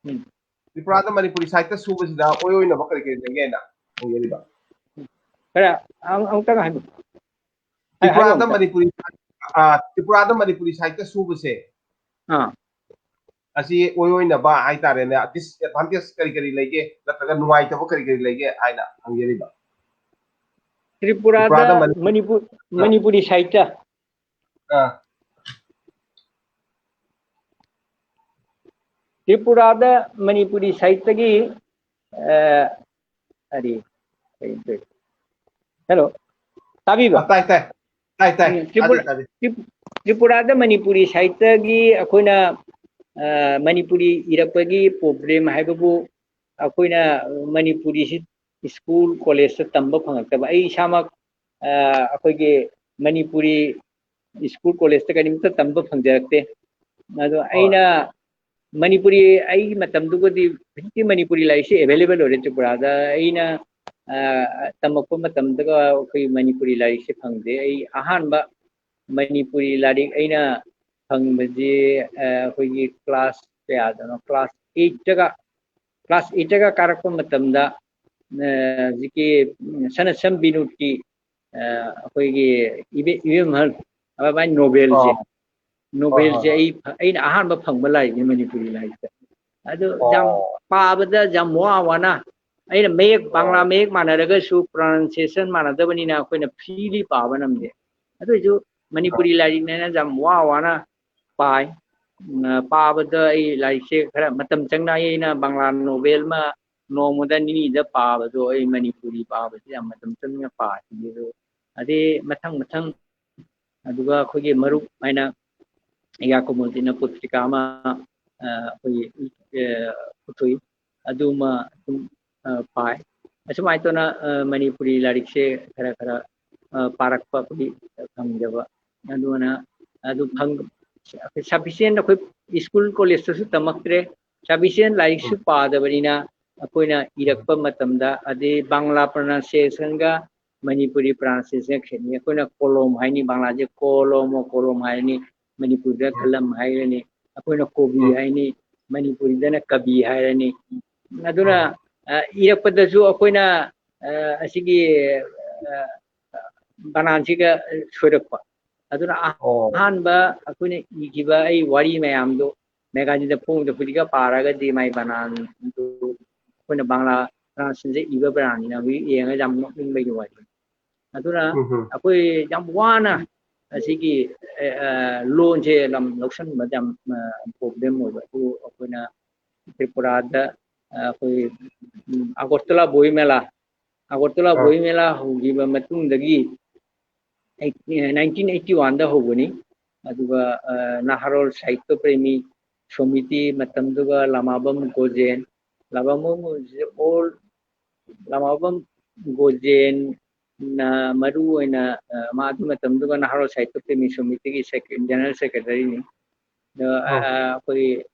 ꯎꯝ꯫ ꯇ꯭ꯔꯤꯄꯨꯔꯥꯗ ꯃꯅꯤꯄꯨꯔꯤ ꯁꯥꯍꯤꯇ꯭ꯌ ꯁꯨꯕꯁꯤꯗ ꯑꯣꯏ ꯑꯣꯏꯅꯕ ꯀꯔꯤ ꯀꯔꯤ ꯂꯩꯒꯦ ꯍꯥꯏꯅ ꯍꯪꯖꯔꯤꯕ? ꯈꯔ ꯑꯃꯨꯛ-, ꯑꯃꯨꯛꯇꯪ ꯍꯥꯏꯕꯤꯌꯨ꯫ ꯍꯥꯏ-, ꯍꯥꯏꯔꯣ ꯇ꯭ꯔꯤꯄꯨꯔꯥꯗ ꯑꯃꯨꯛꯇꯪ꯫ ꯃꯅꯤꯄꯨꯔꯤ, ꯑ, ꯇ꯭ꯔꯤꯄꯨꯔꯥꯗ ꯃꯅꯤꯄꯨꯔꯤ ꯁꯥꯍꯤꯇ꯭ꯌ ꯁꯨꯕꯁꯦ, ꯑꯥ꯫ ꯑꯁꯤ ꯑꯣꯏ ꯑꯣꯏꯅꯕ ꯍꯥꯏꯇꯥꯔꯦꯅꯦ, disadvantage ꯀꯔꯤ ꯀꯔꯤ ꯂꯩꯒꯦ, ꯅꯠꯇ꯭ꯔꯒ ꯅꯨꯡꯉꯥꯏꯇꯕ ꯀꯔꯤ ꯀꯔꯤ ꯂꯩꯒꯦ ꯍꯥꯏꯅ ꯍꯪꯖꯔꯤꯕ? ꯇ꯭ꯔꯤꯄꯨꯔꯥꯗ ꯇ꯭ꯔꯤꯄꯨꯔꯥꯗ ꯃꯅꯤ-, ꯃꯅꯤꯄꯨꯔ, ꯑꯥ꯫ ꯃꯅꯤꯄꯨꯔꯤ ꯁꯥꯍꯤꯇ꯭ꯌ꯫ ꯑꯥ꯫ ꯇ꯭ꯔꯤꯄꯨꯔꯥꯗ ꯃꯅꯤꯄꯨꯔꯤ ꯁꯥꯍꯤꯇ꯭ꯌꯒꯤ, ꯑ, ꯀꯔꯤ, ꯀꯔꯤ, ꯀꯔꯤ? ꯍꯦꯜꯂꯣ, ꯇꯥꯕꯤꯕ꯭ꯔꯥ? ꯑ, ꯇꯥꯏ, ꯇꯥꯏ꯫ ꯇꯥꯏ, ꯇꯥꯏ꯫ ꯎꯝ, ꯇ꯭ꯔꯤꯄꯨꯔꯥ-, ꯇꯥꯕꯤꯔꯤ, ꯇꯥꯕꯤꯔꯤ꯫ ꯇ꯭ꯔꯤꯞ-, ꯇ꯭ꯔꯤꯄꯨꯔꯥꯗ ꯃꯅꯤꯄꯨꯔꯤ ꯁꯥꯍꯤꯇ꯭ꯌꯒꯤ ꯑꯩꯈꯣꯏꯅ, ꯑ, ꯃꯅꯤꯄꯨꯔꯤ ꯏꯔꯛꯄꯒꯤ problem ꯍꯥꯏꯕꯕꯨ ꯑꯩꯈꯣꯏꯅ ꯃꯅꯤꯄꯨꯔꯤꯁꯤ school, college ꯇ ꯇꯝꯕ ꯐꯪꯉꯛꯇꯕ꯫ ꯑꯩ ꯏꯁꯥꯃꯛ, ꯑ, ꯑꯩꯈꯣꯏꯒꯤ ꯃꯅꯤꯄꯨꯔꯤ school, college ꯇ ꯀꯔꯤꯝꯇ ꯇꯝꯕ ꯐꯪꯖꯔꯛꯇꯦ꯫ ꯑꯗꯣ ꯍꯣꯏ꯫ ꯑꯩꯅ ꯃꯅꯤꯄꯨꯔꯤ, ꯑꯩꯒꯤ ꯃꯇꯝꯗꯨꯒꯗꯤ ꯍꯧꯖꯤꯛꯇꯤ ꯃꯅꯤꯄꯨꯔꯤ ꯂꯥꯏꯔꯤꯛꯁꯦ available ꯑꯣꯏꯔꯦ ꯇ꯭ꯔꯤꯄꯨꯔꯥꯗ꯫ ꯑꯩꯅ, ꯑ, ꯇꯝꯃꯛꯄ ꯃꯇꯝꯗꯒ ꯑꯩꯈꯣꯏ ꯃꯅꯤꯄꯨꯔꯤ ꯂꯥꯏꯔꯤꯛꯁꯦ ꯐꯪꯗꯦ꯫ ꯑꯩ ꯑꯍꯥꯟꯕ ꯃꯅꯤꯄꯨꯔꯤ ꯂꯥꯏꯔꯤꯛ ꯑꯩꯅ ꯐꯪꯕꯁꯦ, ꯑ, ꯑꯩꯈꯣꯏꯒꯤ class ꯀꯌꯥꯗꯅꯣ, class ꯑꯩꯠꯇꯒ, ꯀ꯭ꯂꯥꯁ ꯑꯩꯠꯇꯒ ꯀꯥꯔꯛꯄ ꯃꯇꯝꯗ, ꯑ, ꯍꯧꯖꯤꯛꯀꯤ, ꯎꯝ, ꯁꯅꯥꯁꯝ ꯕꯤꯅꯣꯗꯀꯤ, ꯑ, ꯑꯩꯈꯣꯏꯒꯤ ꯏꯕꯦ-, ꯏꯕꯦꯝꯍꯜ, ꯃꯥꯏ ꯅꯣꯕꯦꯜꯁꯦ, ꯑꯣ꯫ ꯅꯣꯕꯦꯜꯁꯦ ꯍꯣꯏ, ꯍꯣꯏ꯫ ꯑꯩ ꯐ-, ꯑꯩꯅ ꯑꯍꯥꯟꯕ ꯐꯪꯕ ꯂꯥꯏꯔꯤꯛꯅꯤ ꯃꯅꯤꯄꯨꯔꯤ ꯂꯥꯏꯔꯤꯛꯇ꯫ ꯑꯗꯨ ꯌꯥꯝ ꯑꯣ꯫ ꯄꯥꯕꯗ ꯌꯥꯝ ꯋꯥ ꯋꯥꯅ, ꯑꯩꯅ ꯃꯌꯦꯛ, ꯕꯪꯒ꯭ꯂꯥ ꯑꯣ꯫ ꯃꯌꯦꯛ ꯃꯥꯟꯅꯔꯒꯁꯨ pronunciation ꯃꯥꯟꯅꯗꯕꯅꯤꯅ ꯑꯩꯈꯣꯏꯅ freely ꯄꯥꯕ ꯉꯝꯗꯦ꯫ ꯑꯗꯨ ꯑꯣꯏꯁꯨ ꯃꯅꯤꯄꯨꯔꯤ ꯂꯥꯏꯔꯤꯛꯅꯦꯅ ꯌꯥꯝ ꯋꯥ ꯋꯥꯅ ꯄꯥꯏ꯫ ꯎꯝ, ꯄꯥꯕꯗ ꯑꯩ ꯂꯥꯏꯔꯤꯛꯁꯦ ꯈꯔ ꯃꯇꯝ ꯆꯪꯅ, ꯑꯩꯅ ꯕꯪꯒ꯭ꯂꯥ ꯅꯣꯕꯦꯜ ꯑꯃ ꯅꯣꯡꯃꯗ ꯅꯤꯅꯤꯗ ꯄꯥꯕꯗꯣ ꯑꯩ ꯃꯅꯤꯄꯨꯔꯤ ꯄꯥꯕꯁꯦ ꯌꯥꯝ ꯃꯇꯝ ꯆꯪꯅ ꯄꯥꯈꯤ꯫ ꯑꯗꯣ ꯑꯗꯩ ꯃꯊꯪ ꯃꯊꯪ, ꯑꯗꯨꯒ ꯑꯩꯈꯣꯏꯒꯤ ꯃꯔꯨꯞ ꯍꯥꯏꯅ ꯌꯥꯀꯨꯃꯨꯗꯤꯟꯅ ꯄꯨꯁꯇꯤꯀꯥ ꯑꯃ, ꯑ, ꯑꯩꯈꯣꯏꯒꯤ, ꯑ, ꯄꯨꯊꯣꯛꯏ꯫ ꯑꯗꯨꯃ ꯑꯗꯨꯝ, ꯑ, ꯄꯥꯏ꯫ ꯑꯁꯨꯃꯥꯏꯅ ꯇꯧꯅ, ꯑ, ꯃꯅꯤꯄꯨꯔꯤ ꯂꯥꯏꯔꯤꯛꯁꯦ ꯈꯔ ꯈꯔ, ꯑ, ꯄꯥꯔꯛꯄ ꯑꯩꯈꯣꯏ ꯐꯪꯖꯕ꯫ ꯑꯗꯨꯅ ꯑꯗꯨ ꯐꯪ-, sufficient ꯑꯩꯈꯣꯏ ꯁ꯭ꯀꯨꯜ ꯀꯣꯂꯦꯖꯇꯁꯨ ꯇꯝꯃꯛꯇ꯭ꯔꯦ꯫ Sufficient ꯂꯥꯏꯔꯤꯛꯁꯨ ꯄꯥꯗꯕꯅꯤꯅ ꯑꯩꯈꯣꯏꯅ ꯏꯔꯛꯄ ꯃꯇꯝꯗ, ꯑꯗꯩ ꯕꯪꯒ꯭ꯂꯥ pronunciationꯒ ꯃꯅꯤꯄꯨꯔꯤ pronunciation ꯈꯦꯠꯅꯩ꯫ ꯑꯩꯈꯣꯏꯅ ꯀꯣꯂꯣꯝ ꯍꯥꯏꯅꯤ, ꯕꯪꯒ꯭ꯂꯥꯁꯦ ꯀꯣꯂꯣꯃꯣ, ꯀꯣꯂꯣꯝ ꯍꯥꯏꯔꯅꯤ, ꯃꯅꯤꯄꯨꯔꯤꯗ ꯀꯂꯝ ꯍꯥꯏꯔꯅꯤ꯫ ꯑꯩꯈꯣꯏꯅ ꯀꯣꯕꯤ ꯍꯥꯏꯅꯤ, ꯃꯅꯤꯄꯨꯔꯤꯗꯅ ꯀꯕꯤ ꯍꯥꯏꯔꯅꯤ꯫ ꯑꯗꯨꯅ, ꯑ, ꯏꯔꯛꯄꯗꯁꯨ ꯑꯩꯈꯣꯏꯅ, ꯑ, ꯑꯁꯤꯒꯤ, ꯑ, ꯕꯅꯥꯟꯁꯤꯒ ꯁꯣꯏꯔꯛꯄ꯫ ꯑꯗꯨꯅ ꯑꯣ꯫ ꯑꯍꯥꯟꯕ ꯑꯩꯈꯣꯏꯅ ꯏꯈꯤꯕ ꯑꯩ ꯋꯥꯔꯤ ꯃꯌꯥꯝꯗꯣ magazine ꯐꯣꯡꯕꯗ ꯍꯧꯖꯤꯛꯀ ꯄꯥꯔꯒꯗꯤ ꯃꯥꯏ ꯕꯅꯥꯟꯗꯨ ꯑꯩꯈꯣꯏꯅ ꯕꯪꯒ꯭ꯂꯥ pronunciationꯁꯦ ꯏꯕ ꯕꯅꯥꯟꯅꯤꯅ ꯍꯧꯖꯤꯛ ꯌꯦꯡꯉꯒ ꯌꯥꯝ ꯅꯣꯛꯅꯤꯡꯕꯒꯤ ꯋꯥꯔꯤ꯫ ꯑꯗꯨꯅ ꯑꯩꯈꯣꯏ ꯌꯥꯝ ꯋꯥꯅ ꯑꯁꯤꯒꯤ, ꯑ, ꯑ, ꯂꯣꯟꯁꯦ ꯂꯝ ꯂꯧꯁꯟꯕꯗ ꯌꯥꯝ, ꯑ, problem ꯑꯣꯏꯕ꯫ ꯑꯗꯨ ꯑꯩꯈꯣꯏꯅ ꯇ꯭ꯔꯤꯄꯨꯔꯥꯗ, ꯑ, ꯑꯩꯈꯣꯏ, ꯎꯝ, ꯑꯒꯔꯇꯂꯥ ꯕꯣꯏ ꯃꯦꯂꯥ, ꯑꯒꯔꯇꯂꯥ ꯑꯥ꯫ ꯕꯣꯏ ꯃꯦꯂꯥ ꯍꯧꯈꯤꯕ ꯃꯇꯨꯡꯗꯒꯤ ꯑꯩ-, nineteen eighty oneꯗ ꯍꯧꯕꯅꯤ꯫ ꯑꯗꯨꯒ, ꯑ, ꯅꯍꯥꯔꯣꯜ ꯁꯥꯍꯤꯇ꯭ꯌ ꯄ꯭ꯔꯦꯃꯤ ꯁꯣꯃꯤꯇꯤ, ꯃꯇꯝꯗꯨꯒ ꯂꯥꯃꯥꯕꯝ ꯒꯣꯖꯦꯟ, ꯂꯥꯃꯥꯕꯝ ꯒꯣꯖꯦꯟ, all, ꯂꯥꯃꯥꯕꯝ ꯒꯣꯖꯦꯟꯅ ꯃꯔꯨ ꯑꯣꯏꯅ, ꯑ, ꯃꯥ ꯑꯗꯨ ꯃꯇꯝꯗꯨꯒ ꯅꯍꯥꯔꯣꯜ ꯁꯥꯍꯤꯇ꯭ꯌ ꯄ꯭ꯔꯦꯃꯤ ꯁꯣꯃꯤꯇꯤꯒꯤ ꯁꯦꯀ꯭ꯔꯦ-, general secretaryꯅꯤ꯫ ꯑꯗꯣ, ꯑ, ꯑꯥ꯫ ꯑ, ꯑꯩꯈꯣꯏ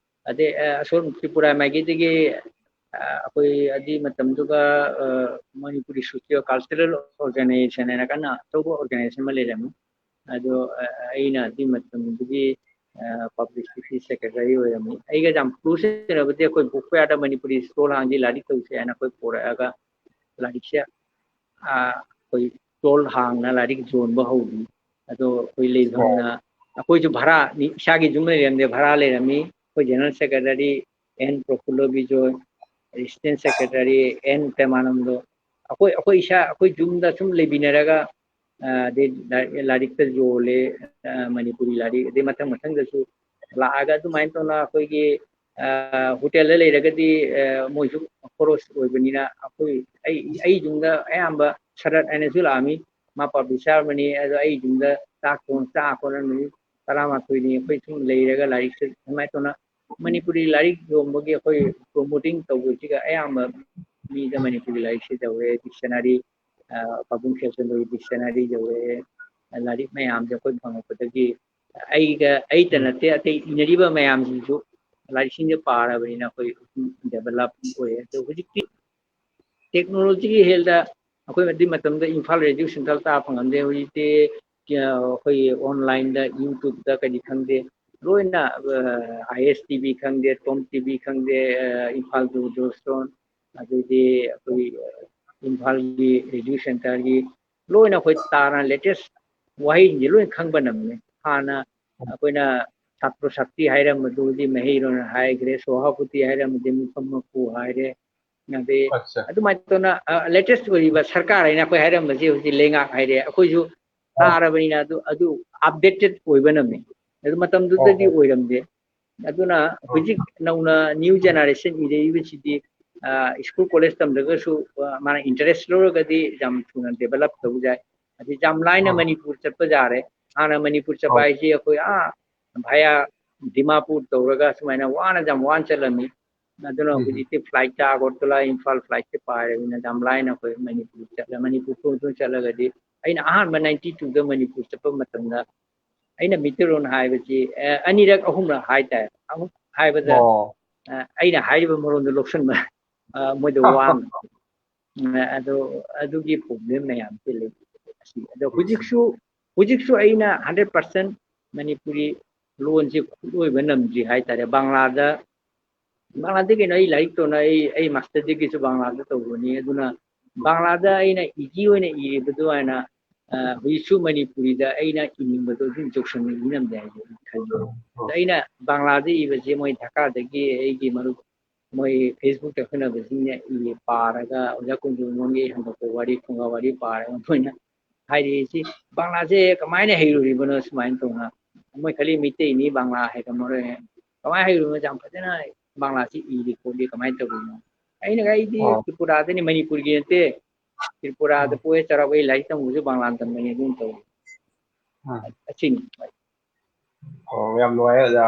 ꯑꯗꯩ, ꯑ, ꯑꯁꯣꯝ ꯇ꯭ꯔꯤꯄꯨꯔꯥ ꯃꯥꯏꯀꯩꯗꯒꯤ, ꯑ, ꯑꯩꯈꯣꯏ ꯑꯗꯨꯒꯤ ꯃꯇꯝꯗꯨꯒ, ꯑ, ꯃꯅꯤꯄꯨꯔꯤ socio cultural organization ꯍꯥꯏꯅ ꯀꯟꯅ ꯑꯆꯧꯕ organization ꯑꯃ ꯂꯩꯔꯝꯃꯤ꯫ ꯑꯗꯣ, ꯑ, ꯑꯩꯅ ꯑꯗꯨꯒꯤ ꯃꯇꯝꯗꯨꯒꯤ, ꯄꯕ꯭ꯂꯤꯁꯤꯇꯤ ꯁꯦꯀ꯭ꯔꯦꯇꯔꯤ ꯑꯣꯏꯔꯝꯃꯤ꯫ ꯑꯩꯒ ꯌꯥꯝ ꯀ꯭ꯂꯣꯁ ꯑꯣꯏꯅꯕꯗꯤ ꯑꯩꯈꯣꯏ ꯕꯨꯛ ꯐꯤꯌꯥꯔꯗ ꯃꯅꯤꯄꯨꯔꯤ ꯁ꯭ꯇꯣꯜ ꯍꯥꯡꯁꯤ, ꯂꯥꯏꯔꯤꯛ ꯇꯧꯁꯦ ꯍꯥꯏꯅ ꯑꯩꯈꯣꯏ ꯄꯨꯔꯛꯑꯒ ꯂꯥꯏꯔꯤꯛꯁꯦ, ꯑ, ꯑꯩꯈꯣꯏ ꯁ꯭ꯇꯣꯜ ꯍꯥꯡꯅ ꯂꯥꯏꯔꯤꯛ ꯌꯣꯟꯕ ꯍꯧꯔꯤ꯫ ꯑꯗꯣ ꯑꯩꯈꯣꯏ ꯂꯩꯐꯝꯅ, ꯑꯩꯈꯣꯏꯁꯨ ꯚꯔꯥ, ꯃꯤ ꯏꯁꯥꯒꯤ ꯌꯨꯝ ꯂꯩꯔꯝꯗꯦ, ꯚꯔꯥ ꯂꯩꯔꯝꯃꯤ꯫ ꯑꯩꯈꯣꯏ general secretary N Praphulla Bijoy, assistant secretary N Premanando, ꯑꯩꯈꯣꯏ, ꯑꯩꯈꯣꯏ ꯏꯁꯥ, ꯑꯩꯈꯣꯏ ꯌꯨꯝꯗ ꯁꯨꯝ ꯂꯩꯃꯤꯟꯅꯔꯒ, ꯑ, ꯑꯗꯩ ꯂꯥꯏ-, ꯂꯥꯏꯔꯤꯛꯇ ꯌꯣꯜꯂꯦ, ꯑ, ꯃꯅꯤꯄꯨꯔꯤ ꯂꯥꯏꯔꯤꯛ, ꯑꯗꯩ ꯃꯊꯪ ꯃꯊꯪꯗꯁꯨ ꯂꯥꯛꯑꯒ ꯑꯗꯨꯃꯥꯏꯅ ꯇꯧꯅ ꯑꯩꯈꯣꯏꯒꯤ, ꯑ, ꯍꯣꯇꯦꯜꯗ ꯂꯩꯔꯒꯗꯤ, ꯑ, ꯃꯣꯏꯁꯨ ꯈꯣꯔꯣꯁ ꯑꯣꯏꯕꯅꯤꯅ ꯑꯩꯈꯣꯏ, ꯑꯩ, ꯑꯩ ꯌꯨꯝꯗ ꯑꯌꯥꯝꯕ ꯁꯔꯠ ꯍꯥꯏꯅꯁꯨ ꯂꯥꯛꯑꯝꯃꯤ, ꯃꯥ ꯄꯥꯕ꯭ꯂꯤꯁꯔ ꯑꯃꯅꯤ, ꯑꯗꯣ ꯑꯩ ꯌꯨꯝꯗ ꯆꯥꯛ ꯊꯣꯡ-, ꯆꯥꯛ ꯀꯣꯟꯅ ꯅꯨꯃꯤꯠ ꯇꯔꯥꯃꯥꯊꯣꯏꯅꯤ ꯑꯩꯈꯣꯏ ꯁꯨꯝ ꯂꯩꯔꯒ ꯂꯥꯏꯔꯤꯛꯁꯦ ꯑꯗꯨꯃꯥꯏꯅ ꯇꯧꯅ ꯃꯅꯤꯄꯨꯔꯤ ꯂꯥꯏꯔꯤꯛ ꯌꯣꯟꯕꯒꯤ ꯑꯩꯈꯣꯏ ꯄ꯭ꯔꯣꯃꯣꯇꯤꯡ ꯇꯧꯕꯁꯤꯒ ꯑꯌꯥꯝꯕ ꯃꯤꯗ ꯃꯅꯤꯄꯨꯔꯤ ꯂꯥꯏꯔꯤꯛꯁꯦ ꯌꯧꯔꯦ, ꯗꯤꯛꯁꯅꯔꯤ, ꯑ, ꯄꯥꯕꯨꯡ ꯈꯦꯝꯆꯟꯗꯒꯤ ꯗꯤꯛꯁꯅꯔꯤ ꯌꯧꯔꯛꯑꯦ, ꯂꯥꯏꯔꯤꯛ ꯃꯌꯥꯝꯁꯦ ꯑꯩꯈꯣꯏ ꯐꯪꯉꯛꯄꯗꯒꯤ ꯑꯩꯒ, ꯑꯩꯇ ꯅꯠꯇꯦ, ꯑꯇꯩ ꯏꯅꯔꯤꯕ ꯃꯌꯥꯝꯁꯤꯡꯁꯨ ꯂꯥꯏꯔꯤꯛꯁꯤꯡꯁꯦ ꯄꯥꯔꯕꯅꯤꯅ ꯑꯩꯈꯣꯏ ꯗꯦꯕꯂꯞ ꯑꯣꯏꯌꯦ꯫ ꯑꯗꯣ ꯍꯧꯖꯤꯛꯇꯤ ꯇꯦꯛꯅꯣꯂꯣꯖꯤꯒꯤ ꯍꯦꯜꯗ ꯑꯩꯈꯣꯏ ꯑꯗꯨꯏ ꯃꯇꯝꯗ ꯏꯝꯐꯥꯜ ꯔꯦꯗꯤꯑꯣ ꯁꯦꯟꯇꯔ ꯇꯥ ꯐꯪꯉꯝꯗꯦ꯫ ꯍꯧꯖꯤꯛꯇꯤ, ꯑ, ꯑꯩꯈꯣꯏꯒꯤ ꯑꯣꯟꯂꯥꯏꯟꯗ, YouTubeꯇ ꯀꯔꯤ ꯈꯪꯗꯦ, ꯂꯣꯏꯅ, ꯑ, ISTV ꯈꯪꯗꯦ, ꯇꯣꯝ ꯇꯤꯚꯤ ꯈꯪꯗꯦ, ꯑ, ꯏꯝꯐꯥꯜ ꯗꯨꯔꯗꯔꯁꯟ, ꯑꯗꯩꯗꯤ ꯑꯩꯈꯣꯏ ꯏꯝꯐꯥꯜꯒꯤ ꯔꯦꯗꯤꯑꯣ ꯁꯦꯟꯇꯔꯒꯤ ꯂꯣꯏꯅ ꯑꯩꯈꯣꯏ ꯇꯥꯔ ꯂꯦꯇꯦꯁ ꯋꯥꯍꯩꯁꯤꯡꯁꯦ ꯂꯣꯏꯅ ꯈꯪꯕ ꯅꯪꯉꯦ꯫ ꯍꯥꯟꯅ ꯑꯩꯈꯣꯏꯅ ꯁꯥꯇ꯭ꯔ ꯁꯛꯇꯤ ꯍꯥꯏꯔꯝꯕꯗꯨ ꯍꯧꯖꯤꯛ ꯃꯍꯩꯔꯣꯏꯅ ꯍꯥꯏꯈ꯭ꯔꯦ, ꯁꯣꯍꯥꯕꯨꯇꯤ ꯍꯥꯏꯔꯝꯕꯗꯤ ꯃꯐꯝ ꯃꯄꯨ ꯍꯥꯏꯔꯦ, ꯑꯗꯩ ꯑꯠꯆꯥ꯫ ꯑꯗꯨꯃꯥꯏꯅ ꯇꯧꯅ ꯂꯦꯇꯦꯁ ꯑꯣꯏꯔꯤꯕ ꯁꯔꯀꯥꯔ ꯍꯥꯏꯅ ꯑꯩꯈꯣꯏ ꯍꯥꯏꯔꯝꯕꯁꯤ ꯍꯧꯖꯤꯛ ꯂꯩꯉꯥꯛ ꯍꯥꯏꯔꯦ꯫ ꯑꯩꯈꯣꯏꯁꯨ ꯇꯥꯔꯕꯅꯤꯅ ꯑꯗꯨ, ꯑꯗꯨ ꯑꯞꯗꯦꯇꯦꯠ ꯑꯣꯏꯕ ꯅꯝꯃꯤ꯫ ꯑꯗꯨ ꯃꯇꯝꯗꯨꯗꯗꯤ ꯑꯣ꯫ ꯑꯣꯏꯔꯝꯗꯦ꯫ ꯑꯗꯨꯅ ꯍꯧꯖꯤꯛ ꯅꯧꯅ ꯅ꯭ꯌꯨ ꯖꯦꯅꯦꯔꯦꯁꯟ ꯏꯔꯛꯏꯕꯁꯤꯗꯤ, ꯑ, ꯁ꯭ꯀꯨꯜ ꯀꯣꯂꯦꯖ ꯇꯝꯗ꯭ꯔꯒꯁꯨ, ꯑ, ꯃꯥꯅ ꯏꯟꯇꯔꯦꯁ ꯂꯧꯔꯒꯗꯤ ꯌꯥꯝ ꯊꯨꯅ ꯗꯦꯕꯂꯞ ꯇꯧꯕ ꯌꯥꯏ꯫ ꯑꯗꯩ ꯌꯥꯝ ꯂꯥꯏꯅ ꯑꯣ꯫ ꯃꯅꯤꯄꯨꯔ ꯆꯠꯄ ꯌꯥꯔꯦ꯫ ꯍꯥꯟꯅ ꯃꯅꯤꯄꯨꯔ ꯆꯠꯄ ꯑꯣ꯫ ꯍꯥꯏꯁꯤ ꯑꯩꯈꯣꯏ, ꯑꯥ, ꯚꯥꯌꯥ ꯗꯤꯃꯥꯄꯨꯔ ꯇꯧꯔꯒ ꯁꯨꯃꯥꯏꯅ ꯋꯥꯅ, ꯌꯥꯝ ꯋꯥꯅ ꯆꯠꯂꯝꯃꯤ꯫ ꯑꯗꯨꯅ ꯎꯝ꯫ ꯍꯧꯖꯤꯛꯇꯤ ꯐ꯭ꯂꯥꯏꯠꯇ ꯑꯒꯔꯇꯂꯥ, ꯏꯝꯐꯥꯜ ꯐ꯭ꯂꯥꯏꯠꯁꯦ ꯄꯥꯏꯔꯕꯅꯤꯅ ꯌꯥꯝ ꯂꯥꯏꯅ ꯑꯩꯈꯣꯏ ꯃꯅꯤꯄꯨꯔ ꯆꯠꯂꯦ꯫ ꯃꯅꯤꯄꯨꯔ ꯊꯣꯡ ꯊꯣꯡ ꯆꯠꯂꯒꯗꯤ, ꯑꯩꯅ ꯑꯍꯥꯟꯕ ninety twoꯗ ꯃꯅꯤꯄꯨꯔ ꯆꯠꯄ ꯃꯇꯝꯗ ꯑꯩꯅ ꯃꯤꯇꯩꯔꯣꯟ ꯍꯥꯏꯕꯁꯤ, ꯑ, ꯑꯅꯤꯔꯛ ꯑꯍꯨꯝꯔꯛ ꯍꯥꯏꯇꯥꯔꯦ꯫ ꯑꯃꯨꯛ ꯍꯥꯏꯕꯗ, ꯑꯣ꯫ ꯑ, ꯑꯩꯅ ꯍꯥꯏꯔꯤꯕ ꯃꯔꯣꯟꯗꯣ ꯂꯧꯁꯟꯕ, ꯑ, ꯃꯣꯏꯗ ꯋꯥ ꯑꯃ꯫ ꯑ, ꯑꯗꯣ ꯑꯗꯨꯒꯤ ꯄ꯭ꯔꯣꯕ꯭ꯂꯦꯝ ꯃꯌꯥꯝꯁꯦ ꯂꯩ꯫ ꯑꯁꯤ, ꯑꯗꯣ ꯍꯧꯖꯤꯛꯁꯨ, ꯍꯧꯖꯤꯛꯁꯨ ꯑꯩꯅ hundred percent ꯃꯅꯤꯄꯨꯔꯤ ꯂꯣꯟꯁꯦ ꯈꯨꯠꯂꯣꯏꯕ ꯅꯝꯗ꯭ꯔꯤ ꯍꯥꯏꯇꯥꯔꯦ꯫ ꯕꯪꯂꯥꯗ, ꯕꯪꯂꯥꯗ ꯀꯩꯅꯣ, ꯑꯩ ꯂꯥꯏꯔꯤꯛ ꯇꯧꯅ, ꯑꯩ, ꯑꯩ ꯃꯥꯁꯇꯔ ꯗꯤꯒ꯭ꯔꯤꯁꯨ ꯕꯪꯂꯥꯗ ꯇꯧꯕꯅꯤ꯫ ꯑꯗꯨꯅ ꯕꯪꯂꯥꯗ ꯑꯩꯅ ꯏꯗꯤ ꯑꯣꯏꯅ ꯏꯔꯤꯕꯗꯨ ꯍꯥꯏꯅ, ꯑ, ꯍꯧꯖꯤꯛꯁꯨ ꯃꯅꯤꯄꯨꯔꯤꯗ ꯑꯩꯅ ꯏꯅꯤꯡꯕꯗꯣ ꯑꯗꯨꯝ ꯏꯟꯖꯦꯛꯁꯟ ꯏꯅꯝꯗꯦ ꯍꯥꯏꯁꯦ ꯈꯜꯂꯤ꯫ ꯑꯗ ꯑꯩꯅ ꯕꯪꯂꯥꯗ ꯏꯕꯁꯦ ꯃꯣꯏ ꯙꯥꯀꯥꯗꯒꯤ ꯑꯩꯒꯤ ꯃꯔꯨꯞ, ꯃꯣꯏ ꯐꯦꯁꯕꯨꯛꯇ ꯈꯪꯅꯕꯁꯤꯡꯅ ꯏ ꯄꯥꯔꯒ ꯑꯣꯖꯥ ꯀꯨꯟꯖꯣꯝꯕꯝꯒꯤ ꯍꯟꯗꯣꯛꯄ ꯋꯥꯔꯤ, ꯐꯨꯡꯒꯥ ꯋꯥꯔꯤ ꯄꯥꯔꯒ ꯃꯣꯏꯅ ꯍꯥꯏꯔꯤꯁꯤ, "ꯕꯪꯂꯥꯁꯦ ꯀꯃꯥꯏꯅ ꯍꯩꯔꯨꯔꯤꯕꯅꯣ?" ꯁꯨꯃꯥꯏꯅ ꯇꯧꯅ꯫ ꯃꯣꯏ ꯈꯜꯂꯤ ꯃꯩꯇꯩꯅꯤ, ꯕꯪꯂꯥ ꯍꯩꯔꯝꯃꯔꯣꯏ꯫ ꯀꯃꯥꯏꯅ ꯍꯩꯔꯨꯔꯤꯅꯣ? ꯌꯥꯝ ꯐꯖꯅ ꯕꯪꯂꯥꯁꯤ ꯏꯔꯤ ꯈꯣꯠꯂꯤ, ꯀꯃꯥꯏꯅ ꯇꯧꯔꯤꯅꯣ? ꯑꯩꯅ, "ꯑꯩꯗꯤ ꯑꯣ꯫ ꯇ꯭ꯔꯤꯄꯨꯔꯥꯗꯅꯤ, ꯃꯅꯤꯄꯨꯔꯒꯤ ꯅꯠꯇꯦ꯫ ꯇ꯭ꯔꯤꯄꯨꯔꯥꯗ ꯑꯣ꯫ ꯄꯣꯛꯑꯦ ꯆꯥꯎꯔꯛꯑꯦ, ꯂꯥꯏꯔꯤꯛ ꯇꯝꯕꯁꯨ ꯕꯪꯂꯥꯗ ꯇꯝꯕꯅꯤ", ꯑꯗꯨꯝ ꯇꯧꯋꯤ꯫ ꯎꯝ꯫ ꯑꯁꯤꯅꯤ꯫ ꯑꯣ, ꯌꯥꯝ ꯅꯨꯡꯉꯥꯏ, ꯑꯣꯖꯥ꯫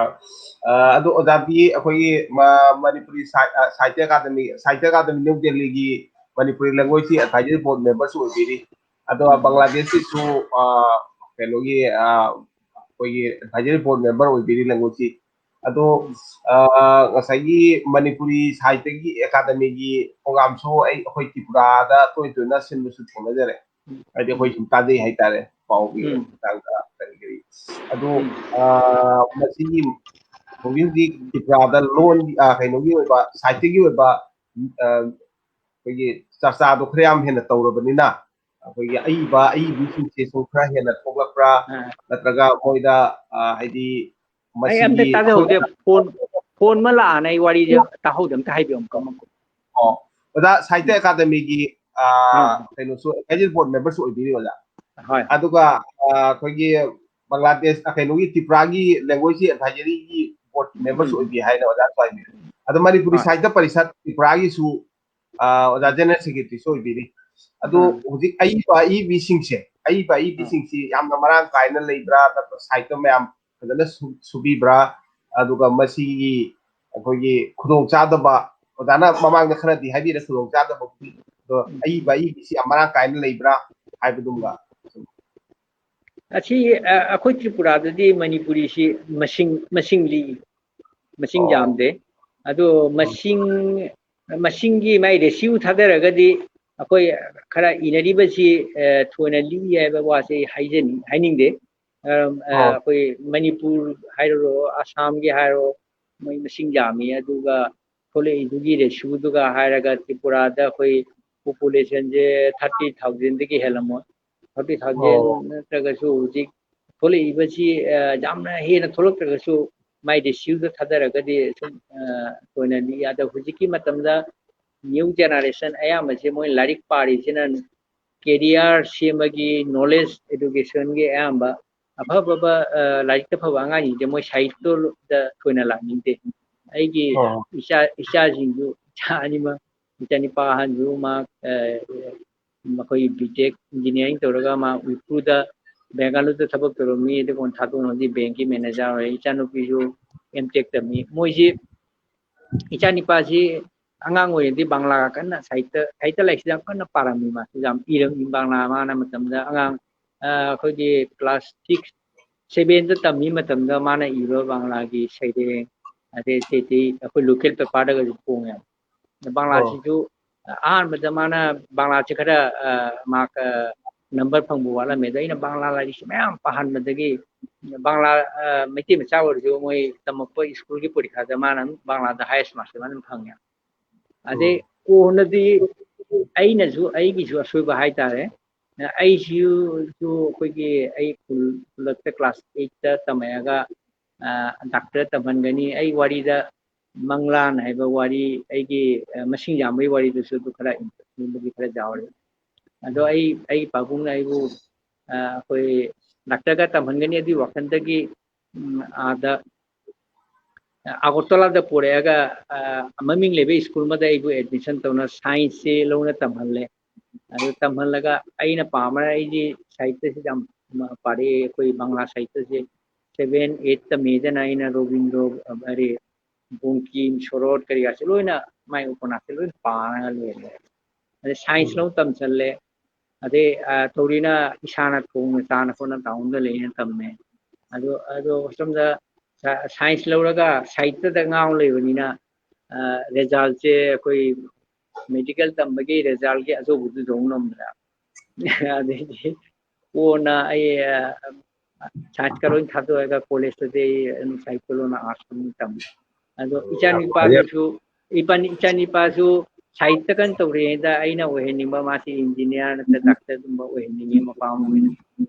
ꯑ, ꯑꯗꯣ ꯑꯣꯖꯥꯗꯤ ꯑꯩꯈꯣꯏꯒꯤ ꯃ-, ꯃꯅꯤꯄꯨꯔꯤ ꯁꯥ-, ꯑ, ꯁꯥꯍꯤꯇ꯭ꯌ ꯑꯦꯀꯥꯗꯃꯤ, ꯁꯥꯍꯤꯇ꯭ꯌ ꯑꯦꯀꯥꯗꯃꯤ ꯅ꯭ꯌꯨ ꯗꯦꯜꯂꯤꯒꯤ ꯃꯅꯤꯄꯨꯔꯤ languageꯀꯤ advisory board memberꯁꯨ ꯑꯣꯏꯕꯤꯔꯤ꯫ ꯑꯗꯨꯒ ꯎꯝ꯫ ꯕꯪꯒ꯭ꯂꯥꯗꯦꯁꯀꯤꯁꯨ, ꯑ, ꯀꯩꯅꯣꯒꯤ, ꯑ, ꯑꯩꯈꯣꯏꯒꯤ advisory board member ꯑꯣꯏꯕꯤꯔꯤ languageꯀꯤ꯫ ꯑꯗꯣ, ꯎꯝ꯫ ꯑ, ꯉꯁꯥꯏꯒꯤ ꯃꯅꯤꯄꯨꯔꯤ ꯁꯥꯍꯤꯇ꯭ꯌꯒꯤ ꯑꯦꯀꯥꯗꯃꯤꯒꯤ programmeꯁꯨ ꯑꯩ, ꯑꯩꯈꯣꯏ ꯇ꯭ꯔꯤꯄꯨꯔꯥꯗ ꯇꯣꯏ ꯇꯣꯏꯅ ꯁꯤꯟꯕꯁꯨ ꯊꯦꯡꯅꯖꯔꯦ꯫ ꯍꯥꯏꯗꯤ ꯑꯩꯈꯣꯏ ꯎꯝ꯫ ꯁꯨꯝ ꯇꯥꯖꯩ ꯍꯥꯏꯇꯥꯔꯦ, ꯄꯥꯎꯒꯤ ꯎꯝ꯫ ꯃꯇꯥꯡꯗ ꯀꯔꯤ ꯀꯔꯤ꯫ ꯑꯗꯣ, ꯎꯝ꯫ ꯑ, ꯃꯁꯤꯒꯤ ꯍꯧꯖꯤꯛ ꯍꯧꯖꯤꯛ ꯇ꯭ꯔꯤꯄꯨꯔꯥꯗ ꯂꯣꯟ, ꯑ, ꯀꯩꯅꯣꯒꯤ ꯑꯣꯏꯕ, ꯁꯥꯍꯤꯇ꯭ꯌꯒꯤ ꯑꯣꯏꯕ, ꯑ, ꯑꯩꯈꯣꯏꯒꯤ ꯆꯥꯛꯆꯥꯗꯣ ꯈꯔ ꯌꯥꯝ ꯍꯦꯟꯅ ꯇꯧꯔꯕꯅꯤꯅ, ꯑꯩꯈꯣꯏꯒꯤ ꯑꯏꯕ, ꯑꯏꯕꯤꯁꯤꯡꯁꯦ ꯁꯨꯝ ꯈꯔ ꯍꯦꯟꯅ ꯊꯣꯛꯂꯛꯄ꯭ꯔꯥ? ꯑ꯫ ꯅꯠꯇ꯭ꯔꯒ ꯃꯣꯏꯗ, ꯑ, ꯍꯥꯏꯗꯤ ꯑꯩ ꯑꯝꯇ ꯃꯁꯤꯒꯤ ꯇꯥꯖꯍꯧꯗꯦ꯫ ꯑꯩꯈꯣꯏ ꯐꯣꯟ, ꯐꯣꯟ ꯑꯃ ꯂꯥꯛꯑꯅ ꯑꯩ ꯋꯥꯔꯤꯁꯦ ꯇꯥꯍꯧꯗꯦ꯫ ꯑꯝꯇ ꯍꯥꯏꯕꯤꯌꯨ ꯑꯃꯨꯛꯀ, ꯑꯃꯨꯛꯀ꯫ ꯑꯣ, ꯑꯣꯖꯥ, ꯁꯥꯍꯤꯇ꯭ꯌ ꯎꯝ꯫ ꯑꯦꯀꯥꯗꯃꯤꯒꯤ, ꯑ, ꯎꯝ꯫ ꯀꯩꯅꯣꯁꯨ, advisory board memberꯁꯨ ꯑꯣꯏꯕꯤꯔꯤ, ꯑꯣꯖꯥ꯫ ꯍꯣꯏ꯫ ꯑꯗꯨꯒ, ꯑ, ꯑꯩꯈꯣꯏꯒꯤ ꯕꯪꯒ꯭ꯂꯥꯗꯦꯁ, ꯑ, ꯀꯩꯅꯣꯒꯤ ꯇ꯭ꯔꯤꯄꯨꯔꯥꯒꯤ languageꯀꯤ advisoryꯒꯤ board memberꯁꯨ ꯎꯝ꯫ ꯑꯣꯏꯕꯤ ꯍꯥꯏꯅ ꯑꯣꯖꯥꯁꯨ ꯍꯥꯏꯕꯤꯔꯤ꯫ ꯑꯗꯣ ꯃꯅꯤꯄꯨꯔꯤ ꯍꯣꯏ꯫ ꯁꯥꯍꯤꯇ꯭ꯌ ꯄꯔꯤꯁꯠ ꯇ꯭ꯔꯤꯄꯨꯔꯥꯒꯤꯁꯨ, ꯑ, ꯑꯣꯖꯥ ꯎꯝ꯫ General Secretaryꯁꯨ ꯑꯣꯏꯕꯤꯔꯤ꯫ ꯑꯗꯣ ꯎꯝ꯫ ꯍꯧꯖꯤꯛ ꯑꯏꯕ ꯑꯏꯕꯤꯁꯤꯡꯁꯦ, ꯑꯏꯕ ꯎꯝ꯫ ꯑꯏꯕꯤꯁꯤꯡꯁꯤ ꯌꯥꯝꯅ ꯃꯔꯥꯡ ꯀꯥꯏꯅ ꯂꯩꯕ꯭ꯔꯥ? ꯅꯠꯇ꯭ꯔꯒ ꯁꯥꯍꯤꯇ꯭ꯌ ꯃꯌꯥꯝ ꯐꯖꯅ ꯁꯨ-, ꯁꯨꯕꯤꯕ꯭ꯔꯥ? ꯑꯗꯨꯒ ꯃꯁꯤꯒꯤ ꯑꯩꯈꯣꯏꯒꯤ ꯈꯨꯗꯣꯡꯆꯥꯗꯕ, ꯑꯣꯖꯥꯅ ꯃꯃꯥꯡꯗ ꯈꯔꯗꯤ ꯍꯥꯏꯕꯤꯔꯦ, ꯈꯨꯗꯣꯡꯆꯥꯗꯕ, ꯑꯗꯣ ꯎꯝ꯫ ꯑꯏꯕ ꯑꯏꯕꯤꯁꯤ ꯌꯥꯝ ꯃꯔꯥꯡ ꯀꯥꯏꯅ ꯂꯩꯕ꯭ꯔꯥ ꯍꯥꯏꯕꯗꯨꯃꯒ꯫ ꯑꯁꯤ, ꯑ, ꯑꯩꯈꯣꯏ ꯇ꯭ꯔꯤꯄꯨꯔꯥꯗꯗꯤ ꯃꯅꯤꯄꯨꯔꯤꯁꯤ ꯃꯁꯤꯡ, ꯃꯁꯤꯡ ꯂꯤꯛꯏ, ꯃꯁꯤꯡ ꯑꯣ꯫ ꯌꯥꯝꯗꯦ꯫ ꯑꯗꯣ ꯎꯝ꯫ ꯃꯁꯤꯡ, ꯃꯁꯤꯡꯒꯤ ꯃꯥꯏ ratio ꯊꯥꯗꯔꯒꯗꯤ ꯑꯩꯈꯣꯏ ꯈꯔ ꯏꯅꯔꯤꯕꯁꯤ, ꯑ, ꯊꯣꯏꯅ ꯂꯤꯛꯏ ꯍꯥꯏꯕ ꯋꯥꯁꯦ ꯑꯩ ꯍꯥꯏꯖꯅꯤꯡ-, ꯍꯥꯏꯅꯤꯡꯗꯦ꯫ ꯑꯩꯈꯣꯏ ꯃꯅꯤꯄꯨꯔ ꯍꯥꯏꯔꯣ, ꯑꯁꯥꯝꯒꯤ ꯍꯥꯏꯔꯣ, ꯃꯣꯏ ꯃꯁꯤꯡ ꯌꯥꯝꯃꯤ꯫ ꯑꯗꯨꯒ ꯊꯣꯛꯂꯛꯏꯗꯨꯒꯤ ꯔꯦꯁꯤꯌꯣꯗꯨꯒ ꯍꯥꯏꯔꯒ ꯇ꯭ꯔꯤꯄꯨꯔꯥꯗ ꯑꯩꯈꯣꯏ ꯄꯣꯄꯨꯂꯦꯁꯟꯁꯦ ꯊꯥꯔꯇꯤ ꯊꯥꯎꯖꯟꯗꯒꯤ ꯍꯦꯜꯂꯝꯃꯣꯏ꯫ ꯊꯥꯔꯇꯤ ꯊꯥꯎꯖꯟ ꯅꯠꯇ꯭ꯔꯒꯁꯨ ꯍꯧꯖꯤꯛ ꯊꯣꯛꯂꯛꯏꯕꯁꯤ ꯌꯥꯝꯅ ꯍꯦꯟꯅ ꯊꯣꯛꯂꯛꯇ꯭ꯔꯒꯁꯨ ꯃꯥꯏ ꯔꯦꯁꯤꯌꯣꯗ ꯊꯥꯗꯔꯒꯗꯤ ꯁꯨꯝ ꯊꯣꯏꯅꯗꯤ꯫ ꯑꯗꯣ ꯍꯧꯖꯤꯛꯀꯤ ꯃꯇꯝꯗ ꯅ꯭ꯌꯨ ꯖꯦꯅꯦꯔꯦꯁꯟ ꯑꯌꯥꯝꯕꯁꯦ ꯃꯣꯏ ꯂꯥꯏꯔꯤꯛ ꯄꯥꯔꯤꯁꯤꯅ ꯀꯦꯔꯤꯌꯔ ꯁꯦꯝꯕꯒꯤ, ꯅꯣꯂꯦꯖ ꯑꯦꯗꯨꯀꯦꯁꯟꯒꯤ ꯑꯌꯥꯝꯕ ꯑꯐ ꯑꯐꯕ ꯂꯥꯏꯔꯤꯛꯇ ꯐꯕ ꯑꯉꯥꯡꯁꯤꯡꯁꯦ ꯃꯣꯏ ꯁꯥꯍꯤꯇ꯭ꯌꯗ ꯊꯣꯏꯅ ꯂꯥꯛꯅꯤꯡꯗꯦ꯫ ꯑꯩꯒꯤ ꯏꯆꯥ ꯏꯆꯥꯁꯤꯡꯁꯨ, ꯏꯆꯥ ꯑꯅꯤꯃꯛ, ꯏꯆꯥꯅꯤꯄꯥ ꯑꯍꯟꯁꯨ ꯃꯥ ꯃꯈꯣꯏ ꯕꯤ ꯇꯦꯛ ꯏꯟꯖꯤꯅꯤꯌꯥꯔꯤꯡ ꯇꯧꯔꯒ ꯃꯥ ꯎꯈ꯭ꯔꯨꯜꯗ, ꯕꯦꯡꯒꯂꯨꯔꯨꯗ ꯊꯕꯛ ꯇꯧꯔꯝꯃꯤ꯫ ꯑꯗꯨꯒ ꯊꯥꯗꯣꯛꯅ ꯍꯧꯖꯤꯛ ꯕꯦꯡꯀꯤ ꯃꯦꯅꯦꯖꯔ ꯑꯣꯏꯔꯦ꯫ ꯏꯆꯥꯅꯨꯄꯤꯁꯨ ꯑꯦꯝ ꯇꯦꯛ ꯇꯝꯃꯤ꯫ ꯃꯣꯏꯁꯤ ꯏꯆꯥꯅꯤꯄꯥꯁꯤ ꯑꯉꯥꯡ ꯑꯣꯏꯔꯤꯉꯩꯗꯤ ꯕꯪꯂꯥꯒ ꯀꯟꯅ ꯁꯥꯍꯤꯇ꯭ꯌ, ꯁꯥꯍꯤꯇ꯭ꯌ ꯂꯥꯏꯔꯤꯛꯁꯤ ꯌꯥꯝ ꯀꯟꯅ ꯄꯥꯔꯝꯃꯤ꯫ ꯃꯥꯁꯤ ꯌꯥꯝ ꯏꯔꯝꯃꯤ ꯕꯪꯂꯥ꯫ ꯃꯥꯅ ꯃꯇꯝꯗ ꯑꯉꯥꯡ ꯑꯩꯈꯣꯏꯒꯤ ꯀ꯭ꯂꯥꯁ ꯁꯤꯛꯁ ꯁꯦꯚꯦꯟꯗ ꯇꯝꯃꯤ ꯃꯇꯝꯗ ꯃꯥꯅ ꯏꯕ ꯕꯪꯂꯥꯒꯤ ꯁꯩꯔꯦꯡ, ꯑꯗꯩ ꯑꯇꯩ ꯑꯇꯩ ꯑꯩꯈꯣꯏ ꯂꯣꯀꯦꯜ ꯄꯦꯄꯔꯗꯒꯁꯨ ꯐꯣꯡꯉꯦ꯫ ꯕꯪꯂꯥꯁꯤꯁꯨ ꯑꯍꯥꯟꯕꯗ ꯃꯥꯅ ꯕꯪꯂꯥꯁꯦ ꯈꯔ ꯃꯥꯔꯛ ꯅꯝꯕꯔ ꯐꯪꯕ ꯋꯥꯠꯂꯝꯃꯦ꯫ ꯑꯗꯣ ꯑꯩꯅ ꯕꯪꯂꯥ ꯂꯥꯏꯔꯤꯛꯁꯦ ꯃꯌꯥꯝ ꯄꯥꯍꯟꯕꯗꯒꯤ ꯕꯪꯂꯥ, ꯃꯩꯇꯩ ꯃꯆꯥ ꯑꯣꯏꯔꯁꯨ ꯃꯣꯏ ꯇꯝꯃꯛꯄ ꯁ꯭ꯀꯨꯜꯒꯤ ꯄꯔꯤꯈꯥꯗ ꯃꯥꯅ ꯕꯪꯂꯥꯗ ꯍꯥꯏꯌꯦꯁ ꯃꯥꯔꯛꯁꯦ ꯃꯥꯅ ꯐꯪꯉꯦ꯫ ꯑꯗꯩ ꯀꯣꯟꯅꯗꯤ ꯑꯩꯅꯁꯨ, ꯑꯩꯒꯤꯁꯨ ꯑꯁꯣꯏꯕ ꯍꯥꯏꯇꯥꯔꯦ, ꯑꯩꯁꯤꯁꯨ ꯑꯩꯈꯣꯏꯒꯤ ꯑꯩ ꯈꯨꯜꯂꯛꯇ ꯀ꯭ꯂꯥꯁ ꯑꯩꯠꯇ ꯇꯝꯃꯛꯑꯒ ꯗꯥꯛꯇꯔ ꯇꯝꯍꯟꯒꯅꯤ꯫ ꯑꯩ ꯋꯥꯔꯤꯗ ꯃꯪꯂꯥꯟ ꯍꯥꯏꯕ ꯋꯥꯔꯤ, ꯑꯩꯒꯤ ꯃꯁꯤꯡ ꯌꯥꯝꯕꯒꯤ ꯋꯥꯔꯤꯗꯨꯁꯨ ꯑꯗꯨ ꯈꯔ ꯏꯟꯇꯔꯦꯁ ꯈꯔ ꯌꯥꯎꯔꯤ꯫ ꯑꯗꯣ ꯑꯩ, ꯑꯩꯒꯤ ꯄꯥꯕꯨꯡꯅ ꯑꯩꯕꯨ ꯑꯩꯈꯣꯏ ꯗꯥꯛꯇꯔꯒ ꯇꯝꯍꯟꯒꯅꯤ ꯑꯗꯨꯒꯤ ꯋꯥꯈꯜꯗꯒꯤ ꯑꯥꯗ ꯑꯒꯔꯇꯂꯥꯗ ꯄꯨꯔꯛꯑꯒ ꯃꯃꯤꯡ ꯂꯩꯕ ꯁ꯭ꯀꯨꯜ ꯑꯃꯗ ꯑꯩꯕꯨ ꯑꯦꯗꯃꯤꯁꯟ ꯇꯧꯅ ꯁꯥꯏꯟꯁꯁꯦ ꯂꯧꯅ ꯇꯝꯍꯜꯂꯦ꯫ ꯑꯗꯨ ꯇꯝꯍꯜꯂꯒ ꯑꯩꯅ ꯄꯥꯝꯕꯅ ꯑꯩꯗꯤ ꯁꯥꯍꯤꯇ꯭ꯌꯁꯤ ꯌꯥꯝ ꯄꯥꯔꯛꯑꯦ꯫ ꯑꯩꯈꯣꯏ ꯕꯪꯂꯥ ꯁꯥꯍꯤꯇ꯭ꯌꯁꯦ ꯁꯦꯚꯦꯟ ꯑꯩꯠ ꯇꯝꯃꯤꯗꯅ ꯑꯩꯅ ꯔꯣꯕꯤꯟꯗ꯭ꯔꯣ, ꯑꯗꯩ ꯕꯣꯡꯀꯤꯝ, ꯁꯣꯔꯣꯠ ꯀꯔꯤ ꯀꯔꯥꯁꯦ ꯂꯣꯏꯅ ꯃꯥꯏ ꯎꯄꯟꯅꯥꯁꯁꯦ ꯂꯣꯏꯅ ꯄꯥꯔꯒ ꯂꯣꯏꯔꯦ꯫ ꯑꯗꯩ ꯁꯥꯏꯟꯁ ꯂꯧ ꯇꯝꯁꯜꯂꯦ꯫ ꯑꯗꯩ ꯊꯧꯔꯤꯅ ꯏꯁꯥꯅ ꯊꯣꯡꯅ ꯆꯥꯅ ꯈꯣꯠꯅ ꯇꯥꯎꯟꯗ ꯂꯩꯅ ꯇꯝꯃꯦ꯫ ꯑꯗꯣ, ꯑꯗꯣ ꯁꯣꯝꯗ ꯁꯥꯏꯟꯁ ꯂꯧꯔꯒ ꯁꯥꯍꯤꯇ꯭ꯌꯗ ꯉꯥꯎ ꯂꯩꯕꯅꯤꯅ ꯔꯤꯖꯜꯁꯦ ꯑꯩꯈꯣꯏ ꯃꯦꯗꯤꯀꯦꯜ ꯇꯝꯕꯒꯤ ꯔꯤꯖꯜꯒꯤ ꯑꯆꯧꯕꯗꯨ ꯌꯧ ꯉꯝꯗ꯭ꯔꯦ꯫ ꯑꯗꯩꯗꯤ ꯀꯣꯟꯅ ꯑꯩ ꯁꯥꯏꯟꯁꯀ ꯂꯣꯏ ꯊꯥꯗꯣꯛꯑꯒ ꯀꯣꯂꯦꯖꯇꯗꯤ ꯑꯩ ꯑꯗꯨꯝ ꯁꯥꯍꯤꯇ꯭ꯌ ꯂꯣꯟꯅ ꯑꯥꯔꯠꯁ ꯑꯗꯨꯝ ꯇꯝꯃꯤ꯫ ꯑꯗꯣ ꯏꯆꯥꯅꯤꯄꯥꯗꯁꯨ, ꯏꯄꯥ-, ꯏꯆꯥꯅꯤꯄꯥꯁꯨ ꯁꯥꯍꯤꯇ꯭ꯌ ꯀꯟꯅ ꯇꯧꯔꯤꯉꯩꯗ ꯑꯩꯅ ꯑꯣꯏꯍꯟꯅꯤꯡꯕ, ꯃꯥꯁꯤ ꯏꯟꯖꯤꯅꯤꯌꯥꯔ ꯅꯠꯇ꯭ꯔ ꯗꯥꯛꯇꯔꯒꯨꯝꯕ ꯑꯣꯏꯍꯟꯅꯤꯡꯉꯤ ꯃꯄꯥ ꯑꯃ ꯑꯣꯏꯅ꯫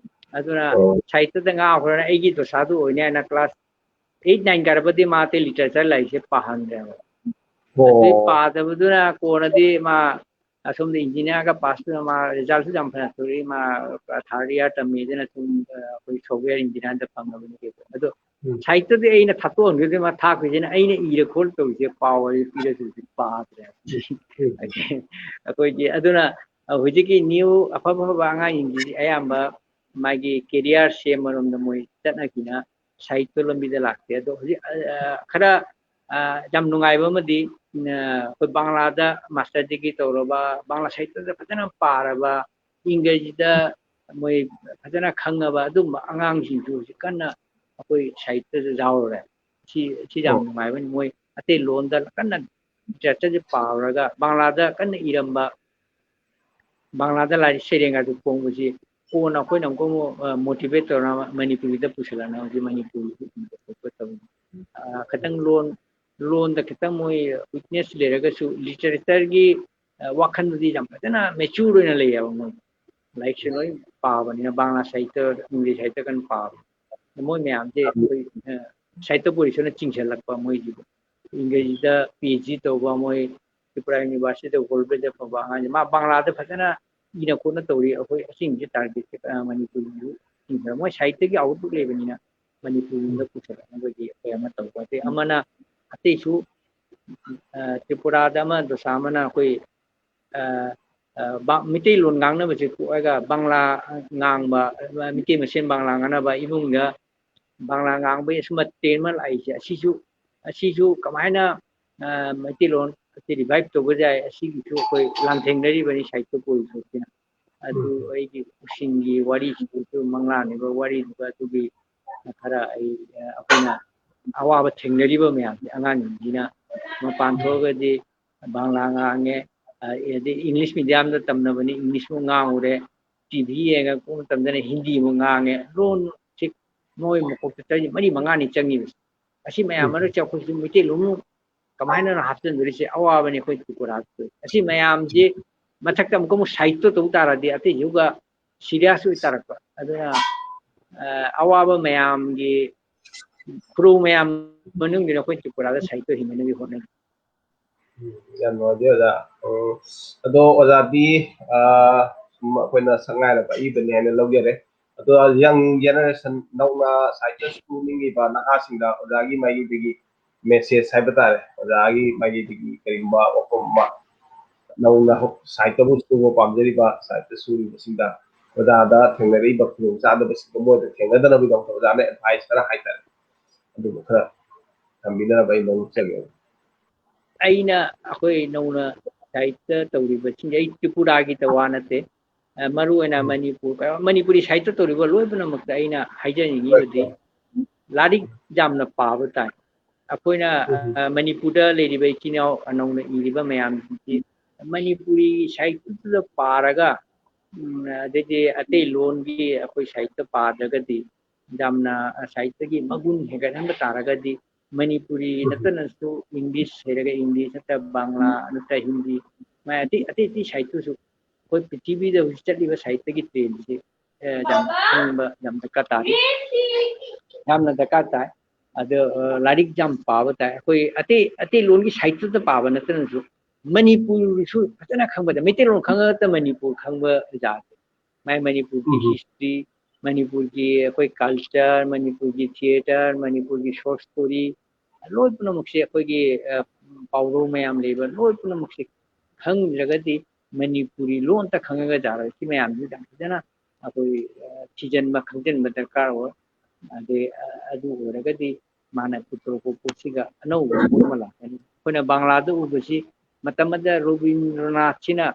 ꯑꯗꯨꯅ ꯑꯣ꯫ ꯁꯥꯍꯤꯇ꯭ꯌꯗ ꯉꯥꯎꯈ꯭ꯔꯅ ꯑꯩꯒꯤ ꯗꯣꯁꯥꯗꯨ ꯑꯣꯏꯅꯤ ꯍꯥꯏꯅ ꯀ꯭ꯂꯥꯁ ꯑꯩꯠ, ꯅꯥꯏꯟ ꯀꯥꯔꯛꯄꯗꯤ ꯃꯥ ꯑꯇꯩ ꯂꯤꯇꯔꯦꯆꯔ ꯂꯥꯏꯔꯤꯛꯁꯦ ꯄꯥꯍꯟꯗ꯭ꯔꯦꯕ꯫ ꯑꯣ꯫ ꯑꯗꯨꯗꯩ ꯄꯥꯗꯕꯗꯨꯅ ꯀꯣꯟꯅꯗꯤ ꯃꯥ ꯑꯁꯣꯝꯗ ꯏꯟꯖꯤꯅꯤꯌꯥꯔꯒ ꯄꯥꯁ ꯇꯧꯔ ꯃꯥ ꯔꯤꯖꯜꯁꯨ ꯌꯥꯝ ꯐꯅ ꯊꯣꯛꯏ꯫ ꯃꯥ ꯊꯥꯔꯠ ꯏꯌꯥꯔ ꯇꯝꯃꯤꯗꯅ ꯁꯨꯝ, ꯑ, ꯑꯩꯈꯣꯏ ꯁꯣꯐꯋꯦꯌꯔ ꯏꯟꯖꯤꯅꯤꯌꯥꯔꯗ ꯐꯪꯉꯕꯅꯤ ꯀꯩꯅꯣ꯫ ꯑꯗꯣ ꯎꯝ꯫ ꯁꯥꯍꯤꯇ꯭ꯌꯗꯤ ꯑꯩꯅ ꯊꯥꯠꯇꯣꯛꯍꯟꯈꯤꯕꯗꯤ ꯃꯥ ꯊꯥꯈ꯭ꯔꯤꯁꯤꯅ ꯑꯩꯅ ꯏꯔ ꯈꯣꯠ ꯇꯧꯔꯤꯁꯦ ꯄꯥꯎ ꯍꯥꯏꯗꯤ ꯄꯤꯔꯁꯨ ꯍꯧꯖꯤꯛ ꯄꯥꯗ꯭ꯔꯦ꯫ ꯎꯝ꯫ ꯑꯩꯈꯣꯏꯒꯤ ꯑꯗꯨꯅ, ꯑ, ꯍꯧꯖꯤꯛꯀꯤ ꯅ꯭ꯌꯨ ꯑꯐ ꯑꯐꯕ ꯑꯉꯥꯡꯁꯤꯡꯁꯤꯗꯤ ꯑꯌꯥꯝꯕ ꯃꯥꯒꯤ ꯀꯦꯔꯤꯌꯔ ꯁꯦꯝꯕꯔꯣꯝꯗ ꯃꯣꯏ ꯆꯠꯅꯈꯤꯅ ꯁꯥꯍꯤꯇ꯭ꯌ ꯂꯝꯕꯤꯗ ꯂꯥꯛꯇꯦ꯫ ꯑꯗꯣ ꯍꯧꯖꯤꯛ, ꯑ, ꯑ, ꯈꯔ, ꯑ, ꯌꯥꯝ ꯅꯨꯡꯉꯥꯏꯕ ꯑꯃꯗꯤ, ꯑ, ꯑꯩꯈꯣꯏ ꯕꯪꯂꯥꯗ ꯃꯥꯁꯇꯔ ꯗꯤꯒ꯭ꯔꯤ ꯇꯧꯔꯕ, ꯕꯪꯂꯥ ꯁꯥꯍꯤꯇ꯭ꯌꯗ ꯐꯖꯅ ꯄꯥꯔꯕ, ꯏꯪꯒ꯭ꯔꯦꯖꯤꯗ ꯃꯣꯏ ꯐꯖꯅ ꯈꯪꯉꯕ ꯑꯗꯨꯝꯕ ꯑꯉꯥꯡꯁꯤꯡꯁꯨ ꯍꯧꯖꯤꯛ ꯀꯟꯅ ꯑꯩꯈꯣꯏ ꯁꯥꯍꯤꯇ꯭ꯌꯗ ꯌꯥꯎꯔꯦ꯫ ꯁꯤ, ꯁꯤ ꯌꯥꯝ ꯑꯣ꯫ ꯅꯨꯡꯉꯥꯏꯕꯅꯤ꯫ ꯃꯣꯏ ꯑꯇꯩ ꯂꯣꯟꯗ ꯀꯟꯅ ꯂꯤꯇꯔꯦꯆꯔꯁꯦ ꯄꯥꯔꯒ ꯕꯪꯂꯥꯗ ꯀꯟꯅ ꯏꯔꯝꯕ, ꯕꯪꯂꯥꯗ ꯂꯥꯏꯔꯤꯛ ꯁꯩꯔꯦꯡ ꯑꯗꯨ ꯐꯣꯡꯕꯁꯤ ꯀꯣꯟꯅ ꯑꯩꯈꯣꯏꯅ ꯑꯃꯨꯛꯀ ꯑꯃꯨꯛ, ꯑ, ꯃꯣꯇꯤꯚꯦꯠ ꯇꯧꯔꯒ ꯃꯅꯤꯄꯨꯔꯤꯗ ꯄꯨꯁꯤꯜꯂꯛꯅꯕ ꯍꯧꯖꯤꯛ ꯃꯅꯤꯄꯨꯔꯤꯁꯨ ꯏꯕ ꯈꯣꯠꯄ ꯇꯧꯔꯤ꯫ ꯑ, ꯈꯤꯇꯪ ꯂꯣꯟ, ꯂꯣꯟꯗ ꯈꯤꯇꯪ ꯃꯣꯏ ꯋꯤꯛꯅꯦꯁ ꯂꯩꯔꯒꯁꯨ ꯂꯤꯇꯔꯦꯆꯔꯒꯤ, ꯑ, ꯋꯥꯈꯜꯗꯨꯗꯤ ꯌꯥꯝ ꯐꯖꯅ ꯃꯦꯆ꯭ꯌꯨꯔ ꯑꯣꯏꯅ ꯂꯩꯌꯦꯕ ꯃꯣꯏ꯫ ꯂꯥꯏꯔꯤꯛꯁꯦ ꯂꯣꯏ ꯄꯥꯕꯅꯤꯅ ꯕꯪꯂꯥ ꯁꯥꯍꯤꯇ꯭ꯌ, ꯏꯪꯂꯤꯁ ꯁꯥꯍꯤꯇ꯭ꯌ ꯀꯟꯅ ꯄꯥꯕ꯫ ꯃꯣꯏ ꯃꯌꯥꯝꯁꯦ ꯑꯩꯈꯣꯏ, ꯑ, ꯁꯥꯍꯤꯇ꯭ꯌ ꯄꯣꯔꯤꯁꯅ ꯆꯤꯡꯁꯤꯜꯂꯛꯄ ꯃꯣꯏꯁꯤꯕꯨ꯫ ꯏꯪꯒ꯭ꯔꯦꯖꯤꯗ ꯄꯤ ꯑꯩꯆ ꯗꯤ ꯇꯧꯕ ꯃꯣꯏ ꯇ꯭ꯔꯤꯄꯨꯔꯥ ꯌꯨꯅꯤꯚꯔꯁꯤꯇꯤꯗ ꯒꯣꯜ ꯃꯦꯗꯜ ꯐꯪꯕ ꯑꯉꯥꯡꯁꯦ ꯃꯥ ꯕꯪꯂꯥꯗ ꯐꯖꯅ ꯏꯅ ꯈꯣꯠꯅ ꯇꯧꯔꯤ꯫ ꯑꯩꯈꯣꯏ ꯑꯁꯤꯒꯨꯝꯕꯁꯦ ꯇꯥꯔꯒꯦꯠꯁꯦ, ꯑ, ꯃꯅꯤꯄꯨꯔꯒꯤꯁꯨ ꯆꯤꯡꯈ꯭ꯔꯦ꯫ ꯃꯣꯏ ꯁꯥꯍꯤꯇ꯭ꯌꯒꯤ ꯑꯥꯎꯠꯂꯨꯛ ꯂꯩꯕꯅꯤꯅ ꯃꯅꯤꯄꯨꯔꯗ ꯄꯨꯁꯜꯂꯛꯅꯕꯒꯤ ꯑꯩꯈꯣꯏ ꯑꯃ ꯇꯧꯕ꯫ ꯑꯇꯩ ꯑꯃꯅ ꯑꯇꯩꯁꯨ, ꯑ, ꯇ꯭ꯔꯤꯄꯨꯔꯥꯗ ꯑꯃ ꯗꯣꯁꯥ ꯑꯃꯅ ꯑꯩꯈꯣꯏ, ꯑ, ꯑ, ꯕ-, ꯃꯩꯇꯩꯂꯣꯟ ꯉꯥꯡꯅꯕꯁꯦ ꯇꯣꯛꯑꯒ ꯕꯪꯂꯥ ꯉꯥꯡꯕ, ꯑ, ꯃꯩꯇꯩ ꯃꯁꯦꯟ ꯕꯪꯂꯥ ꯉꯥꯡꯅꯕ ꯏꯃꯨꯡꯗ ꯕꯪꯂꯥ ꯉꯥꯡꯕꯒꯤ ꯑꯁꯨꯝꯕ ꯇ꯭ꯔꯦꯟ ꯑꯃ ꯂꯥꯛꯏꯁꯦ, ꯑꯁꯤꯁꯨ, ꯑꯁꯤꯁꯨ ꯀꯃꯥꯏꯅ, ꯑ, ꯃꯩꯇꯩꯂꯣꯟ ꯑꯁꯤ ꯔꯤꯚꯥꯏꯚ ꯇꯧꯕ ꯌꯥꯏ, ꯑꯁꯤꯒꯤꯁꯨ ꯑꯩꯈꯣꯏ ꯂꯥꯟꯊꯦꯡꯅꯔꯤꯕꯅꯤ ꯁꯥꯍꯤꯇ꯭ꯌ ꯄꯣꯔꯤꯁꯠꯁꯤꯅ꯫ ꯑꯗꯨ ꯎꯝ꯫ ꯑꯩꯒꯤ ꯀꯛꯆꯤꯡꯒꯤ ꯋꯥꯔꯤꯁꯤꯡꯗꯨꯁꯨ ꯃꯪꯂꯥꯟꯅꯤꯕ ꯋꯥꯔꯤꯗꯨꯒ ꯑꯗꯨꯒꯤ ꯈꯔ ꯑꯩ, ꯑ, ꯑꯩꯈꯣꯏꯅ ꯑꯋꯥꯕ ꯊꯦꯡꯅꯔꯤꯕ ꯃꯌꯥꯝꯁꯦ ꯑꯉꯥꯡꯁꯤꯡꯁꯤꯅ ꯃꯄꯥꯟ ꯊꯣꯛꯑꯒꯗꯤ ꯕꯪꯂꯥ ꯉꯥꯡꯉꯦ, ꯑ, ꯑꯗꯩ ꯏꯪꯂꯤꯁ ꯃꯤꯗꯤꯌꯝꯗ ꯇꯝꯅꯕꯅꯤ, ꯏꯪꯂꯤꯁ ꯑꯃꯨꯛ ꯉꯥꯡꯉꯨꯔꯦ, ꯇꯤ ꯚꯤ ꯌꯦꯡꯉꯛꯄ ꯃꯇꯝꯗꯅ ꯍꯤꯟꯗꯤ ꯑꯃꯨꯛ ꯉꯥꯡꯉꯦ꯫ ꯂꯣꯟꯁꯦ ꯃꯣꯏ ꯃꯀꯣꯛꯇ ꯆꯍꯤ ꯃꯔꯤ ꯃꯉꯥꯅꯤ ꯆꯪꯉꯤꯕꯁꯦ꯫ ꯑꯁꯤ ꯃꯌꯥꯝ ꯎꯝ꯫ ꯃꯔꯛꯁꯦ ꯑꯩꯈꯣꯏꯁꯨ ꯃꯩꯇꯩꯂꯣꯟ ꯀꯃꯥꯏꯅ ꯑꯃꯨꯛ ꯍꯥꯞꯆꯤꯟꯗꯣꯔꯤꯁꯦ ꯑꯋꯥꯕꯅꯤ ꯑꯩꯈꯣꯏ ꯇ꯭ꯔꯤꯄꯨꯔꯥꯗ꯫ ꯑꯁꯤ ꯃꯌꯥꯝꯁꯦ ꯃꯊꯛꯇ ꯑꯃꯨꯛꯀ ꯑꯃꯨꯛ ꯁꯥꯍꯤꯠꯇ ꯇꯧ ꯇꯥꯔꯗꯤ ꯑꯇꯩꯁꯤꯒ serious ꯑꯣꯏ ꯇꯥꯔꯛꯄ꯫ ꯑꯗꯨꯅ, ꯑ, ꯑꯋꯥꯕ ꯃꯌꯥꯝꯒꯤ ꯈꯨꯔꯧ ꯃꯌꯥꯝ ꯃꯅꯨꯡꯗꯨꯅ ꯑꯩꯈꯣꯏ ꯇ꯭ꯔꯤꯄꯨꯔꯥꯗ ꯁꯥꯍꯤꯠꯇ ꯍꯤꯡꯅꯅꯕꯒꯤ ꯍꯣꯠꯅꯔꯤ꯫ ꯎꯝ, ꯌꯥꯝ ꯅꯨꯡꯉꯥꯏꯖꯩ ꯑꯣꯖꯥ꯫ ꯎꯝ, ꯑꯗꯣ ꯑꯣꯖꯥꯗꯤ, ꯑ, ꯁꯨꯝ ꯑꯩꯈꯣꯏꯅ ꯁꯛ ꯉꯥꯏꯔꯕ ꯑꯏꯕꯅꯤ ꯍꯥꯏꯅ ꯂꯧꯖꯔꯦ꯫ ꯑꯗꯣ young generation ꯅꯧꯅ ꯁꯥꯍꯤꯇ꯭ꯌ ꯁꯨꯅꯤꯡꯉꯤꯕ ꯅꯍꯥꯁꯤꯡꯗ ꯑꯣꯖꯥꯒꯤ ꯃꯥꯏꯀꯩꯗꯒꯤ message ꯍꯥꯏꯕ ꯇꯥꯔꯦ, ꯑꯣꯖꯥꯒꯤ ꯃꯥꯏꯀꯩꯗꯒꯤ ꯀꯔꯤꯒꯨꯝꯕ ꯋꯥꯐꯝ ꯑꯃ, ꯅꯧꯅ ꯍꯧ-, ꯁꯥꯍꯤꯇ꯭ꯌꯕꯨ ꯁꯨꯕ ꯄꯥꯝꯖꯔꯤꯕ, ꯁꯥꯍꯤꯇ꯭ꯌ ꯁꯨꯔꯤꯕꯁꯤꯡꯗ ꯑꯣꯖꯥꯗ ꯊꯦꯡꯅꯔꯛꯏꯕ ꯈꯨꯗꯣꯡꯆꯥꯗꯕꯁꯤꯡꯗꯣ ꯃꯣꯏꯗ ꯊꯦꯡꯅꯗꯅꯕꯒꯤꯗꯃꯛꯇ ꯑꯣꯖꯥꯅ advice ꯈꯔ ꯍꯥꯏꯇꯥꯔꯦ, ꯑꯗꯨꯕꯨ ꯈꯔ ꯊꯝꯕꯤꯅꯕ ꯑꯩ ꯂꯧꯖꯒꯦ꯫ ꯑꯩꯅ ꯑꯩꯈꯣꯏ ꯅꯧꯅ ꯁꯥꯍꯤꯇ꯭ꯌ ꯇꯧꯔꯤꯕꯁꯤꯡꯁꯦ, ꯑꯩ ꯇ꯭ꯔꯤꯄꯨꯔꯥꯒꯤꯇ ꯋꯥ ꯅꯠꯇꯦ, ꯑ, ꯃꯔꯨ ꯑꯣꯏꯅ ꯎꯝ꯫ ꯃꯅꯤꯄꯨꯔ, ꯃꯅꯤꯄꯨꯔꯤ ꯁꯥꯍꯤꯇ꯭ꯌ ꯇꯧꯔꯤꯕ ꯂꯣꯏ ꯄꯨꯝꯅꯃꯛꯇ ꯑꯩꯅ ꯍꯥꯏꯖꯅꯤꯡꯉꯤꯕꯗꯤ, ꯍꯣꯏ, ꯍꯣꯏ꯫ ꯂꯥꯏꯔꯤꯛ ꯌꯥꯝꯅ ꯄꯥꯕ ꯇꯥꯏ꯫ ꯑꯩꯈꯣꯏꯅ, ꯎꯝ꯫ ꯑ, ꯃꯅꯤꯄꯨꯔꯗ ꯂꯩꯔꯤꯕ ꯏꯆꯤꯟ ꯏꯅꯥꯎ ꯅꯧꯅ ꯏꯔꯤꯕ ꯃꯌꯥꯝꯁꯤꯡꯁꯤ ꯃꯅꯤꯄꯨꯔꯤ ꯁꯥꯍꯤꯇ꯭ꯌꯗꯨꯗ ꯄꯥꯔꯒ, ꯎꯝ, ꯑꯗꯩꯗꯤ ꯑꯇꯩ ꯂꯣꯟꯒꯤ ꯑꯩꯈꯣꯏ ꯁꯥꯍꯤꯇ꯭ꯌ ꯄꯥꯗ꯭ꯔꯒꯗꯤ ꯌꯥꯝꯅ, ꯑ, ꯁꯥꯍꯤꯇ꯭ꯌꯒꯤ ꯃꯒꯨꯟ ꯍꯦꯟꯒꯠꯍꯟꯕ ꯇꯥꯔꯒꯗꯤ ꯃꯅꯤꯄꯨꯔꯤ ꯎꯝ꯫ ꯅꯠꯇꯅꯁꯨ English ꯍꯩꯔꯒ English ꯅꯠꯇ꯭ꯔ ꯕꯪꯂꯥ ꯅꯠꯇ꯭ꯔ ꯍꯤꯟꯗꯤ, ꯃꯥꯏ ꯑꯇꯩ, ꯑꯇꯩ, ꯑꯇꯩ ꯁꯥꯍꯤꯇ꯭ꯌꯁꯨ ꯑꯩꯈꯣꯏ ꯄ꯭ꯔꯤꯊꯤꯕꯤꯗ ꯍꯧꯖꯤꯛ ꯆꯠꯂꯤꯕ ꯁꯥꯍꯤꯇ꯭ꯌꯒꯤ trendꯁꯤ, ꯑ, ꯌꯥꯝ ꯈꯪꯕ ꯌꯥꯝ ꯗꯔꯀꯥꯔ ꯇꯥꯔꯤ꯫ ꯌꯥꯝꯅ ꯗꯔꯀꯥꯔ ꯇꯥꯏ꯫ ꯑꯗꯣ, ꯑ, ꯂꯥꯏꯔꯤꯛ ꯌꯥꯝ ꯄꯥꯕ ꯇꯥꯏ꯫ ꯑꯩꯈꯣꯏ ꯑꯇꯩ, ꯑꯇꯩ ꯂꯣꯟꯒꯤ ꯁꯥꯍꯤꯇ꯭ꯌꯗ ꯄꯥꯕ ꯅꯠꯇꯅꯁꯨ ꯃꯅꯤꯄꯨꯔꯁꯨ ꯐꯖꯅ ꯈꯪꯕꯗ, ꯃꯩꯇꯩꯂꯣꯟ ꯈꯪꯉꯒꯇ ꯃꯅꯤꯄꯨꯔ ꯈꯪꯕ ꯌꯥꯗꯦ꯫ ꯃꯥꯏ ꯃꯅꯤꯄꯨꯔꯒꯤ ꯎꯝ꯫ History, ꯃꯅꯤꯄꯨꯔꯒꯤ ꯑꯩꯈꯣꯏ culture, ꯃꯅꯤꯄꯨꯔꯒꯤ theatre, ꯃꯅꯤꯄꯨꯔꯒꯤ short story, ꯂꯣꯏ ꯄꯨꯝꯅꯃꯛꯁꯦ ꯑꯩꯈꯣꯏꯒꯤ, ꯑ, ꯄꯥꯎꯔꯧ ꯃꯌꯥꯝ ꯂꯩꯕ ꯂꯣꯏ ꯄꯨꯝꯅꯃꯛꯁꯦ ꯈꯪꯗ꯭ꯔꯒꯗꯤ ꯃꯅꯤꯄꯨꯔꯤ ꯂꯣꯟꯇ ꯈꯪꯉꯒ ꯌꯥꯔꯣꯏ꯫ ꯁꯤ ꯃꯌꯥꯝꯁꯤ ꯌꯥꯝ ꯐꯖꯅ ꯑꯩꯈꯣꯏ, ꯑ, ꯊꯤꯖꯤꯟꯕ ꯈꯪꯖꯤꯟꯕ ꯗꯔꯀꯥꯔ ꯑꯣꯏ꯫ ꯑꯗꯩ, ꯑ, ꯑꯗꯨ ꯑꯣꯏꯔꯒꯗꯤ ꯃꯥꯅ ꯄꯨꯊꯣꯔꯛꯄ ꯄꯣꯠꯁꯤꯒ ꯑꯅꯧꯕ ꯄꯣꯠ ꯑꯃ ꯂꯥꯛꯀꯅꯤ꯫ ꯑꯩꯈꯣꯏꯅ ꯕꯪꯂꯥꯗ ꯎꯕꯁꯤ ꯃꯇꯝ ꯑꯃꯗ ꯔꯣꯕꯤꯟꯗ꯭ꯔꯅꯥꯊꯁꯤꯅ,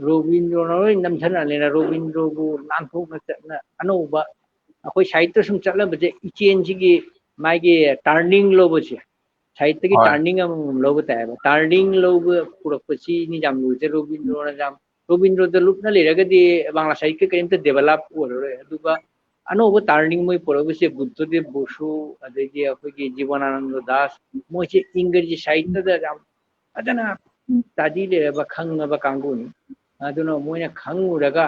ꯔꯣꯕꯤꯟꯗ꯭ꯔꯣꯅ ꯂꯣꯏ ꯅꯝꯊꯅ ꯂꯩꯅ ꯔꯣꯕꯤꯟꯗ꯭ꯔꯣꯕꯨ ꯂꯥꯟꯊꯣꯛꯅ ꯆꯠꯅ ꯑꯅꯧꯕ ꯑꯩꯈꯣꯏ ꯁꯥꯍꯤꯇ꯭ꯌ ꯁꯨꯝ ꯆꯠꯂꯕꯁꯦ ꯏꯆꯦꯟꯁꯤꯒꯤ ꯃꯥꯒꯤ turning ꯂꯧꯕꯁꯦ, ꯁꯥꯍꯤꯇ꯭ꯌꯒꯤ ꯍꯣꯏ꯫ Turning ꯑꯃꯃꯝ ꯂꯧꯕ ꯇꯥꯏꯌꯦꯕ꯫ Turning ꯂꯧꯕ ꯄꯨꯔꯛꯄꯁꯤꯅꯤ ꯌꯥꯝ ꯂꯨꯔꯤꯁꯦ꯫ ꯔꯣꯕꯤꯟꯗ꯭ꯔꯣꯅ ꯌꯥꯝ, ꯔꯣꯕꯤꯟꯗ꯭ꯔꯣꯗ ꯂꯨꯞꯅ ꯂꯩꯔꯒꯗꯤ ꯕꯪꯂꯥ ꯁꯥꯍꯤꯇ꯭ꯌ ꯀꯔꯤꯝꯇ develop ꯑꯣꯏꯔꯔꯣꯏ꯫ ꯑꯗꯨꯒ ꯑꯅꯧꯕ ꯇꯥꯔꯅꯤꯡ ꯃꯣꯏ ꯄꯨꯔꯛꯄꯁꯦ ꯕꯨꯗꯙꯗꯦꯕ ꯕꯁꯨ, ꯑꯗꯩꯗꯤ ꯑꯩꯈꯣꯏꯒꯤ ꯖꯤꯕꯅꯥꯅꯟꯗ ꯗꯥꯁ, ꯃꯣꯏꯁꯦ ꯏꯪꯒ꯭ꯔꯖꯤ ꯁꯥꯍꯤꯇ꯭ꯌꯗ ꯌꯥꯝ ꯐꯖꯅ ꯇꯥꯗꯤ ꯂꯩꯔꯕ ꯈꯪꯉꯕ ꯀꯥꯡꯕꯨꯅꯤ꯫ ꯑꯗꯨꯅ ꯃꯣꯏꯅ ꯈꯪꯉꯨꯔꯒ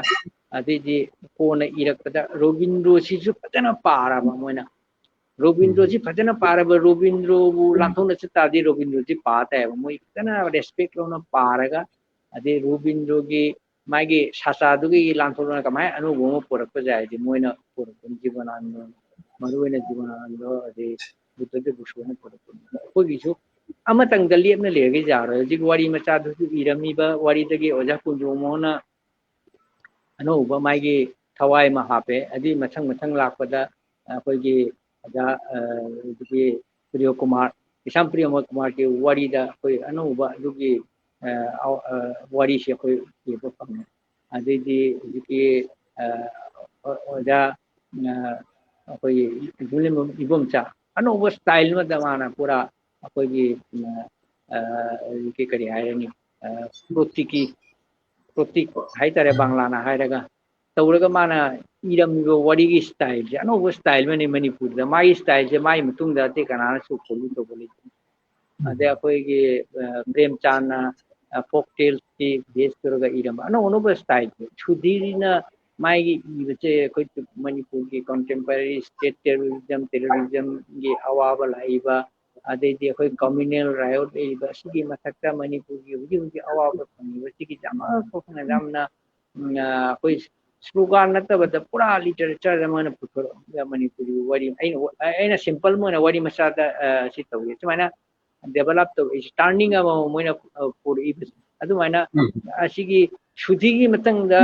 ꯑꯗꯩꯗꯤ ꯀꯣꯟꯅ ꯏꯔꯛꯄꯗ ꯔꯣꯕꯤꯟꯗ꯭ꯔꯣꯁꯤꯁꯨ ꯐꯖꯅ ꯄꯥꯔꯕ ꯃꯣꯏꯅ꯫ ꯔꯣꯕꯤꯟꯗ꯭ꯔꯣꯁꯤ ꯐꯖꯅ ꯄꯥꯔꯕ, ꯔꯣꯕꯤꯟꯗ꯭ꯔꯣꯕꯨ ꯂꯥꯟꯊꯣꯛꯅ ꯆꯠ ꯇꯥꯔꯗꯤ ꯔꯣꯕꯤꯟꯗ꯭ꯔꯣꯁꯤ ꯄꯥ ꯇꯥꯏꯌꯦꯕ꯫ ꯃꯣꯏ ꯐꯖꯅ ꯔꯦꯁꯄꯦꯛ ꯂꯧꯅ ꯄꯥꯔꯒ, ꯑꯗꯩ ꯔꯣꯕꯤꯟꯗ꯭ꯔꯣꯒꯤ ꯃꯥꯒꯤ ꯁꯥꯁꯥꯗꯨꯒꯤ ꯂꯥꯟꯊꯣꯛꯅ ꯀꯃꯥꯏꯅ ꯑꯅꯧꯕ ꯑꯃ ꯄꯨꯔꯛꯄꯁꯦ ꯍꯥꯏꯗꯤ ꯃꯣꯏꯅ ꯄꯨꯔꯛꯄꯅꯤ꯫ ꯖꯤꯕꯅꯥꯅꯟꯗ, ꯃꯔꯨꯑꯣꯏꯅ ꯖꯤꯕꯅꯥꯅꯟꯗ ꯑꯗꯩ ꯕꯨꯗꯙꯗꯦꯕ ꯕꯁꯨꯅ ꯄꯨꯔꯛꯄꯅꯤ꯫ ꯑꯩꯈꯣꯏꯒꯤꯁꯨ ꯑꯃꯇꯪꯗ ꯂꯦꯞꯅ ꯂꯩꯔꯒ ꯌꯥꯔꯣꯏ꯫ ꯍꯧꯖꯤꯛ ꯋꯥꯔꯤ ꯃꯆꯥꯗꯨꯁꯨ ꯏꯔꯝꯃꯤꯕ ꯋꯥꯔꯤꯗꯒꯤ ꯑꯣꯖꯥ ꯀꯨꯟꯖꯣꯃꯣꯅ ꯑꯅꯧꯕ ꯃꯥꯒꯤ ꯊꯋꯥꯏ ꯑꯃ ꯍꯥꯞꯄꯦ꯫ ꯑꯗꯨꯒꯤ ꯃꯊꯪ ꯃꯊꯪ ꯂꯥꯛꯄꯗ ꯑꯩꯈꯣꯏꯒꯤ ꯑꯣꯖꯥ, ꯑ, ꯍꯧꯖꯤꯛꯀꯤ ꯄ꯭ꯔꯤꯌꯣ ꯀꯨꯃꯥꯔ, ꯀꯤꯁꯥꯝ ꯄ꯭ꯔꯤꯌꯣ ꯀꯨꯃꯥꯔꯒꯤ ꯋꯥꯔꯤꯗ ꯑꯩꯈꯣꯏ ꯑꯅꯧꯕ ꯑꯗꯨꯒꯤ, ꯑ, ꯑ, ꯋꯥꯔꯤꯁꯦ ꯑꯩꯈꯣꯏ ꯏꯕ ꯐꯪꯉꯦ꯫ ꯑꯗꯩꯗꯤ ꯍꯧꯖꯤꯛꯀꯤ, ꯑ, ꯑꯣꯖꯥ, ꯑ, ꯑꯩꯈꯣꯏꯒꯤ ꯏꯕꯣꯝꯆꯥ ꯑꯅꯧꯕ style ꯑꯃꯗ ꯃꯥꯅ ꯄꯨꯔꯥ ꯑꯩꯈꯣꯏꯒꯤ, ꯑ, ꯑ, ꯍꯧꯖꯤꯛꯀꯤ ꯀꯔꯤ ꯍꯥꯏꯔꯅꯤ, ꯑ, ꯄ꯭ꯔꯣꯇꯤꯀꯤ, ꯄ꯭ꯔꯣꯇꯤꯛ ꯍꯥꯏꯇꯥꯔꯦ, ꯕꯪꯂꯥꯅ ꯍꯥꯏꯔꯒ, ꯇꯧꯔꯒ ꯃꯥꯅ ꯏꯔꯝꯃꯤꯕ ꯋꯥꯔꯤꯒꯤ styleꯁꯦ ꯑꯅꯧꯕ style ꯑꯃꯅꯤ ꯃꯅꯤꯄꯨꯔꯗ꯫ ꯃꯥꯒꯤ styleꯁꯦ ꯃꯥꯒꯤ ꯃꯇꯨꯡꯗ ꯑꯇꯩ ꯀꯅꯥꯅꯁꯨ follow ꯇꯧꯕ ꯂꯩꯇꯦ꯫ ꯑꯗꯩ ꯑꯩꯈꯣꯏꯒꯤ, ꯑ, ꯄ꯭ꯔꯦꯝꯆꯥꯟꯅ, ꯑ, folk taleꯁꯀꯤ base ꯇꯧꯔꯒ ꯏꯔꯝꯕ ꯑꯅꯧ ꯑꯅꯧꯕ styleꯁꯦ꯫ ꯁꯨꯙꯤꯔꯅ ꯃꯥꯒꯤ ꯏꯕꯁꯦ ꯑꯩꯈꯣꯏ ꯃꯅꯤꯄꯨꯔꯒꯤ contemporary state terrorism, terrorismꯒꯤ ꯑꯋꯥꯕ ꯂꯥꯛꯏꯕ, ꯑꯗꯩꯗꯤ ꯑꯩꯈꯣꯏ communal riot ꯂꯩꯔꯤꯕ ꯑꯁꯤꯒꯤ ꯃꯊꯛꯇ ꯃꯅꯤꯄꯨꯔꯒꯤ ꯍꯧꯖꯤꯛ ꯍꯧꯖꯤꯛ ꯑꯋꯥꯕ ꯐꯪꯉꯤꯕꯁꯤꯒꯤ ꯑꯃ ꯌꯥꯝꯅ, ꯎꯝ, ꯑ, ꯑꯩꯈꯣꯏ slogan ꯅꯠꯇꯕꯗ ꯄꯨꯔꯥ literature ꯑꯃ ꯑꯣꯏꯅ ꯄꯨꯊꯣꯔꯛꯑꯒ ꯃꯅꯤꯄꯨꯔꯤ ꯋꯥꯔꯤ ꯑꯩꯅ, ꯑꯩꯅ simple ꯑꯃ ꯑꯣꯏꯅ ꯋꯥꯔꯤ ꯃꯆꯥꯗ, ꯑ, ꯁꯤ ꯇꯧꯋꯤ꯫ ꯁꯨꯃꯥꯏꯅ develop ꯇꯧꯔꯛꯏꯁꯦ, turning ꯑꯃꯃꯝ ꯃꯣꯏꯅ, ꯑ, ꯄꯨꯔꯛꯏꯕꯁꯦ꯫ ꯑꯗꯨꯃꯥꯏꯅ ꯎꯝ꯫ ꯑꯁꯤꯒꯤ ꯁꯨꯙꯤꯒꯤ ꯃꯇꯨꯡꯗ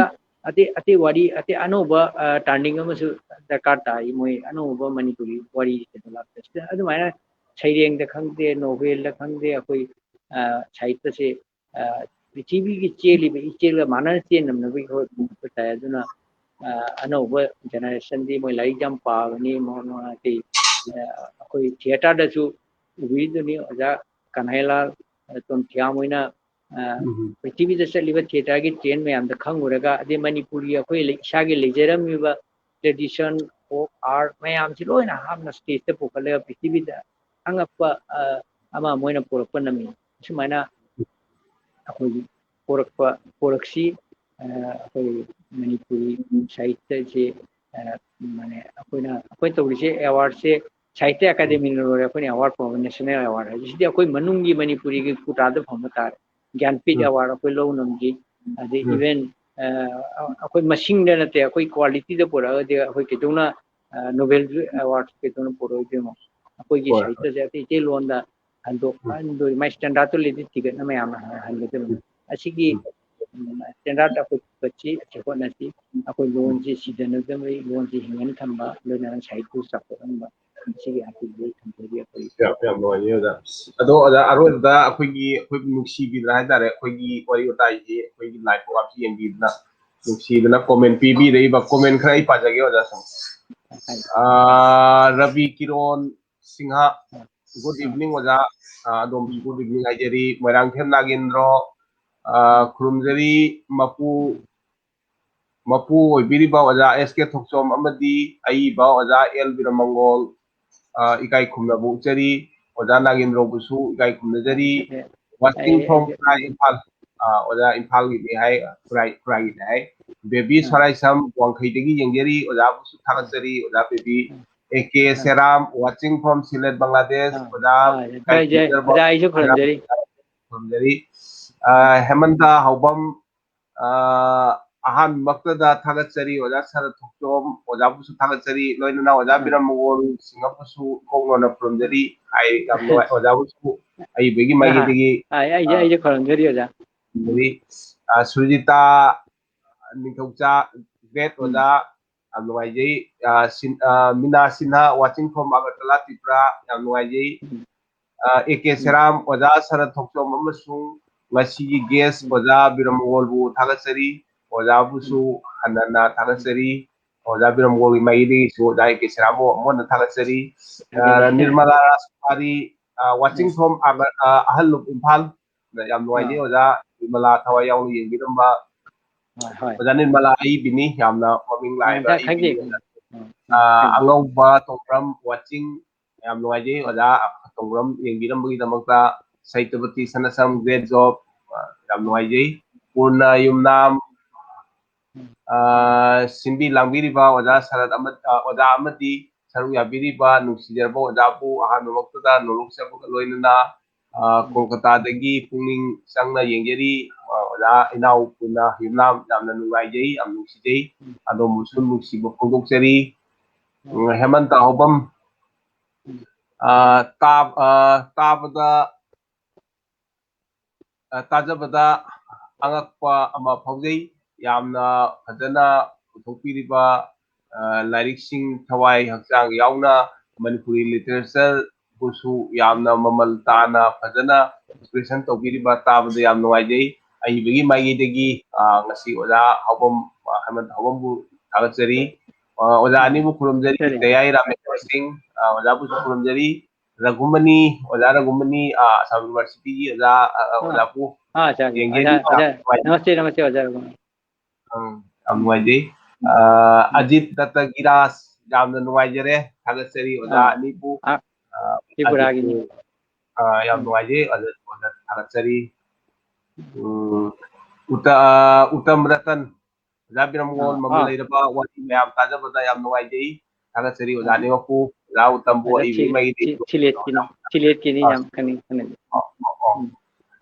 ꯑꯇꯩ, ꯑꯇꯩ ꯋꯥꯔꯤ, ꯑꯇꯩ ꯑꯅꯧꯕ, ꯑ, turning ꯑꯃꯁꯨ ꯗꯔꯀꯥꯔ ꯇꯥꯏ꯫ ꯃꯣꯏ ꯑꯅꯧꯕ ꯃꯅꯤꯄꯨꯔꯤ ꯋꯥꯔꯤ develop ꯇꯧꯔꯛꯏꯁꯦ꯫ ꯑꯗꯨꯃꯥꯏꯅ ꯁꯩꯔꯦꯡꯗ ꯈꯪꯗꯦ, novelꯗ ꯈꯪꯗꯦ, ꯑꯩꯈꯣꯏ, ꯑ, ꯁꯥꯍꯤꯇ꯭ꯌꯁꯦ, ꯑ, ꯄ꯭ꯔꯤꯊꯤꯕꯤꯒꯤ ꯆꯦꯜꯂꯤꯕ ꯏꯆꯦꯜꯒ ꯃꯥꯟꯅꯅ ꯆꯦꯟꯅꯅꯕꯒꯤ ꯍꯣꯠꯅꯕ ꯇꯥꯏ꯫ ꯑꯗꯨꯅ, ꯑ, ꯑꯅꯧꯕ generationꯗꯤ ꯃꯣꯏ ꯂꯥꯏꯔꯤꯛ ꯌꯥꯝ ꯄꯥꯕꯅꯤ꯫ ꯃꯣꯏ, ꯃꯣꯏ ꯑꯇꯩ, ꯑ, ꯑꯩꯈꯣꯏ theatreꯗꯁꯨ ꯎꯕꯤꯗꯨꯅꯤ, ꯑꯣꯖꯥ ꯀꯟꯍꯩꯂꯥꯜ, ꯑ, ꯇꯣꯟꯊꯤꯌꯥꯝ ꯍꯣꯏꯅ, ꯑ, ꯎꯝ꯫ ꯄ꯭ꯔꯤꯊꯤꯕꯤꯗ ꯆꯠꯂꯤꯕ theatreꯒꯤ trend ꯃꯌꯥꯝꯗ ꯈꯪꯉꯨꯔꯒ, ꯑꯗꯩ ꯃꯅꯤꯄꯨꯔꯒꯤ ꯑꯩꯈꯣꯏ ꯂꯩ-, ꯏꯁꯥꯒꯤ ꯂꯩꯖꯔꯝꯃꯤꯕ tradition, folk, art ꯃꯌꯥꯝꯁꯤ ꯂꯣꯏꯅ ꯍꯥꯞꯅ stage ꯇ ꯄꯨꯈꯠꯂꯒ ꯄ꯭ꯔꯤꯊꯤꯕꯤꯗ ꯑꯉꯛꯄ ꯑ, ꯑꯃ ꯃꯣꯏꯅ ꯄꯨꯔꯛꯄ ꯅꯝꯃꯤ꯫ ꯑꯁꯨꯃꯥꯏꯅ ꯑꯩꯈꯣꯏꯒꯤ ꯄꯨꯔꯛꯄ ꯄꯨꯔꯛꯁꯤ꯫ ꯑ, ꯑꯩꯈꯣꯏ ꯃꯅꯤꯄꯨꯔꯤ ꯁꯥꯍꯤꯇ꯭ꯌꯁꯦ ꯑ, ꯃꯥꯅꯦ ꯑꯩꯈꯣꯏꯅ ꯑꯩꯈꯣꯏ ꯇꯧꯔꯤꯁꯦ ꯑꯦꯋꯥꯔꯗꯁꯦ ꯁꯥꯍꯤꯇ꯭ꯌ ꯑꯦꯀꯥꯗꯦꯃꯤꯅ ꯂꯣꯏꯔꯦ꯫ ꯑꯩꯈꯣꯏꯅ ꯑꯦꯋꯥꯔꯗ ꯐꯪꯕ ꯅꯦꯁꯅꯦꯜ ꯑꯦꯋꯥꯔꯗ ꯍꯥꯏꯁꯦ ꯁꯤꯗꯤ ꯑꯩꯈꯣꯏ ꯃꯅꯨꯡꯒꯤ ꯃꯅꯤꯄꯨꯔꯤꯒꯤ ꯀꯣꯇꯥꯗ ꯐꯪꯕ ꯇꯥꯔꯦ꯫ ꯒ꯭ꯌꯥꯟꯄꯤꯊ ꯑꯦꯋꯥꯔꯗ ꯑꯩꯈꯣꯏ ꯂꯧ ꯉꯝꯈꯤ꯫ ꯑꯗꯩ ꯏꯚꯦꯟ ꯑꯩꯈꯣꯏ ꯃꯁꯤꯡꯗ ꯅꯠꯇꯦ, ꯑꯩꯈꯣꯏ ꯀ꯭ꯋꯥꯂꯤꯇꯤꯗ ꯄꯨꯔꯛꯑꯒꯗꯤ ꯑꯩꯈꯣꯏ ꯀꯩꯗꯧꯅ ꯅꯣꯕꯦꯜ ꯑꯦꯋꯥꯔꯗ ꯀꯩꯗꯧꯅ ꯄꯨꯔꯛꯑꯣꯏꯗꯣꯏꯅꯣ? ꯑꯩꯈꯣꯏꯒꯤ ꯍꯣꯏ꯫ ꯁꯥꯍꯤꯇ꯭ꯌꯁꯦ ꯑꯇꯩ ꯑꯇꯩ ꯂꯣꯟꯗ ꯍꯟꯗꯣꯛ ꯍꯟꯗꯣꯛ ꯃꯥꯏ ꯁ꯭ꯇꯦꯟꯗꯔꯗꯇꯨ ꯂꯩꯗꯤ ꯊꯤꯒꯠꯅ ꯃꯌꯥꯝꯅ ꯍꯟꯒꯗꯕꯅꯤ꯫ ꯑꯁꯤꯒꯤ ꯎꯝ꯫ ꯎꯝ, ꯁ꯭ꯇꯦꯟꯗꯔꯗ ꯑꯩꯈꯣꯏ ꯐꯒꯠꯁꯤ, ꯑꯩꯈꯣꯏ ꯍꯣꯠꯅꯁꯤ꯫ ꯑꯩꯈꯣꯏ ꯂꯣꯟꯁꯤ ꯁꯤꯗꯅꯗꯕ, ꯂꯣꯟꯁꯤ ꯍꯤꯡꯍꯟ ꯊꯝꯕ, ꯂꯣꯏꯅꯅ ꯁꯥꯍꯤꯇ꯭ꯌꯁꯨ ꯆꯥꯎꯈꯠꯍꯟꯕ꯫ ꯃꯁꯤꯒꯤ ꯑꯀꯤꯕ ꯑꯩ ꯊꯝꯖꯔꯤ ꯑꯩꯈꯣꯏ꯫ ꯌꯥꯝ, ꯌꯥꯝ ꯅꯨꯡꯉꯥꯏꯖꯩ ꯑꯣꯖꯥ꯫ ꯑꯗꯣ ꯑꯣꯖꯥ, ꯑꯔꯣꯏꯕꯗ ꯑꯩꯈꯣꯏꯒꯤ, ꯑꯩꯈꯣꯏ ꯅꯨꯡꯁꯤꯕꯤꯗꯅ ꯍꯥꯏꯇꯥꯔꯦ, ꯑꯩꯈꯣꯏꯒꯤ ꯋꯥꯔꯤ ꯋꯥꯇꯥꯏꯁꯤ ꯑꯩꯈꯣꯏꯒꯤ ꯂꯥꯏꯐ ꯄ꯭ꯔꯣꯒ꯭ꯔꯥꯝꯁꯤ ꯌꯦꯡꯕꯤꯗꯅ, ꯅꯨꯡꯁꯤꯗꯅ ꯀꯣꯃꯦꯟ ꯄꯤꯕꯤꯔꯛꯏꯕ ꯀꯣꯃꯦꯟ ꯈꯔ ꯑꯩ ꯄꯥꯖꯒꯦ ꯑꯣꯖꯥ ꯁꯨꯝ꯫ ꯑꯥ, ꯔꯕꯤ ꯀꯤꯔꯣꯟ ꯁꯤꯡꯍ, good evening ꯑꯣꯖꯥ꯫ ꯑꯥ, ꯑꯗꯣꯝꯁꯨ good evening ꯍꯥꯏꯖꯔꯤ꯫ ꯃꯣꯏꯔꯥꯡꯊꯦꯝ ꯅꯥꯒꯦꯟꯗ꯭ꯔꯣ, ꯑꯥ, ꯈꯨꯔꯨꯝꯖꯔꯤ꯫ ꯃꯄꯨ, ꯃꯄꯨ ꯑꯣꯏꯕꯤꯔꯤꯕ ꯑꯣꯖꯥ ꯑꯦꯁ ꯀꯦ ꯊꯣꯛꯆꯣꯝ ꯑꯃꯗꯤ ꯑꯏꯕ ꯑꯣꯖꯥ ꯑꯦꯜ ꯕꯤꯔꯃꯪꯒꯣꯜ, ꯑꯥ, ꯏꯀꯥꯏ ꯈꯨꯝꯅꯕ ꯎꯠꯆꯔꯤ꯫ ꯑꯣꯖꯥ ꯅꯥꯒꯦꯟꯗ꯭ꯔꯣꯕꯨꯁꯨ ꯏꯀꯥꯏ ꯈꯨꯝꯅꯖꯔꯤ꯫ Watching from ꯈꯨꯔꯥꯏ, ꯏꯝꯐꯥꯜ꯫ ꯑꯥ, ꯑꯣꯖꯥ ꯏꯝꯐꯥꯜꯒꯤꯅꯦ ꯍꯥꯏ, ꯈꯨꯔꯥꯏ, ꯈꯨꯔꯥꯏꯒꯤꯅꯦ ꯍꯥꯏ꯫ ꯕꯦꯕꯤ ꯁꯣꯔꯥꯏꯁꯝ ꯋꯥꯡꯈꯩꯗꯒꯤ ꯌꯦꯡꯖꯔꯤ, ꯑꯣꯖꯥꯕꯨꯁꯨ ꯊꯥꯒꯠꯆꯔꯤ꯫ ꯑꯣꯖꯥ Bebi. A K Seram, watching from Sylhet, Bangladesh꯫ ꯑꯣꯖꯥ, ꯑꯣꯖꯥ, ꯑꯩꯁꯨ ꯈꯨꯔꯨꯝꯖꯔꯤ꯫ ꯑꯥ, ꯍꯦꯃꯟꯇ ꯍꯥꯎꯕꯝ, ꯑꯥ, ꯑꯍꯥꯟꯕꯃꯛꯇꯗ ꯊꯥꯒꯠꯆꯔꯤ꯫ ꯑꯣꯖꯥ ꯁꯔꯠ ꯊꯣꯛꯆꯣꯝ, ꯑꯣꯖꯥꯕꯨꯁꯨ ꯊꯥꯒꯠꯆꯔꯤ꯫ ꯂꯣꯏꯅꯅ ꯑꯣꯖꯥ ꯕꯤꯔꯝ ꯃꯒꯣꯜ ꯁꯤꯡꯍꯕꯨꯁꯨ ꯏꯀꯣꯛ ꯅꯣꯟꯅ ꯈꯨꯔꯨꯝꯖꯔꯤ꯫ ꯍꯥꯏ, ꯌꯥꯝ ꯅꯨꯡꯉꯥꯏ꯫ ꯑꯣꯖꯥꯕꯨꯁꯨ ꯑꯏꯕꯒꯤ ꯃꯥꯏꯀꯩꯗꯒꯤ, ꯑꯥ, ꯑꯩꯁꯨ, ꯑꯥ, ꯑꯩꯁꯨ ꯈꯨꯔꯨꯝꯖꯔꯤ ꯑꯣꯖꯥ꯫ ꯑꯗꯒꯤ, ꯑꯥ, ꯁꯨꯔꯖꯤꯇꯥ ꯅꯤꯡꯊꯧꯖꯥ, great ꯑꯣꯖꯥ, ꯌꯥꯝ ꯅꯨꯡꯉꯥꯏꯖꯩ꯫ ꯑꯥ, ꯁꯤꯟ-, ꯑꯥ, ꯃꯤꯅꯥ Sinha, watching from Agartala, Tripura, ꯌꯥꯝ ꯅꯨꯡꯉꯥꯏꯖꯩ꯫ ꯑꯥ, ꯑꯦ ꯀꯦ ꯁꯦꯔꯥꯝ, ꯑꯣꯖꯥ ꯁꯔꯠ ꯊꯣꯛꯆꯣꯝ ꯑꯃꯁꯨꯡ ꯉꯁꯤꯒꯤ guest ꯑꯣꯖꯥ ꯕꯤꯔꯝꯒꯣꯜꯕꯨ ꯊꯥꯒꯠꯆꯔꯤ꯫ ꯑꯣꯖꯥꯕꯨꯁꯨ ꯍꯟꯅ ꯍꯟꯅ ꯊꯥꯒꯠꯆꯔꯤ꯫ ꯑꯣꯖꯥ ꯕꯤꯔꯝꯒꯣꯜꯒꯤ ꯃꯥꯏꯀꯩꯗꯒꯤꯁꯨ ꯑꯣꯖꯥ ꯑꯦ ꯀꯦ ꯁꯦꯔꯥꯝꯕꯨ ꯑꯃꯨꯛ ꯍꯟꯅ ꯊꯥꯒꯠꯆꯔꯤ꯫ ꯑꯥ, ꯅꯤꯔꯃꯂꯥ ꯔꯥꯖꯀꯨꯃꯥꯔꯤ, ꯑꯥ, watching from Agar-, ꯑꯥ, ꯑꯍꯜ ꯂꯨꯞ ꯏꯝꯐꯥꯜ꯫ ꯌꯥꯝ ꯅꯨꯡꯉꯥꯏꯖꯩ ꯑꯣꯖꯥ ꯕꯤꯃꯂꯥ ꯊꯋꯥꯏ ꯌꯥꯎꯅ ꯌꯦꯡꯕꯤꯔꯝꯕ꯫ ꯍꯣꯏ, ꯍꯣꯏ꯫ ꯑꯣꯖꯥ ꯅꯤꯔꯃꯂꯥ ꯑꯏꯕꯤꯅꯤ, ꯌꯥꯝꯅ ꯃꯃꯤꯡ ꯂꯥꯛꯏꯕ ꯑ, ꯈꯪꯖꯩ, ꯑꯏꯕꯤꯅꯤ꯫ ꯈꯪꯖꯩ꯫ ꯎꯝ, ꯑ, ꯈꯪꯖꯩ꯫ ꯑꯉꯧꯕ ꯇꯣꯡꯕ꯭ꯔꯝ ꯋꯥꯆꯤꯡ, ꯌꯥꯝ ꯅꯨꯡꯉꯥꯏꯖꯩ ꯑꯣꯖꯥ, ꯇꯣꯡꯕ꯭ꯔꯝ ꯌꯦꯡꯕꯤꯔꯝꯕꯒꯤꯗꯃꯛꯇ꯫ ꯁꯩꯇꯄꯇꯤ ꯁꯅꯥꯁꯝ, great job, ꯑ, ꯌꯥꯝ ꯅꯨꯡꯉꯥꯏꯖꯩ꯫ ꯄꯨꯔꯅ ꯌꯨꯝꯅꯥꯝ, ꯑ, ꯁꯤꯟꯕꯤ ꯂꯥꯡꯕꯤꯔꯤꯕ ꯑꯣꯖꯥ ꯁꯔꯠ ꯑꯃ-, ꯑ, ꯑꯣꯖꯥ ꯑꯃꯗꯤ ꯁꯔꯨꯛ ꯌꯥꯕꯤꯔꯤꯕ ꯅꯨꯡꯁꯤꯖꯔꯕ ꯑꯣꯖꯥꯕꯨ ꯑꯍꯥꯟꯕꯃꯛꯇꯗ ꯅꯣꯂꯨꯛꯆꯕꯒ ꯂꯣꯏꯅꯅ, ꯑ, ꯎꯝ꯫ ꯀꯣꯜꯀꯇꯥꯗꯒꯤ ꯄꯨꯛꯅꯤꯡ ꯆꯪꯅ ꯌꯦꯡꯖꯔꯤ꯫ ꯑ, ꯑꯣꯖꯥ ꯏꯅꯥꯎ ꯄꯨꯟꯅ ꯌꯨꯝꯅꯥꯝ ꯌꯥꯝꯅ ꯅꯨꯡꯉꯥꯏꯖꯩ, ꯌꯥꯝ ꯅꯨꯡꯁꯤꯖꯩ꯫ ꯎꯝ꯫ ꯑꯗꯣꯝꯕꯨꯁꯨ ꯅꯨꯡꯁꯤꯕ ꯐꯣꯡꯗꯣꯛꯆꯔꯤ꯫ ꯎꯝ꯫ ꯎꯝ, ꯍꯦꯃꯟꯇ ꯍꯥꯎꯕꯝ, ꯎꯝ꯫ ꯑ, ꯇꯥ-, ꯑ, ꯇꯥꯕꯗ ꯑ, ꯇꯥꯖꯕꯗ ꯑꯉꯛꯄ ꯑꯃ ꯐꯥꯎꯖꯩ꯫ ꯌꯥꯝꯅ ꯐꯖꯅ ꯄꯨꯊꯣꯛꯄꯤꯔꯤꯕ, ꯑ, ꯂꯥꯏꯔꯤꯛꯁꯤꯡ, ꯊꯋꯥꯏ ꯍꯛꯆꯥꯡ ꯌꯥꯎꯅ ꯃꯅꯤꯄꯨꯔꯤ literature ꯕꯨꯁꯨ ꯌꯥꯝꯅ ꯃꯃꯜ ꯇꯥꯅ ꯐꯖꯅ expression ꯇꯧꯕꯤꯔꯤꯕ ꯇꯥꯕꯗ ꯌꯥꯝ ꯅꯨꯡꯉꯥꯏꯖꯩ꯫ ꯑꯏꯕꯒꯤ ꯃꯥꯏꯀꯩꯗꯒꯤ, ꯑ, ꯉꯁꯤ ꯑꯣꯖꯥ ꯍꯥꯎꯕꯝ, ꯑ, ꯍꯦꯃꯟꯇ ꯍꯥꯎꯕꯝꯕꯨ ꯊꯥꯒꯠꯆꯔꯤ꯫ ꯑ, ꯑꯣꯖꯥ ꯎꯝ꯫ ꯑꯅꯤꯕꯨ ꯈꯨꯔꯨꯝꯖꯔꯤ, ꯁꯔꯤ꯫ ꯇꯌꯥꯏ ꯔꯥꯃꯦꯁꯣꯔ ꯁꯤꯡ, ꯑ, ꯑꯣꯖꯥꯕꯨꯁꯨ ꯈꯨꯔꯨꯝꯖꯔꯤ꯫ ꯔꯘꯨꯃꯅꯤ, ꯑꯣꯖꯥ ꯔꯘꯨꯃꯅꯤ, ꯑ, ꯑꯁꯥꯝ ꯌꯨꯅꯤꯚꯔꯁꯤꯇꯤꯒꯤ ꯑꯣꯖꯥ, ꯑ, ꯑ, ꯑꯥ꯫ ꯑꯣꯖꯥꯕꯨ ꯑꯥ, ꯑꯆꯥ, ꯑꯆꯥ, ꯌꯦꯡꯖꯔꯤ꯫ ꯑꯣꯖꯥ, ꯑꯣꯖꯥ, ꯅꯃꯁꯇꯦ, ꯅꯃꯁꯇꯦ, ꯑꯣꯖꯥ ꯔꯘꯨꯃꯅꯤ꯫ ꯎꯝ, ꯌꯥꯝ ꯅꯨꯡꯉꯥꯏꯖꯩ꯫ ꯑ, ꯎꯝ꯫ ꯑꯖꯤꯠ ꯗꯠꯇ ꯒꯤꯔꯥꯖ, ꯌꯥꯝꯅ ꯅꯨꯡꯉꯥꯏꯖꯔꯦ, ꯊꯥꯒꯠꯆꯔꯤ ꯑꯣꯖꯥ ꯑꯥ꯫ ꯑꯅꯤꯕꯨ꯫ ꯑꯥ, ꯑ, ꯇ꯭ꯔꯤꯄꯨꯔꯥꯒꯤꯅꯤ꯫ ꯑꯖꯤꯠꯄꯨ, ꯑ, ꯌꯥꯝ ꯎꯝ꯫ ꯅꯨꯡꯉꯥꯏꯖꯩ, ꯑꯣꯖꯥ, ꯑꯣꯖꯥ ꯊꯥꯒꯠꯆꯔꯤ꯫ ꯎꯝ, ꯎꯇ-, ꯑ, ꯎꯇꯝ ꯔꯇꯟ, ꯑꯣꯖꯥ ꯕꯤꯔꯝꯒꯣꯜ ꯑꯥ, ꯃꯃꯜ ꯑꯥ꯫ ꯂꯩꯔꯕ ꯋꯥꯔꯤ ꯃꯌꯥꯝ ꯇꯥꯖꯕꯗ ꯌꯥꯝ ꯅꯨꯡꯉꯥꯏꯖꯩ꯫ ꯊꯥꯒꯠꯆꯔꯤ ꯑꯣꯖꯥ ꯑꯥ꯫ ꯑꯅꯤꯃꯛꯄꯨ꯫ ꯑꯣꯖꯥ ꯎꯇꯝꯕꯨ ꯑꯣꯖꯥ ꯑꯩꯕꯨ ꯁꯤ-, ꯃꯥꯒꯤ ꯁꯤ-, ꯁꯤꯂꯦꯠꯀꯤꯅꯤ, ꯁꯤꯂꯦꯠꯀꯤꯅꯤ ꯑꯥ꯫ ꯌꯥꯝ ꯈꯪꯅꯤꯡ-, ꯈꯪꯅꯤꯡꯉꯤ꯫ ꯑꯣ, ꯑꯣ, ꯑꯣ꯫ ꯎꯝ꯫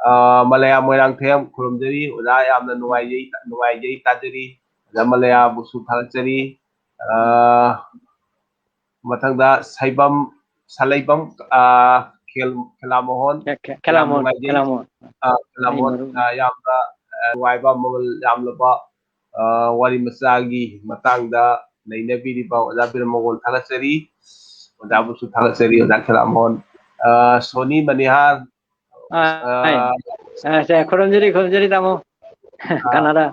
ꯑ, ꯃꯂꯌꯥ ꯃꯣꯏꯔꯥꯡꯊꯦꯝ ꯈꯨꯔꯨꯝꯖꯔꯤ꯫ ꯑꯣꯖꯥ ꯌꯥꯝꯅ ꯎꯝ꯫ ꯅꯨꯡꯉꯥꯏꯖꯩ, ꯅꯨꯡꯉꯥꯏꯖꯩ ꯇꯥꯖꯔꯤ꯫ ꯑꯣꯖꯥ ꯎꯝ꯫ ꯃꯂꯌꯥꯕꯨꯁꯨ ꯊꯥꯒꯠꯆꯔꯤ꯫ ꯑ, ꯎꯝ꯫ ꯃꯊꯪꯗ ꯁꯩꯕꯝ, ꯁꯂꯩꯕꯝ, ꯑ, ꯈꯦꯜ-, ꯈꯦꯂꯥꯃꯣꯍꯟ꯫ ꯈꯦ-, ꯈꯦ-, ꯌꯥꯝ ꯈꯦꯂꯥꯃꯣꯍꯟ, ꯅꯨꯡꯉꯥꯏꯖꯩ꯫ ꯈꯦꯂꯥꯃꯣꯍꯟ꯫ ꯑ, ꯑꯩ ꯈꯦꯂꯥꯃꯣꯍꯟ, ꯃꯔꯨꯞꯅꯤ꯫ ꯑ, ꯌꯥꯝꯅ, ꯑ, ꯅꯨꯡꯉꯥꯏꯕ ꯃꯃꯜ ꯌꯥꯝꯂꯕ ꯑ, ꯋꯥꯔꯤ ꯃꯆꯥꯒꯤ ꯃꯇꯥꯡꯗ ꯅꯩꯅꯕꯤꯔꯤꯕ ꯑꯣꯖꯥ ꯕꯤꯔꯃꯒꯣꯜ ꯊꯥꯒꯠꯆꯔꯤ꯫ ꯑꯣꯖꯥꯕꯨꯁꯨ ꯊꯥꯒꯠꯆꯔꯤ, ꯑꯣꯖꯥ ꯈꯦꯂꯥꯃꯣꯍꯟ꯫ ꯑ, ꯁꯣꯅꯤ ꯃꯅꯤꯍꯥꯔ, ꯑ, ꯑ, ꯑ, ꯁꯦ, ꯈꯨꯔꯨꯝꯖꯔꯤ, ꯈꯨꯔꯨꯝꯖꯔꯤ, ꯇꯥꯃꯣ꯫ ꯑ, ꯀꯅꯥꯗ?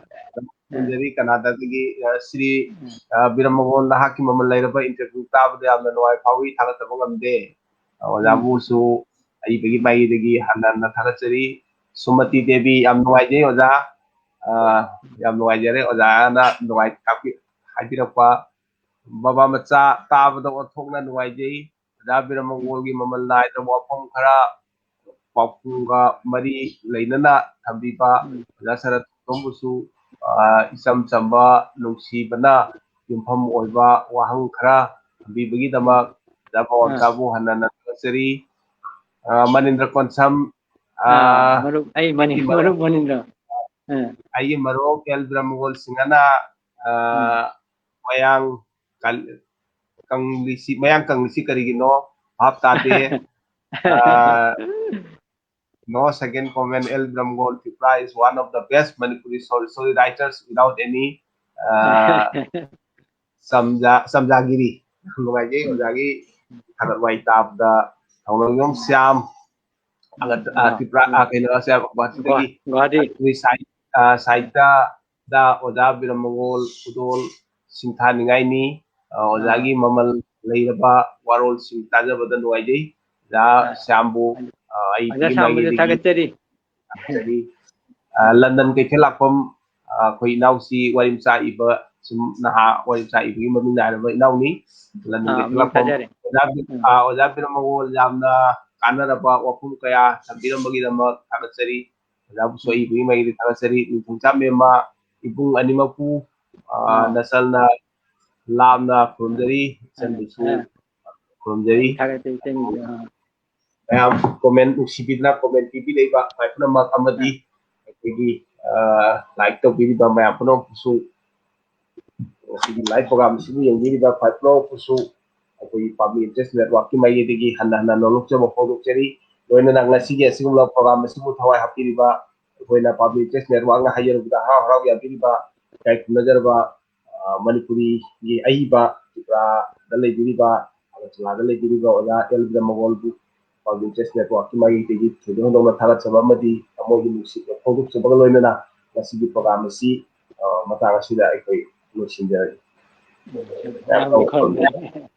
ꯈꯨꯔꯨꯝꯖꯔꯤ, ꯀꯅꯥꯗꯥꯗꯒꯤ, ꯑ, ꯁ꯭ꯔꯤ, ꯎꯝ꯫ ꯑ, ꯕꯤꯔꯃꯒꯣꯜ, ꯅꯍꯥꯛꯀꯤ ꯃꯃꯜ ꯂꯩꯔꯕ interview ꯇꯥꯕꯗ ꯌꯥꯝꯅ ꯅꯨꯡꯉꯥꯏ ꯐꯥꯎꯏ, ꯊꯥꯒꯠꯇꯕ ꯉꯝꯗꯦ꯫ ꯑ, ꯎꯝ꯫ ꯑꯣꯖꯥꯕꯨꯁꯨ ꯑꯏꯕꯒꯤ ꯃꯥꯏꯀꯩꯗꯒꯤ ꯍꯟꯅ ꯍꯟꯅ ꯊꯥꯒꯠꯆꯔꯤ꯫ ꯁꯨꯃꯇꯤ ꯗꯦꯕꯤ, ꯌꯥꯝ ꯅꯨꯡꯉꯥꯏꯖꯩ ꯑꯣꯖꯥ꯫ ꯑ, ꯌꯥꯝ ꯅꯨꯡꯉꯥꯏꯖꯔꯦ ꯑꯣꯖꯥꯅ ꯅꯨꯡꯉꯥꯏ ꯇꯥꯛꯄꯤ-, ꯍꯥꯏꯕꯤꯔꯛꯄ꯫ ꯃꯃꯥ ꯃꯆꯥ ꯇꯥꯕꯗ ꯑꯣꯟꯊꯣꯛꯅ ꯅꯨꯡꯉꯥꯏꯖꯩ꯫ ꯑꯣꯖꯥ ꯕꯤꯔꯃꯪꯒꯣꯜꯒꯤ ꯃꯃꯜ ꯅꯥꯏꯗꯕ ꯋꯥꯐꯝ ꯈꯔ ꯄꯥꯎꯈꯨꯝꯒ ꯃꯔꯤ ꯂꯩꯅꯅ ꯊꯝꯕꯤꯕ ꯎꯝ꯫ ꯑꯣꯖꯥ ꯁꯔꯠ ꯊꯣꯡꯕꯁꯨ, ꯑ, ꯏꯆꯝ ꯆꯝꯕ, ꯅꯨꯡꯁꯤꯕꯅ ꯌꯨꯝꯐꯝ ꯑꯣꯏꯕ ꯋꯥꯍꯪ ꯈꯔ ꯊꯝꯕꯤꯕꯒꯤꯗꯃꯛ ꯑꯣꯖꯥ ꯄꯋꯥꯟ ꯑꯥ꯫ ꯁꯥꯕꯨ ꯍꯟꯅ ꯍꯟꯅ ꯊꯥꯒꯠꯆꯔꯤ꯫ ꯑ, ꯃꯅꯤꯟꯗ꯭ꯔ ꯀꯣꯟꯁꯝ, ꯑ, ꯑꯥ, ꯃꯔꯨꯞ, ꯑꯩ ꯃꯅꯤ-, ꯑꯩꯒꯤ ꯃꯔꯨꯞ, ꯃꯔꯨꯞ ꯃꯅꯤꯟꯗ꯭ꯔ꯫ ꯑꯥ꯫ ꯑꯩꯒꯤ ꯃꯔꯨꯞ ꯑꯦꯜ ꯕꯤꯔꯃꯒꯣꯜ ꯁꯤꯡꯍꯅ, ꯑ, ꯎꯝ꯫ ꯃꯌꯥꯡ ꯀꯜ-, ꯀꯪꯂꯤꯁꯤ, ꯃꯌꯥꯡ ꯀꯪꯂꯤꯁꯤ ꯀꯔꯤꯒꯤꯅꯣ? ꯚꯥꯞ ꯇꯥꯗꯦ꯫ ꯑ, no second comment, L Bramgol Tripura is one of the best Manipuri story, story writers without any, uh, ꯆꯝꯖꯥ-, ꯆꯝꯖꯥꯒꯤꯔꯤ꯫ ꯌꯥꯝ ꯅꯨꯡꯉꯥꯏꯖꯩ ꯎꯝ꯫ ꯑꯣꯖꯥꯒꯤ ꯊꯥꯒꯠ ꯋꯥꯍꯩ ꯇꯥꯕꯗ꯫ ꯊꯧꯅꯥꯝꯖꯣꯝ ꯁ꯭ꯌꯥꯝ, ꯑꯒ-, ꯑ, ꯑꯥ, ꯇ꯭ꯔꯤꯄꯨꯔꯥ, ꯎꯝ꯫ ꯑ, ꯀꯩꯅꯣ, ꯁꯦ, ꯒꯨꯋꯥꯍꯥꯇꯤꯗꯒꯤ꯫ ꯒꯨꯋꯥ-, ꯒꯨꯋꯥꯍꯥꯇꯤ꯫ ꯑꯩꯈꯣꯏ ꯁꯥꯏ-, ꯑ, ꯁꯥꯍꯤꯇ꯭ꯌꯗ ꯑꯣꯖꯥ ꯕꯤꯔꯃꯒꯣꯜ ꯈꯨꯗꯣꯜ ꯁꯤꯡꯊꯥꯅꯤꯡꯉꯥꯏꯅꯤ꯫ ꯑ, ꯑꯣꯖꯥꯒꯤ ꯑꯥ꯫ ꯃꯃꯜ ꯂꯩꯔꯕ ꯋꯥꯔꯣꯜꯁꯤꯡ ꯇꯥꯖꯕꯗ ꯅꯨꯡꯉꯥꯏꯖꯩ꯫ ꯑꯣꯖꯥ ꯑꯥ꯫ ꯁ꯭ꯌꯥꯝꯕꯨ, ꯑ, ꯑꯩ ꯑꯣꯖꯥ ꯁ꯭ꯌꯥꯝꯕꯨꯁꯨ ꯊꯥꯒꯠꯆꯔꯤ꯫ ꯊꯥꯒꯠꯆꯔꯤ꯫ ꯑ, ꯎꯝ꯫ ꯂꯟꯗꯟ ꯀꯩꯊꯦꯜ ꯂꯥꯛꯐꯝ, ꯑ, ꯑꯩꯈꯣꯏ ꯏꯅꯥꯎꯁꯤ ꯋꯥꯔꯤꯃꯆꯥ ꯏꯕ, ꯁꯨꯝ ꯅꯍꯥ ꯋꯥꯔꯤꯃꯆꯥ ꯏꯕꯒꯤ ꯃꯃꯤꯡ ꯅꯥꯏꯔꯕ ꯏꯅꯥꯎꯅꯤ꯫ ꯂꯟꯗꯟ ꯑꯥ, ꯀꯩꯊꯦꯜ ꯃꯤꯡ ꯂꯥꯛꯐꯝ꯫ ꯊꯥꯖꯔꯦ꯫ ꯑꯣꯖꯥ ꯕꯤ-, ꯎꯝ꯫ ꯑ, ꯑꯣꯖꯥ ꯕꯤꯔꯃꯒꯣꯜ ꯌꯥꯝꯅ ꯀꯥꯟꯅꯔꯕ ꯋꯥꯐꯝ ꯀꯌꯥ ꯊꯝꯕꯤꯔꯝꯕꯒꯤꯗꯃꯛ ꯊꯥꯒꯠꯆꯔꯤ꯫ ꯑꯣꯖꯥꯕꯨꯁꯨ ꯎꯝ꯫ ꯑꯏꯕꯒꯤ ꯃꯥꯏꯀꯩꯗꯒꯤ ꯊꯥꯒꯠꯆꯔꯤ꯫ ꯅꯤꯡꯊꯧꯖꯥ ꯃꯦꯝꯃ ꯏꯕꯨꯡ ꯑꯅꯤꯃꯛꯄꯨ, ꯑ, ꯑꯥ꯫ ꯅꯆꯜꯅ ꯂꯥꯞꯅ ꯈꯨꯔꯨꯝꯖꯔꯤ, ꯑꯥ, ꯏꯆꯟꯕꯨꯁꯨ ꯑꯥ꯫ ꯈꯨꯔꯨꯝꯖꯔꯤ꯫ ꯊꯥꯒꯠꯆꯔꯤ, ꯏꯆꯟꯒꯤꯁꯨ, ꯑꯥ꯫ ꯃꯌꯥꯝ comment ꯅꯨꯡꯁꯤꯕꯤꯗꯨꯅ comment ꯄꯤꯕꯤꯔꯛꯏꯕ ꯃꯌꯥꯝ ꯄꯨꯝꯅꯃꯛ ꯑꯃꯗꯤ ꯑꯥ꯫ ꯑꯩꯈꯣꯏꯒꯤ, ꯑ, like ꯇꯧꯕꯤꯔꯤꯕ ꯃꯌꯥꯝ ꯄꯨꯝꯅꯃꯛꯄꯨꯁꯨ ꯉꯁꯤꯒꯤ live program ꯑꯁꯤꯕꯨ ꯌꯦꯡꯕꯤꯔꯤꯕ ꯈ꯭ꯋꯥꯏ ꯄꯨꯝꯅꯃꯛꯄꯨꯁꯨ ꯑꯩꯈꯣꯏꯒꯤ ꯄꯥꯕ꯭ꯂꯤꯛ ꯏꯟꯇꯔꯦꯁ ꯅꯦꯠꯋꯥꯔꯛꯀꯤ ꯃꯥꯏꯀꯩꯗꯒꯤ ꯍꯟꯅ ꯍꯟꯅ ꯅꯣꯂꯨꯛꯆꯕ ꯐꯣꯡꯗꯣꯛꯆꯔꯤ꯫ ꯂꯣꯏꯅꯅ ꯉꯁꯤꯒꯤ ꯑꯁꯤꯒꯨꯝꯂꯕ program ꯑꯁꯤꯕꯨ ꯊꯋꯥꯏ ꯍꯥꯞꯄꯤꯔꯤꯕ ꯑꯩꯈꯣꯏꯅ ꯄꯥꯕ꯭ꯂꯤꯛ ꯏꯟꯇꯔꯦꯁ ꯅꯦꯠꯋꯥꯔꯛꯅ ꯍꯥꯏꯖꯔꯨꯕꯗ ꯍꯔꯥꯎ ꯍꯔꯥꯎ ꯌꯥꯕꯤꯔꯤꯕ ꯏꯀꯥꯏ ꯈꯨꯝꯅꯖꯔꯕ, ꯑ, ꯃꯅꯤꯄꯨꯔꯤꯒꯤ ꯑꯏꯕ ꯇ꯭ꯔꯤꯄꯨꯔꯥꯗ ꯂꯩꯕꯤꯔꯤꯕ, ꯑꯒꯔꯇꯂꯥꯗ ꯂꯩꯕꯤꯔꯤꯕ ꯑꯣꯖꯥ ꯑꯦꯜ ꯕꯤꯔꯃꯒꯣꯜꯕꯨ ꯄꯥꯕ꯭ꯂꯤꯛ ꯏꯟꯇꯔꯦꯁ ꯅꯦꯠꯋꯥꯔꯛꯀꯤ ꯃꯥꯏꯀꯩꯗꯒꯤ ꯊꯣꯏꯗꯣꯛ ꯍꯦꯟꯗꯣꯛꯅ ꯊꯥꯒꯠꯆꯕ ꯑꯃꯗꯤ ꯊꯃꯣꯏꯒꯤ ꯅꯨꯡꯁꯤꯕ ꯐꯣꯡꯗꯣꯛꯆꯕꯒ ꯂꯣꯏꯅꯅ ꯉꯁꯤꯒꯤ program ꯑꯁꯤ, ꯑ, ꯃꯇꯥꯡ ꯑꯁꯤꯗ ꯑꯩꯈꯣꯏ ꯂꯣꯏꯁꯤꯟꯖꯔꯒꯦ꯫ ꯌꯥꯝ ꯌꯥꯝ ꯐꯕ ꯐꯔꯦ꯫